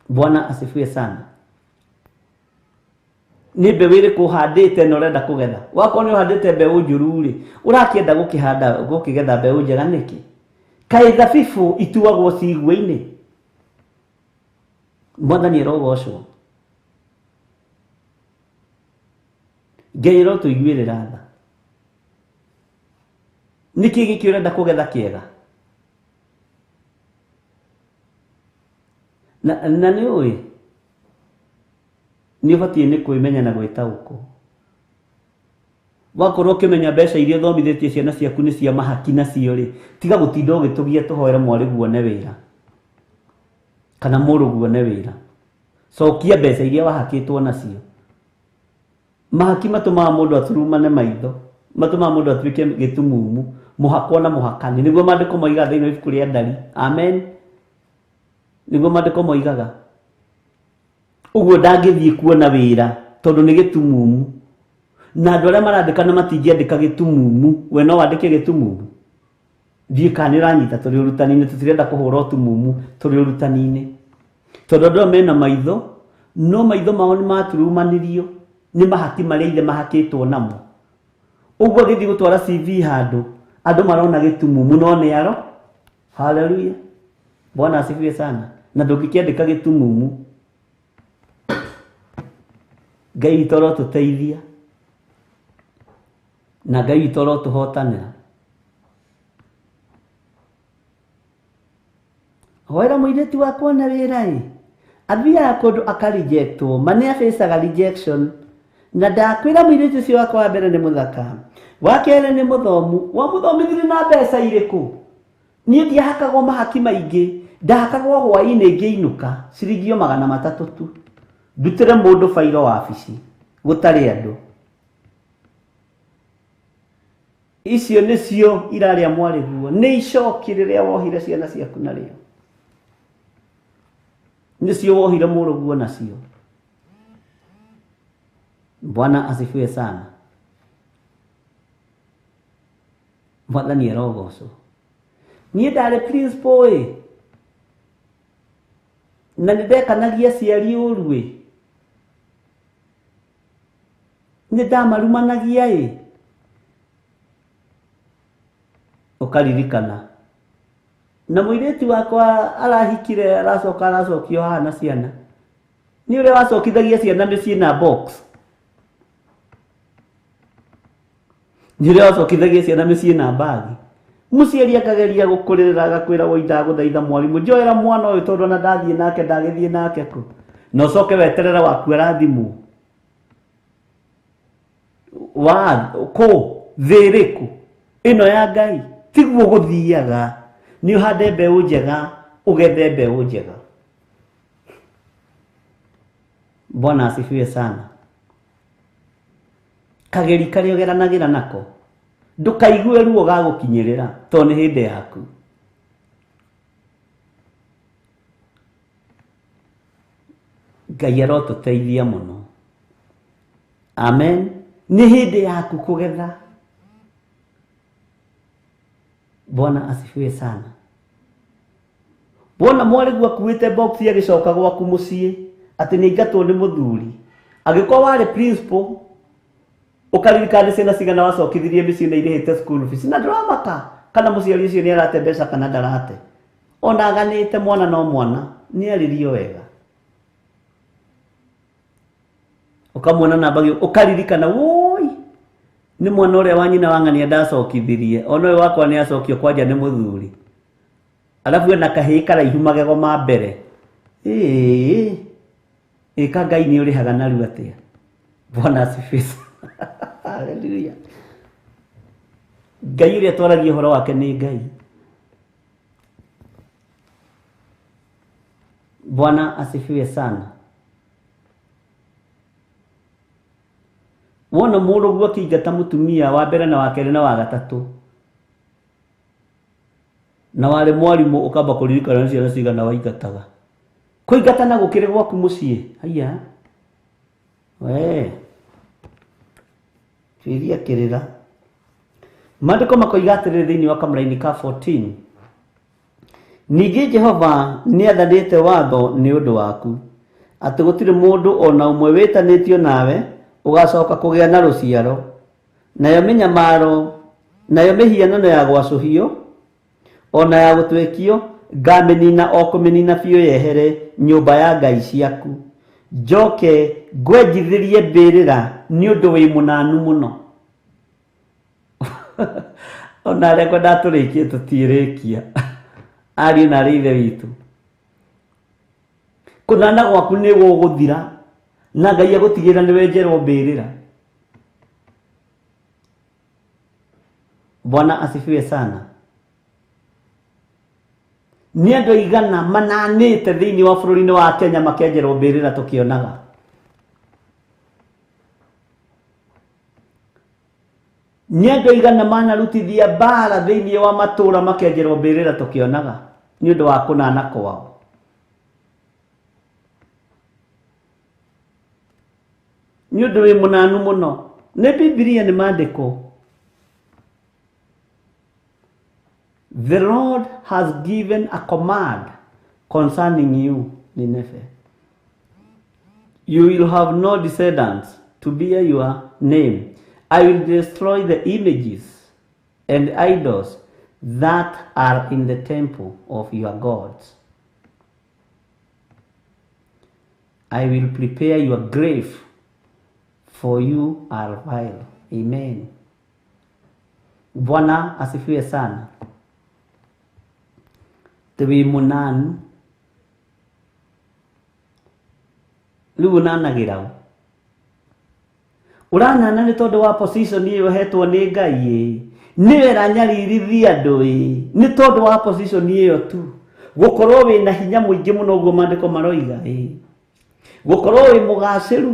Bwana asifiwe sana. Nĩ mbeũ ĩrĩkũ ũhandĩte na ũrenda kũgetha? Wakorwo nĩ ũhandĩte mbeũ njũru rĩ, ũrakĩenda gũkĩhanda gũkĩgetha mbeũ njega nĩkĩ? Kaĩ thabibũ ituagwo cigua-inĩ? Mwathani arogocwo. Ngai arotũiguĩrĩra tha. Nĩkĩ gĩkĩ ũrenda kũgetha kĩega? Na nĩ ũĩ nĩ ũbatiĩ nĩ kwĩmenya na gwĩtaũkwo. Wakorwo ũkĩmenya mbeca iria ũthomithĩtie ciana ciaku nĩ cia mahaki nacio rĩ, tiga gũtinda ũgĩtũgia tũhoere mwarĩguo one wĩra kana mũrũguo one wĩra. Cokia mbeca iria wahakĩtwo nacio. Mahaki matũmaga mũndũ aturumane maitho, matũmaga mũndũ atuĩke gĩtumumu, mũhakwo na mũhakani. Nĩguo maandĩko moigaga thĩinĩ wa ibuku rĩa Ndari. Amen. Nĩguo maandĩko moigaga. Ũguo ndangĩthiĩ kuona wĩra tondũ nĩ gĩtumumu. Na andũ arĩa marandĩka na matingĩandĩka gĩtumumu, we no wandĩke gĩtumumu. Ndiũĩ kana nĩ ũranyita, tũrĩ ũrutani-inĩ, tũtirenda kũhũra ũtumumu, tũrĩ ũrutani-inĩ. Tondũ andũ aya mena maitho, no maitho mao nĩ maturumanirio nĩ mahaki marĩa ithe mahakĩtwo namo. Ũguo agĩthiĩ gũtwara CV handũ, andũ marona gĩtumumu no nĩ aro. Hallelujah. Bwana asifiwe sana. Na ndũngĩkĩandĩka gĩtumumu. Ngai witũ arotũteithia na Ngai witũ arotũhotanĩra. Hoera mũirĩtu wakwa one wĩra ĩ. Athiaga kũndũ akarejectwo, ma nĩ abacaga rejection. Na ndakwĩra mũirĩtu ũcio wakwa wa mbere nĩ mũthaka, wa kerĩ nĩ mũthomu, wamũthomithirie na mbeca irĩkũ? Niĩ ndiahakagwo mahaki maingĩ, ndahakagwo hwaĩ-inĩ ngĩinũka ciringi o 300 tu, ndutĩre mũndũ bairo wabici gũtarĩ andũ. Icio nĩcio irarĩa mwarĩguo, nĩ icoki rĩrĩa wohire ciana ciaku narĩo, nĩcio wohire mũrũguo nacio. Bwana asifiwe sana. Mwathani arogocwo. Niĩ ndarĩ principal ĩ, na nĩ ndekanagia aciari ũru ĩ, nĩ ndamarumanagia ĩ. Ũkaririkana na mũirĩtu wakwa arahikire, aracoka aracokio haha na ciana. Nĩ ũrĩa wacokithagia ciana mĩciĩ na box, nĩ ũrĩa wacokithagia ciana mĩciĩ na bagi. Mũciari akageria gũkũrĩrĩra agakwĩra woi ndagũthaitha mwarimũ njoera mwana ũyũ tondũ ona ndathiĩ nake ndagĩthiĩ nake kũ, na ũcoke weterere waku arathimwo wa kũ thĩ ĩrĩkũ ĩno ya Ngai. Tiguo gũthiaga, nĩ ũhande mbeũ njega ũgethe mbeũ njega. Bwana asifiwe sana. Kageri karĩa ũgeranagĩra nako ndũkaigue ruo gagũkinyĩrĩra tondũ nĩ hĩndĩ yaku. Ngai arotũteithia mũno. Amen. Nĩ hĩndĩ yaku kũgetha. Bwana asifiwe sana. Wona mwarĩguo akuĩte box agĩcoka gwaku mũciĩ atĩ nĩ aingatwo nĩ mũthuri, angĩkorwo warĩ principal ũkaririkana nĩ ciana cigana wacokithirie mĩciĩ na irĩhĩte school fees, na ndũramaka kana mũciari ũcio nĩ arate mbeca kana ndarate, ona aganĩte mwana no mwana nĩ arĩrio wega. Ũkamuona namba ũkaririkana woi nĩ mwana ũrĩa wa nyina wa ng'ania ndacokithirie, ona ũyũ wakwa nĩ acokio kwanja nĩ mũthuri, arabu ena kahĩĩ karaihu magego ma mbere. Ĩĩ ĩka Ngai nĩ ũrĩhaga narua atĩa. Bwana asifiwe. Haleluya. Ngai ũrĩa twaragia ũhoro wake nĩ Ngai. Bwana asifiwe sana. Wona mũrũguo akĩingata mũtumia wa mbere na wa kerĩ na wa gatatũ, na warĩ mwarimũ ũkamba kũririkana nĩ ciana cigana waingataga. Kũingatana gũkĩrĩ gwaku mũciĩ. Haiya we tuiria kĩrĩra. Maandĩko makoiga atĩrĩrĩ thĩinĩ wa kamũraini ka 14, ningĩ Jehova nĩathanĩte watho nĩ ũndũ waku atĩ gũtirĩ mũndũ ona ũmwe wĩtanĩtio nawe ũgacoka kũgĩa na rũciaro, nayo mĩnyamaro, nayo mĩhianano ya gwacũhio ona ya gũtwekio ngamĩnina o kũmĩnina biũ yehere nyũmba ya ngai ciaku, njoke ngwenjithĩrie mbĩrĩra nĩ ũndũ wĩ mũnanu mũno. Ona arĩa ngwendaga tũrĩkie tũtirĩkia. Ariũ na arĩ ithe witũ, kũnana gwaku nĩ gũgũthira na Ngai agũtigĩrĩra nĩ wenjerwo mbĩrĩra. Bwana asifiwe sana. Nĩ andũ aigana mananĩte thĩinĩ wa bũrũri-inĩ wa Kenya makenjerwo mbĩrĩra tũkĩonaga. Nĩ andũ aigana manarutithia mbara thĩinĩ wa matũũra makenjerwo mbĩrĩra tũkĩonaga nĩ ũndũ wa kũnana kwao. Nĩ ũndũ wĩ mũnanu mũno. Nĩ Bibilia nĩ maandĩko. The Lord has given a command concerning you, Nineveh. You will have no descendants to bear your name. I will destroy the images and idols that are in the temple of your gods. I will prepare your grave, for you are vile. Amen. Bwana asifiwe sana. Twi munanu riu unanagĩra ũ? Ũranana nĩ tondũ wa position ĩyo ũhetwo nĩ Ngai ĩ. Nĩwe ĩranyaririthia andũ ĩ. Nĩ tondũ wa position ĩyo tu. Gũkorwo wĩna hinya mũingĩ mũno ũguo maandĩko maroiga ĩ. Gũkorwo wĩ mũgacĩru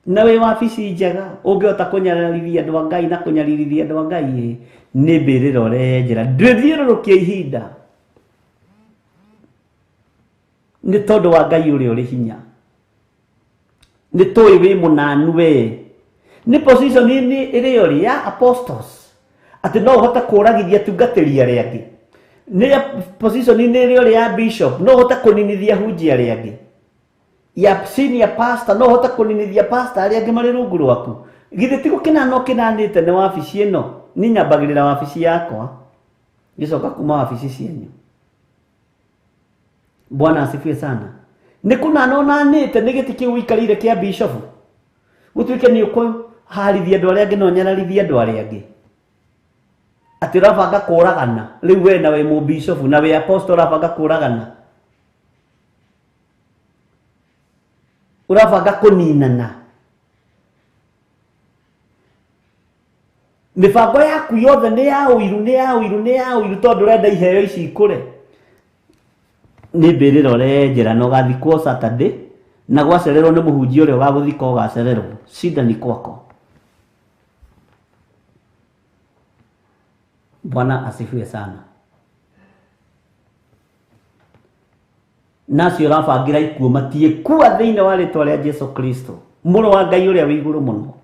na wĩ wabici njega ũngĩhota kũnyararithia andũ a Ngai na kũnyaririthia andũ a Ngai ĩ, nĩ mbĩrĩra ũrenjera. Ndwĩthiũrũrũkia ihinda nĩ tondũ wa Ngai ũrĩa ũrĩ hinya. Nĩ tũĩ wĩ mũnanu we. Nĩ position ĩrĩa ũrĩ ya apostles atĩ no ũhote kũragithia tungatĩri arĩa angĩ. Nĩ position ĩrĩa ũrĩ ya bishop no ũhote kũninithia hunjia arĩa angĩ. Ya senior pastor no ũhote kũninithia pastor arĩa angĩ marĩ rungu rwaku. Githĩ ti gũkĩnana ũkĩnanĩte nĩ wabici ĩno? Niĩ nyambagĩrĩra wabici yakwa ngĩcoka kuma wabici cianyu. Bwana asifiwe sana. Nĩ kũnana ũnanĩte nĩ gĩtĩ kĩu ũikarĩire kĩa bishop. Gũtuĩke nĩ ũkũharithia andũ arĩa angĩ na ũnyararithie andũ arĩa angĩ. Atĩ ũrabanga kũragana. Rĩu we na wĩ mũbishofu na wĩ apostle ũrabanga kũragana. Ũrabanga kũninana. Mĩbango yaku yothe nĩ ya ũiru, nĩ ya ũiru, nĩ ya ũiru tondũ ũrenda iheo ici ikũre. Nĩ mbĩrĩra ũrenjera na ũgathikwo Saturday na gwacererwo nĩ mũhunjia ũrĩa ũgagũthika ũgacererwo. Shida ni kwako. Bwana asifiwe sana. Nacio ũrabangira ikuũ matiĩkua thĩinĩ wa rĩtwa rĩa Jesu Kristo, mũrũ wa Ngai ũrĩa wĩ igũrũ mũno.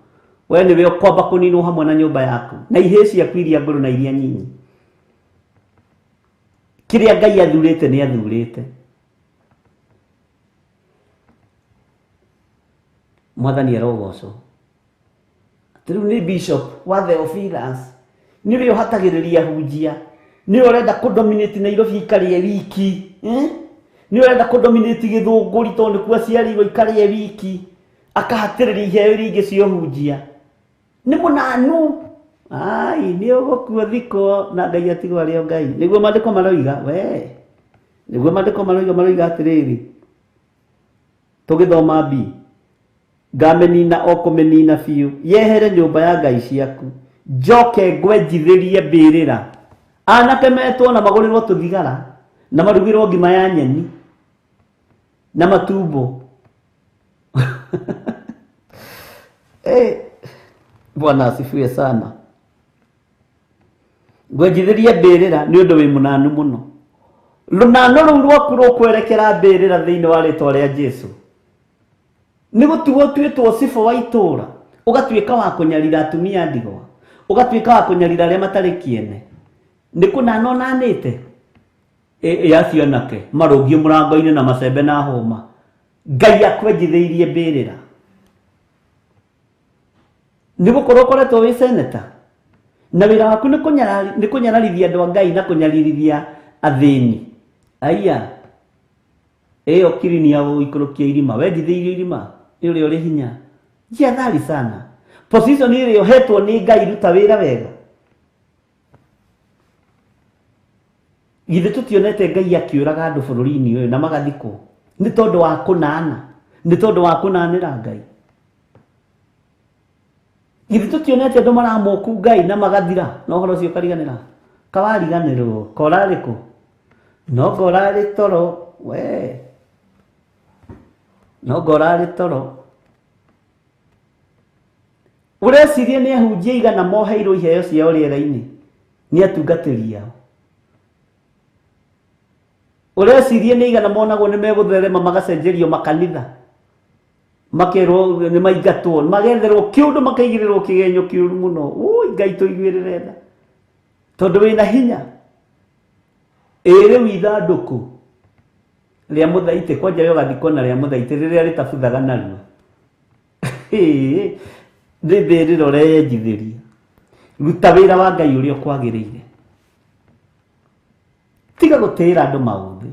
We nĩwe ũkwamba kũninwo hamwe na nyũmba yaku na ihĩĩ ciaku iria ngũrũ na iria nyinyi. Kĩrĩa Ngai athurĩte nĩ athurĩte. Mwathani arogocwo. Rĩu nĩ bishop wa Theophilus nĩ ũrĩa ũhatagĩrĩria hunjia, nĩ ũrĩa ũrenda kũdominate Nairobi ikarĩe wiki, nĩ ũrenda kũdominate Gĩthũngũri tondũ nĩkuo aciarirwo ikarĩe wiki, akahatĩrĩria iheo iria ingĩ cia ũhunjia. Nĩ mũnanu. Ai, nĩ ũgũkua thikwo na Ngai atigwo arĩ o Ngai. Nĩguo maandĩko maroiga, we. Nĩguo maandĩko maroiga, maroiga atĩrĩrĩ. Tũgĩthoma B. Ngamĩnina o kũmĩnina biũ, yehere nyũmba ya Ngai ciaku. Njoke ngwenjithĩrie mbĩrĩra. Anake metwo na magũrĩrwo tũthigara na marugĩrwo ngima ya nyeni na matumbo. Bwana asifiwe sana. Ngwenjithĩrie mbĩrĩra nĩ ũndũ wĩ mũnanu mũno. Rũnano rũu rwaku rũkwerekera mbĩrĩra thĩinĩ wa rĩtwa rĩa Jesu. Nĩ gũtuo ũtuĩtwo cibũ wa itũũra, ũgatuĩka wa kũnyarira atumia ndigwa, ũgatuĩka wa kũnyarira arĩa matarĩ kĩene. Nĩ kũnana ũnanĩte? Ĩ acio anake marũngiĩ mũrango-inĩ na macembe na hũma. Ngai akwenjithĩirie mbĩrĩra. Nĩ gũkorwo ũkoretwo wĩ seneta na wĩra waku nĩ kũnyararithia andũ a Ngai na kũnyaririthia athĩni. Aya, ĩyo kirini ya gũikũrũkia irima, wenjithĩirio irima nĩ ũrĩa ũrĩ hinya. Jiathari sana. Position ĩrĩa ũhetwo nĩ Ngai, ruta wĩra wega. Githĩ tũtionete Ngai akĩũraga andũ bũrũri-inĩ ũyũ na magathikwo nĩ tondũ wa kũnana, nĩ tondũ wa kũnanĩra Ngai. Githĩ tũtionete andũ maramũku Ngai na magathira na ũhoro ũcio ũkariganĩra. Kawariganĩrwo, korarĩ kũ? No ngorarĩ toro, we. No ngorarĩ toro. Ũreciria nĩ ahunjia igana moheirwo iheo ciao rĩera-inĩ nĩ atungatĩri ao. Ũreciria nĩ igana monagwo nĩ megũtherema magacenjerio makanitha, makerwo nĩ maingatwo, magetherwo kĩũndũ, makaigĩrĩrwo kĩgenyo kĩũru mũno. Ui, Ngai tũiguĩrĩre tha tondũ wĩna hinya. Ĩ rĩu ithandũkũ rĩa mũthaitĩ, kwanja we ũgathikwo na rĩa mũthaitĩ rĩrĩa rĩtabuthaga narua. Nĩ mbĩrĩra ũreyenjithĩria. Ruta wĩra wa Ngai ũrĩa ũkwagĩrĩire. Tiga gũtĩĩra andũ maũthĩ.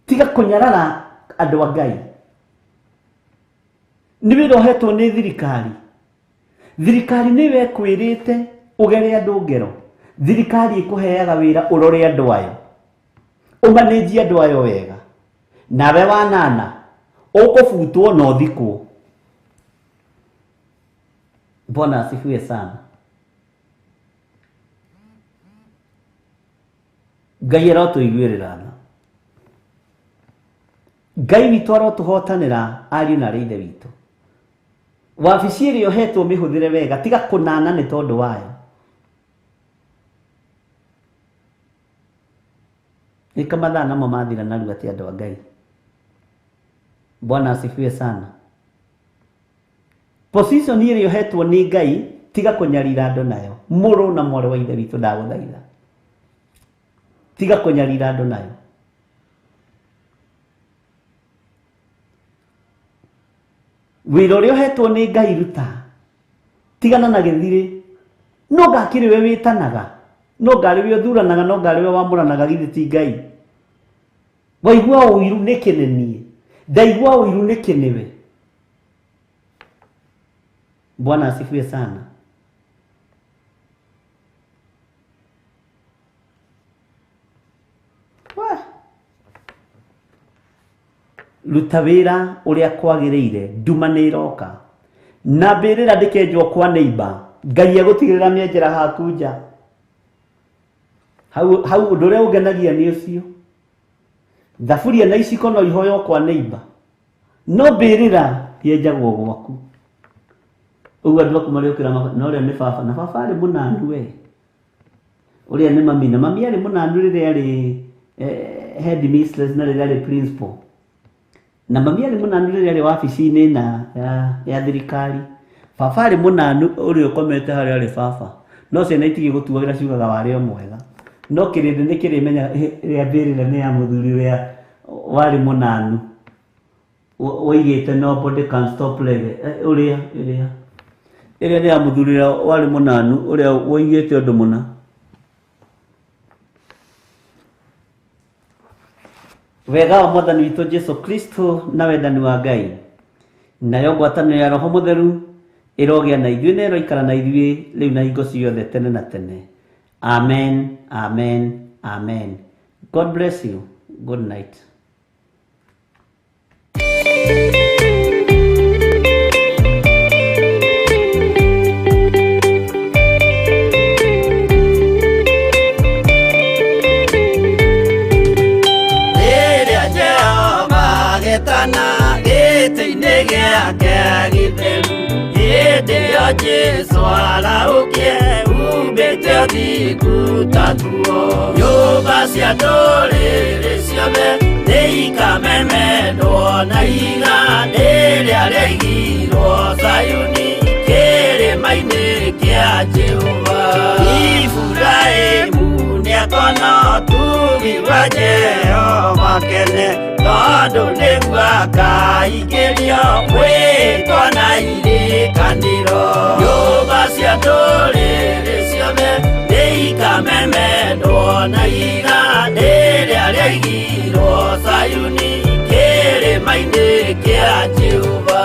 Tiga kũnyarara andũ a Ngai. Nĩ wĩra ũhetwo nĩ thirikari. Thirikari nĩyo ĩkwĩrĩte ũgere andũ ngero. Thirikari ĩkũheaga wĩra ũrore andũ ayo, ũmanĩnjie andũ ayo wega. Nawe wanana ũkũbutwo na ũthikwo. Bwana asifiwe sana. Ngai arotũiguĩrĩra tha. Ngai witũ arotũhotanĩra ariũ na arĩ ithe witũ. Wabici ĩrĩa ũhetwo mĩhũthĩre wega, tiga kũnana nĩ tondũ wayo. Nĩka mathaa namo mathira narua ti andũ a Ngai. Bwana asifiwe sana. Position ĩrĩa ũhetwo nĩ Ngai, tiga kũnyarira andũ nayo. Mũrũ na mwarĩ wa ithe witũ ndagũthaitha. Tiga kũnyarira andũ nayo. Wĩra ũrĩa ũhetwo nĩ Ngai ruta. Tigana na gĩthirĩ. No ngakĩrĩ we wĩtanaga, no ngarĩ we ũthuranaga, no ngarĩ we wamũranaga, githĩ ti Ngai. Waigua ũiru nĩkĩ nĩ niĩ? Ndaigua ũiru nĩkĩ nĩwe? Bwana asifiwe sana. Wah. Ruta wĩra ũrĩa kwagĩrĩire, nduma nĩ ĩroka. Na mbĩrĩra ndĩkenjwo kwa neighbor, Ngai egũtigĩrĩra mĩenjera haku nja. Hau hau ũndũ ũrĩa ũngenagia nĩ ũcio. Thaburia na iciko no ihoywo kwa neighbor, no mbĩrĩra yenjagwo gwaku. Ũguo andũ aku marĩũkĩra na ũrĩa nĩ baba, na baba arĩ mũnanu we. Ũrĩa nĩ mami, na mami arĩ mũnanu rĩrĩa arĩ head mistress na rĩrĩa arĩ principal. Na mami arĩ mũnanu rĩrĩa arĩ wabici-inĩ na ya thirikari. Baba arĩ mũnanu ũrĩa ũkomete harĩa arĩ baba. No ciana itigĩgũtuagĩra ciugaga warĩ o mwega. No kĩrĩndĩ nĩ kĩrĩmenya ĩrĩa mbĩrĩra nĩ ya mũthuri ũrĩa warĩ mũnanu. Woigĩte nobody can stop reggae. Ũrĩa ĩrĩa ĩrĩa nĩ ya mũthuri ũrĩa warĩ mũnanu ũrĩa woigĩte ũndũ mũna. Wega wa Mwathani witũ Jesu Kristo na wendani wa Ngai nayo ngwatanĩro ya Roho Mũtheru ĩrogĩa na ithuĩ na ĩroikara na ithuĩ rĩu na hingo ciothe tene na tene. Amen, amen, amen. God bless you. Good night. Rĩrĩa Jehova agetana gĩtĩ-inĩ gĩake gĩtheru, hĩndĩ ĩyo Jesũ arahũkie umbĩte ũthingu ta nguo. Nyũmba cia ndũrĩrĩ ciothe nĩikamemendwo na ihiga rĩrĩa rĩaigirwo Zayuni kĩrĩma-inĩ kĩa Jehova. Iburahĩmu nĩakona ũtugi wa Jehova kene, tondũ nĩguo akaingĩrio mwĩtwa na irĩkanĩro. Nyũmba cia ndũrĩrĩ ciothe nĩikamemendwo na ihiga rĩrĩa rĩaigirwo Zayuni kĩrĩma-inĩ kĩa Jehova.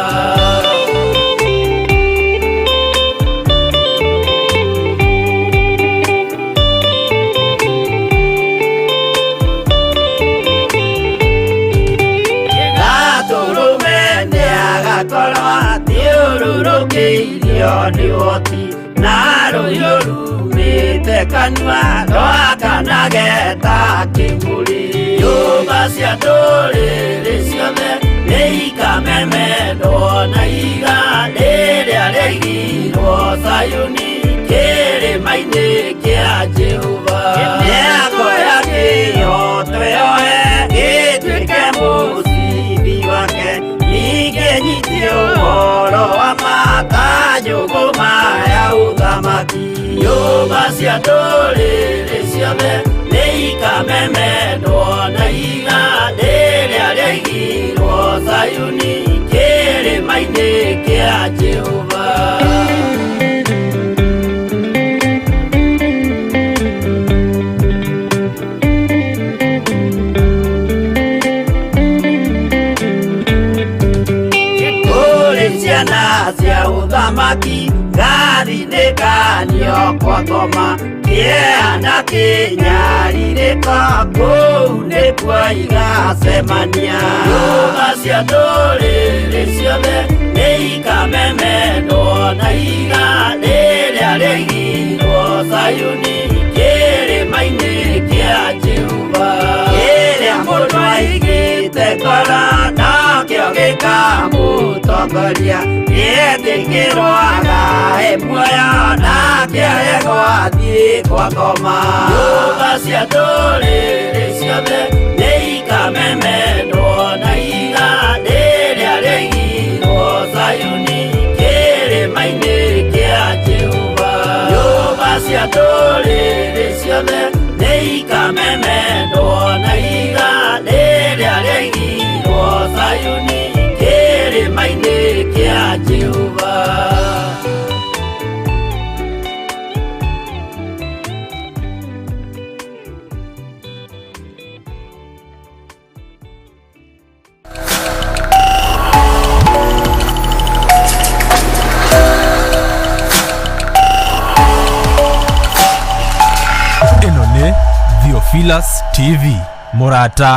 Gatũrũme nĩagakorwo athiũrũrũkĩirio nĩ ũhoti, na rũhiũ rumĩte kanua rwakanage ta kĩmũrĩ. Nyũmba cia ndũrĩrĩ ciothe nĩikamemendwo na ihiga rĩrĩa rĩaigirwo Zayuni kĩrĩma-inĩ kĩa Jehova. Nĩakoya kĩhooto yoe gĩtuĩke mũcibi wake, ningĩ nyite ũhoro wa ma ta njũgũma ya ũthamaki. Nyũmba cia ndũrĩrĩ ciothe nĩikamemendwo na ihiga rĩrĩa rĩaigirwo Zayuni kĩrĩma-inĩ kĩa Jehova. Kũrĩ ciana cia ũthamaki ngathi-inĩ ka Gũgacemanio kwa ngoma kĩeha na kĩnyarirĩko kũu nĩkuo igacemania. Nyũmba cia ndũrĩrĩ ciothe nĩ ikamemendwo na ihiga rĩrĩa rĩigirwo Zayuni kĩrĩma-inĩ kĩa Jehova. Kĩrĩa mũndũ aigĩte ngoro nakĩo gĩkamũtongoria, gĩetĩkĩrwo agae muoyo nake aregwo athiĩ kwa ngoma. Nyũmba cia ndũrĩrĩ ciothe nĩ ikamemendwo na ihiga rĩrĩa rĩigirwo Zayuni kĩrĩma-inĩ kĩa Jehova. Nyũmba cia ndũrĩrĩ ciothe nĩ ikamemendwo na ihiga rĩrĩa rĩigirwo Zayuni kĩrĩma-inĩ kĩa Jehova. Ĩno nĩ Theophilus TV, mũrata.